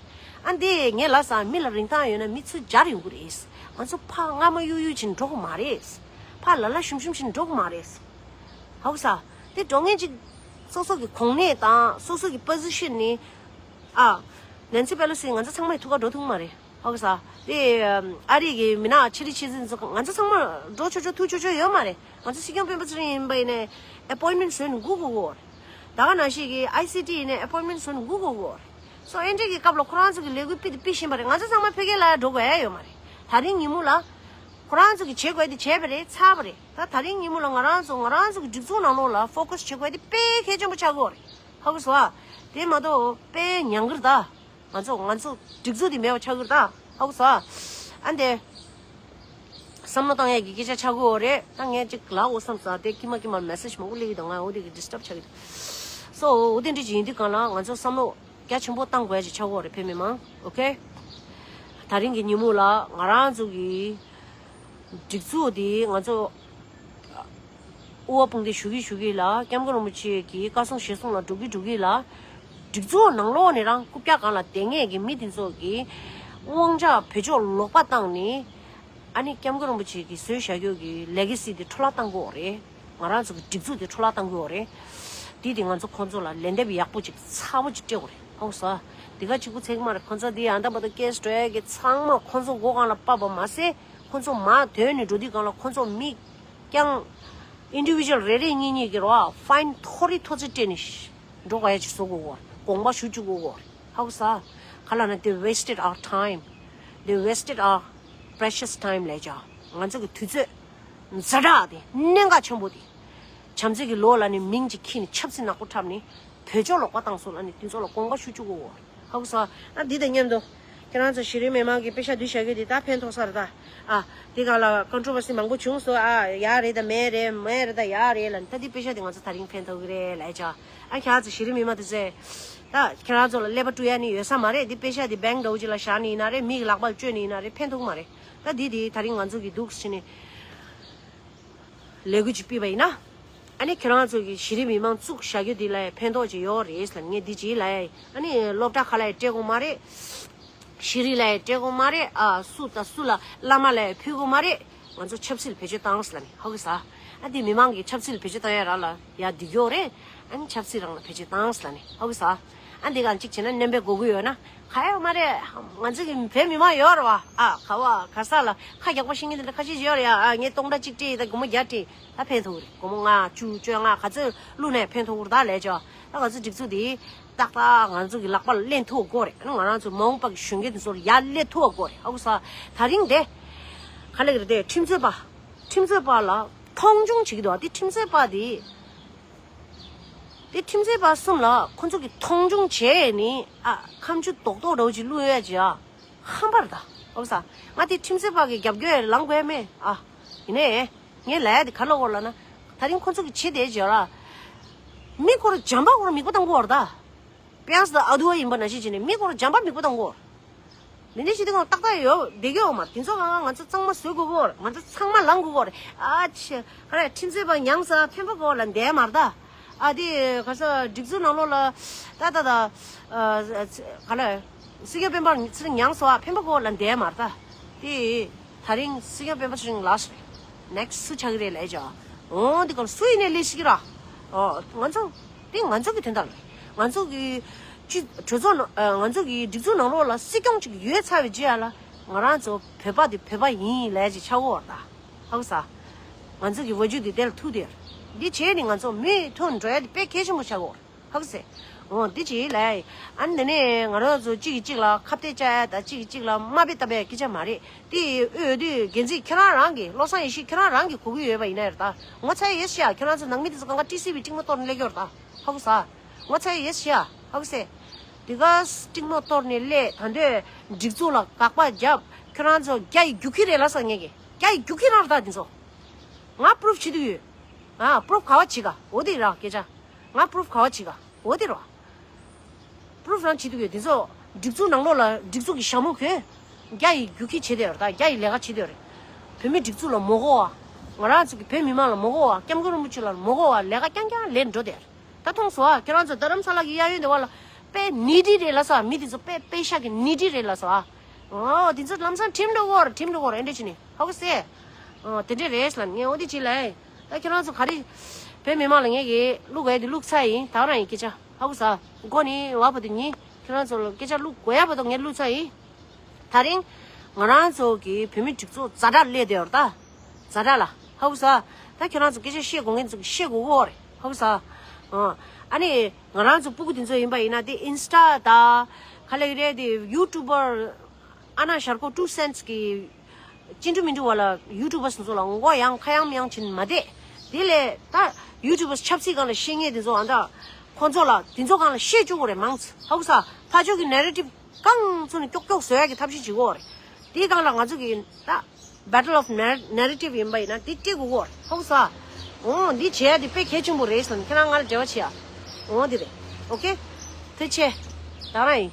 ཨ། འདི་ངས་ལབ་ས། མི་ལ་རིན་ཐང་ཡོད་ན་མི་ཚུར་སྦྱར་ཡོང་གི་རེད། ང་ཚོ་ཕར་རྔ་མ་གཡུག་གཡུག་བྱས་ནས་འགྲོ་གི་མ་རེད། ཕར་ལ་ལ་ཞུམ་ཞུམ་བྱས་ནས་འགྲོ་གི་མ་རེད། ཧ་གོ་སོང་། དེ་འགྲོ་མཁན་ཅིག་སོ་སོ་གི་གོ་གནས་དང་སོ་སོ་གི་པོ་ཟི་ཤན་ནི། ཨ། ནན་སི་པེ་ལོ་སི་ང་ཚོ་ཚང་མ་ཐུག་ག་འགྲོ་ཐུབ་མ་རེད། ཧ་གོ་སོང་། དེ་ཨ་རི་གི་མི་ནག་ཕྱི་རི་ཕྱི་ཟིན་ཚོ་ང་ཚོ་ཚང་མ་འགྲོ་ཆོག་ཆོག་ཐུག་ཆོག་ཆོག་ཡོད་མ་རེད། ང་ཚོ་སྲིད་སྐྱོང་སྤེན་པ་ཚེ་རིང་ཡིན་པ་ཡིན་ནའི་ཨེ་པོའིན་མེན་བཟོས་ནས་སྒུག་དགོས་ཀྱི་ཡོད་རེད། ད་ག་ནང་བཞིན་གི་ཨའི་སི་ཊི་ཡིན་ནའི་ཨེ་པོའིན་མེན་བཟོས་ནས་སྒུག་དགོས་ཀྱི་ཡོད་རེད། སོ་ཨེ་འདྲའི་གི་སྐབས་ལ་ཁོ་རང་ཚོ་གི་ལས་འགུལ་སྤེལ་དེ་སྤེལ་བཞིན་པ་རེད། ང་ཚོ་ཚང་མ་ཕ་གི་ལ་འགྲོ་དགོས་ཡ་ཡོད་མ་རེད། ད་རིང་ཉིན་མོ་ལ་ཁོ་རང་ཚོ་གི་བྱེད་དགོས་དེ་བྱས་པ་རེད། ཚར་བ་རེད། ད་ད་རིང་ཉིན་མོ་ལ་ང་རང་ཚོ་ང་རང་ཚོ་གི་སྒྲིག་འཛུགས་ནང་ལོགས་ལ་ཕོ་ཀ་སི་བྱེད་དགོས་དེ་དཔེ་གལ་ཆེན་པོ་ཆགས་ཀྱི་ཡོད་རེད། ཧ་གོ་སོང་ཨ། དེ་མ་གཏོགས་དཔེ་ཉམས་ཀྱི་རེད་ད། ང་ཚོ་ང་ཚོ་སྒྲིག་འཛུགས་དེ་མེད་པ་ཆགས་ཀྱི་རེད་ད། ཧ་གོ་སོང་ཨ། ཨ་འདི། བསམ་བློ་བཏང་ཡས་ཀྱི་སྐད་ཆ་ཆགས་ཀྱི་ཡོད་རེད། ད་ངས་ཅིག་ལབ་འོ་བསམ་ས་དེ་ཀྱི་མ་ཀྱི་མ་མེ་སེ་ཇི་མང་པོ་སླེབས་ཀྱི་འདུག་ང་འོ་དེ་གི་ཌི་སི་ཊབ་ཆགས་ཀྱི་འདུག་སོ་འོ་དེ་འདྲ་ཅིག་ཡིན་དུས་གང་ལ་ང་ཚོ་བསམ་བློ་རྒྱ་ཆེན་པོ་བཏང་དགོས་ཡ་ཅིག་ཆགས་ཀྱི་ཡོད་རེད་བོད་མི་མང་། ཨོ་ཁེ། ད་རིང་གི་ཉིན་མོ་ལ་ང་རང་ཚོ་གི་སྒྲིག་འཛུགས་དེ་ང་ཚོ་དབུ་བ་དཔུང་འདེགས་ཞུ་གི་ཞུ་གི་ལ་སྐྱབས་མགོན་རིན་པོ་ཆེ་གི་བཀའ་གསུང་ཞལ་གསུང་ལ་འགྲོ་གི་འགྲོ་གི་ལ། སྒྲིག་འཛུགས་ནང་ལོགས་ནས་རང་རྐུབ་བཀྱག་སྒང་ལ་བསྡད་མཁན་གི་མི་དེ་ཚོ་གི་དབང་ཆ་བེད་སྤྱོད་ལོག་པ་བཏང་ནས། ཨ་ནི་སྐྱབས་མགོན་རིན་པོ་ཆེ་གི་བཟོས་བཞག་རྒྱུ་གི་ལེ་ག་སི་དེ་འཕྲོ་བརླག་བཏང་གི་ཡོད་རེད། ང་རང་ཚོ་གི་སྒྲིག་འཛུགས་དེ་འཕྲོ་བརླག་བཏང་གི་ཡོད་རེད། དེ་དེ་ང་ཚོ་ཁོང་ཚོ་ལ་ལན་འདེབས་ཡག་པོ་ཅིག་ཚ་པོ་ཅིག་སྤྲད་དགོས་རེད། ཧ་གོ་སོང་། དེ་ག་གཅིག་པུ་ཚད་མ་རེད། ཁོང་ཚོ་དེ་ཨ་འདམ་པ་དང་ཀེ་སི་འགྲོ་ཡ་གི་ཚང་མ་ཁོང་ཚོ་མགོ་སྒང་ལ་ཕབ་པ་མ་ཟད། ཁོང་ཚོ་མར་ཐོན་ནས་འགྲོ་དུས་སྒང་ལ་ཁོང་ཚོ་མི་རྐྱང་ཨིན་ཌི་བི་ཇུ་ཨལ་རེ་རེ་གཉིས་གཉིས་ཀྱི་རོ་ཨ་ཕའིན་མཐོ་རིས་མཐོ་ཚད་སྤྲད་ནས་འགྲོ་དགོས་ཡ་ཅིག་བཟོ་དགོས་གོ། དགོངས་པ་ཞུ་བཅུག་དགོས་གོ། ཧ་གོ་སོང་། ག་ལབ་ན་they wasted our time. They wasted our precious time ལས་བྱ། ང་ཚོ་གི་དུས་ཚོད་ཛ་དྲག་དེ་གནད་འགག་ཆེན་པོ་དེ། བྱམས་བརྩེ་གི་ལོ་ལ་ནི་མིང་ཅིག་ཁྱེར་ནས་ཆབ་སྲིད་ནག་པོ་འཁྲབ་ནས་བོད་ལྗོངས་ལ་བཀའ་བཏང་སོང་ལ་ནི་དེ་ཚོ་ལ་དགོངས་པ་ཞུ་བཅུག་གོ། ཧ་གོ་སོང་། ཨ་འདི་དང་མཉམ་དུ་ཁྱེད་རང་ཚོ་གཞི་རིམ་མི་མང་གི་པེ་ཤ་བསྡུས་བཞག་རྒྱུ་འདི་ད་ཕན་ཐོགས་ས་རེད་ད། ཨ་འདི་སྒང་ལ་ཀོན་ཊོ་བར་སི་མང་པོ་བྱུང་སོང་། ཨ་ཡག་རེད་ད་མེད་རེད་མེད་རེད་ད་ཡག་རེད་ལ་ནི་ད་འདི་པེ་ཤ་འདི་ང་ཚོ་ད་རིང་ཕན་ཐོགས་གི་རེད་ལབ་ཡ་ཅག་ཨ་ཁྱེད་རང་ཚོ་གཞི་རིམ་མི་མང་དེ་ཚོས་ད་ཁྱེད་རང་ཚོ་ལ་ཀླད་པ་བཀྲུ་ཡ་ནི་ཡོད་ས་མ་རེད། འདི་པེ་ཤ་འདི་བེང་འདྲ་བོ་ཅིག་ལ་བཞག་ནི་ཡིན་ན་རེད། མི་གི་ལག་པ་ལ་བཅོལ་ནི་ཡིན་ན་རེད། ཕན་ཐོགས་གི་མ་རེད། ད་འདི་འདི་ད་རིང་ང་ཚོ་གི་འདུག་ཟེར་ནས། ལས་འགུལ་ཅིག་སྤེལ་བ་ཡིན་ན། ཨ་ནི་ཁྱེད་རང་ཚོ་གི་གཞི་རིམ་མི་མང་བཙུགས་བཞག་རྒྱུ་འདི་ལ་ཕན་ཐོགས་ཅིག་ཡོད་རེད་ལབ་ངས་འདི་ཅིག་ལབ་ཡ། ཨ་ནི་སློབ་གྲྭ་ཁག་ལ་ཡང་སྤྲད་དགོས་མ་རེད། ཤེས་རིག་ལ་ཡང་སྤྲད་དགོས་མ་རེད། ཨ་སུ་དང་སུ་ལ་བླ་མ་ལ་ཡང་ཕུལ་དགོས་མ་རེད། ང་ཚོ་ཆབ་སྲིད་ལ་བེད་སྤྱོད་བཏང་ཟེར་ལབ་ནི་ཧ་གོ་སོང་། ཨ་འདི་མི་མང་གི་ཆབ་སྲིད་ལ་བེད་སྤྱོད་བཏང་ཡ་རང་ལ་ཡ་འདི་ཡོད་རེད། ཨ་ནི་ཆབ་སྲིད་རང་ལ་བེད་སྤྱོད་བཏང་ཟེར་ལབ་ནི་ཧ་གོ་སོང་། ཨ་འདི་གང་གཅིག་བྱས་ན་སྣོན་པ་དགོས་ཀྱི་ཡོད་ན། ག་ཡོད་མ་རེད། ང་ཚོ་གི་བོད་མི་མང་ཡོད་རེད་བ། ཨ་ག་བ་ག་ས་ལ་ཁ་རྒྱག་པ་ཤེས་མཁན་དེ་འདྲ་ཁ་ཤས་ཡོད་རེད་ཡ། ཨ་ངས་སྟོང་ཕྲག་གཅིག་སྤྲད་ཡིན་ད་སྒོར་མོ་བརྒྱ་སྤྲད་ད་ཕན་ཐོགས་རེད། སྒོར་མོ་ལྔ་བཅུ་བཅོ་ལྔ་ག་ཚོད་བླུགས་ནས་ཕན་ཐོགས་རེད་ད་ལས་ཅོ། ད་ང་ཚོ་སྒྲིག་འཛུགས་དེ་ཏག་ཏག་ང་ཚོ་གི་ལག་པ་ལ་ལེན་ཐུབ་དགོས་རེད། ཨ་ང་རང་ཚོ་མ་འོངས་པ་གི་གཞོན་སྐྱེས་དེ་ཚོར་ཡར་སླེབས་ཐུབ་དགོས་རེད། ཨ་ཁུ་ས་ད་རིང་དེ་ག་ལེ་གི་རེད་དེ་ཁྲིམས་རྩོད་པ་ཁྲིམས་རྩོད་པ་ལ་མཐོང་ཆུང་བྱེད་ཀྱི་འདུག་དེ་ཁྲིམས་རྩོད་པ་དེ། དེ་ཁྲིམས་རྩོད་པ་གསུམ་ལ་ཁོ་ཚོ་གི་མཐོང་ཆུང་བྱས་ནས་ཨ་ཁ་མཆུ་རྡོག་རྡོག་འདྲ་བོ་ཅིག་བླུགས་ཡ་ཅིག་ཨ། ཁམས་པར་ད། ཨོ་ས། ང་དེ་ཁྲིམས་རྩོད་པ་གི་རྒྱབ་སྐྱོར་ལངས་དགོས་མེད་ཨ། ཡིན་ནའི། ངས་ལབ་ཡ་དེ་ག་ལ་འོར་ལ་ན། ད་རིང་ཁོ་ཚོ་གི་བྱེད་དེ་བརྗོད་ལ། མི་སྐོར་འཇམ་པ་སྐོར་མིག་པོ་བཏང་གི་འོར་ད། པེ་ཡང་སི་དང་ཨ་དུ་བ་ཡིན་པ་ན་ཤེས་བྱས་ནས་མི་སྐོར་འཇམ་པ་མིག་པོ་བཏང་གི་འོར། འདི་འདྲའི་ཞིག་དེ་གང་ཏག་ཏག་ཡོད་བསྡད་ཀྱི་ཡོད་མ་རེད། དེ་ཚོ་གང་ང་ཚོ་ཚང་མ་བཟོད་དགོས་གོ་རེད། ང་ཚོ་ཚང་མ་ལངས་དགོས་གོ་རེད། ཨ་ཆེ་ག་རེ་ཁྲིམས་རྩོད་པ་མྱངས་ས་ཕན་པ་གོ་ལ་འདས་མ་རེད་ད། ཨ་དེ་ག་ས་སྒྲིག་འཛུགས་ནང་ལོགས་ལ་ད་ད་ད་ག་ལ་སྲིད་སྐྱོང་སྤེན་པ་ཚུར་མྱངས་སོ་ཨ་ཕན་པ་གོ་ལ་འདས་མ་རེད་ད། དེ་ད་རིང་སྲིད་སྐྱོང་སྤེན་པ་ཚུར་ལགས་རེད། ནེག་སུ་ཆགས་ཀྱི་རེད་ལས་ཅོ། འོ་འདི་ག་ལ་སུ་ཡིན་ནས་ལས་ཤིག་ར། ཨོ་ང་ཚོ་དེ་ང་ཚོ་གི་དོན་དག་རེད། ང་ཚོ་གི་སྤྱི་གྲོས་ཚོགས་ནང་ང་ཚོ་གི་སྒྲིག་འཛུགས་ནང་ལོགས་ལ་སྲིད་སྐྱོང་ཅིག་ཡོད་ཚར་བའི་རྗེས་ལ་ང་རང་ཚོ་བོད་པ་དེ་བོད་པ་ཡིན་ལས་ཅིག་ཆགས་འོར་ད། ཧ་གོ་ས། ང་ཚོ་གི་བ་རྒྱུད་དེ་དེ་ལ་ཐུག་དེ། འདི་བྱས་ནས་ང་ཚོ་མུ་མཐུད་འགྲོ་ཡ་དེ་དཔེ་གལ་ཆེན་པོ་ཆགས་འོར། ཧ་གོ་སེ། འོ་འདི་བྱས་ལས། ཨ་ནི་འདི་ནས་ང་རང་ཚོ་གཅིག་གིས་གཅིག་ལ་ཁ་གཏད་བཅག་ཡ་དང་གཅིག་གིས་གཅིག་ལ་དམའ་འབེབས་བཏབ་ཡ་སྐད་ཆ་མ་རེད། དེ་ཡི་འོས་བསྡུ་འགན་འཛིན་ཁྱེད་རང་རང་གིས་བློ་བཟང་ཡེ་ཤེས་ཁྱེད་རང་རང་གིས་གོ་གི་ཡོད་པ་ཡིན་ན་ཡར་ད། ངོ་ཚ་ཡེ་ཤེས་ཁྱེད་རང་ཚོ་ནང་མི་དེ་ཚོ་གང་ག་ཊི་སི་བི་ཏིང་མ་གཏོར་ནས་སླེབས་ཀྱི་ཡོད་རེད་ད། ཧ་གོ་ས། ངོ་ཚ་ཡེ་ཤེས་ཧ་གོ་སེ། དེ་ག་ཏིང་མ་གཏོར་ནས་སླེབས་ད་འདོད་སྒྲིག་འཛུགས་ལ་དགག་པ་བརྒྱབ། ཁྱེད་རང་ཚོ་རྒྱ་ཡི་རྒྱུག་ཁྱི་རེད་ལ་ས་ངེད་ཀྱི་རྒྱ་ཡི་རྒྱུག་ཁྱི་རང་རེད་ད་དེ་ཚོ། ང་པུ་རུབ་བྱེད་དུ་ཡོད། ཨ་པུ་རུབ་ག་བ་བྱེད་ག་འོ་དེ་རང་སྐད་ཆ། ང་པུ་རུབ་ག་བ་བྱེད་ག་འོ་དེ་རོ། པུ་རུབ་རང་བྱེད་དུ་ཡོད་དེ་ཚོ། སྒྲིག་འཛུགས་ནང་ལོགས་ལ་སྒྲིག་འཛུགས་ཀྱི་ཞྭ་མོ་གོན། རྒྱ་ཡི་རྒྱུག་ཁྱི་བྱེད་དེ་ཡོད་རེད་ད་རྒྱ་ཡི་ལས་ཀ་བྱེད་དེ་ཡོད་རེད། བོད་མི་སྒྲིག་འཛུགས་ལ་མ་གོ་བ། ང་རང་ཚོ་གི་བོད་མི་མང་ལ་མ་གོ་བ་སྐྱབས་མགོན་རིན་པོ་ཆེ་ལ་མ་གོ་བ་ལས་ཀ་རྐྱང་རྐྱང་ལས་འགྲོ་དེ་ཡོད་རེད། ད་མཐོང་སོང་ཨ་ཁྱེད་རང་ཚོ་རྡ་རམ་ས་ལ་གི་གཡས་གཡོན་དེ་བ་ལ། དཔེ་ནི་ཏྲི་རེད་ལ་ས་མི་དེ་ཚོ་དཔེ་དཔེ་ཤ་གི་ནི་ཏྲི་རེད་ལ་ས་ཨ། འོ་དེ་ཚོ་ལམ་སང་ཁྲིམས་འགྲོ་གོ་རེད་ཁྲིམས་འགྲོ་གོ་རེད་ཨེ་འདྲ་བྱས་ནས་ཧ་གོ་སེ། འོ་དེ་འདྲ་རེད་ལ་ངས་འོ་དེ་བྱས་ལ། ད་ཁྱེད་རང་ཚོ་ག་རེ། བོད་མི་མང་ལ་ངས་གི་བླུག་ག་ཡ་དེ་བླུག་ཚར་ཡིན་ད་རང་ཡིན་སྐད་ཆ་ཧ་གོ་ས། མགོ་ནི་བ་བོ་དེ་ཉིན་ཁྱེད་རང་ཚོ་ལ་སྐད་ཆ་བླུག་དགོས་ཡ་བ་དང་ངས་བླུག་ཚར་ཡིན། ད་རིང་ང་རང་ཚོ་གི་བོད་མི་སྒྲིག་འཛུགས་ཛ་དྲག་སླེབས་བསྡད་ཡོད་རེད་ད། ཛ་དྲག་ལ་ཧ་གོ་ས། ད་ཁྱེད་རང་ཚོ་སྐད་ཆ་བཤད་དགོས་མཁན་ཚོ་གི་བཤད་དགོས་གོ་རེད་ཧ་གོ་ས། ཨ་ནི་ང་རང་ཚོ་སྤུ་གུ་དེ་ཚོ་ཡིན་པ་ཡིན་ན་དེ་ཨིན་སི་ཊ་དང་ག་ལེ་རེད་དེ་ཡུ་ཊུ་བར་ཨ་ན་ཞར་ཀོ་ཊུ་སེན་སི་གི་ཅི་འགྲུབ་མི་འགྲུབ་བ་ལ་ཡུ་ཊུ་བར་སུ་ཚོ་ལ་མགོ་ཡང་ཁ་ཡང་མི་ཡང་བྱིན་མ་བསྡད། དེ་ལས་ད་ཡུ་ཊུ་བར་ཆབ་སྲིད་སྒང་ལ་བཤད་མཁན་དེ་ཚོ་ཨ་འདྲ་ཁོ་ཚོ་ལ་དེ་ཚོ་སྒང་ལ་བཤད་བཅུག་གོ་རེད་མང་ཚོ་ཧ་གོ་ས། ཕར་ཕྱོགས་ཀྱི་ནེ་རེ་ཊིབ་གང་ཚོ་ནས་ཀྱོག་ཀྱོག་བཟོ་ཡ་གི་ཐབས་ཤེས་བྱེད་དགོས་རེད། དེའི་སྒང་ལ་ང་ཚོ་གི་ད་Battle of Narrative ཡིན་པ་ཡིན་ན་དེ་སྤྲད་དགོས་གོ་རེད་ཧ་གོ་ས། འོ་འདི་བྱས་ཡ་དེ་དཔེ་གལ་ཆེན་པོ་རེད་ཟེར་ནས་ཁྱེད་རང་ང་ལ་འབྲེལ་བ་བྱེད་ཡ། འོ་འདི་རེད། ཨོ་ཀེ། ཐུགས་རྗེ་ཆེ། ད་རང་ཡིན།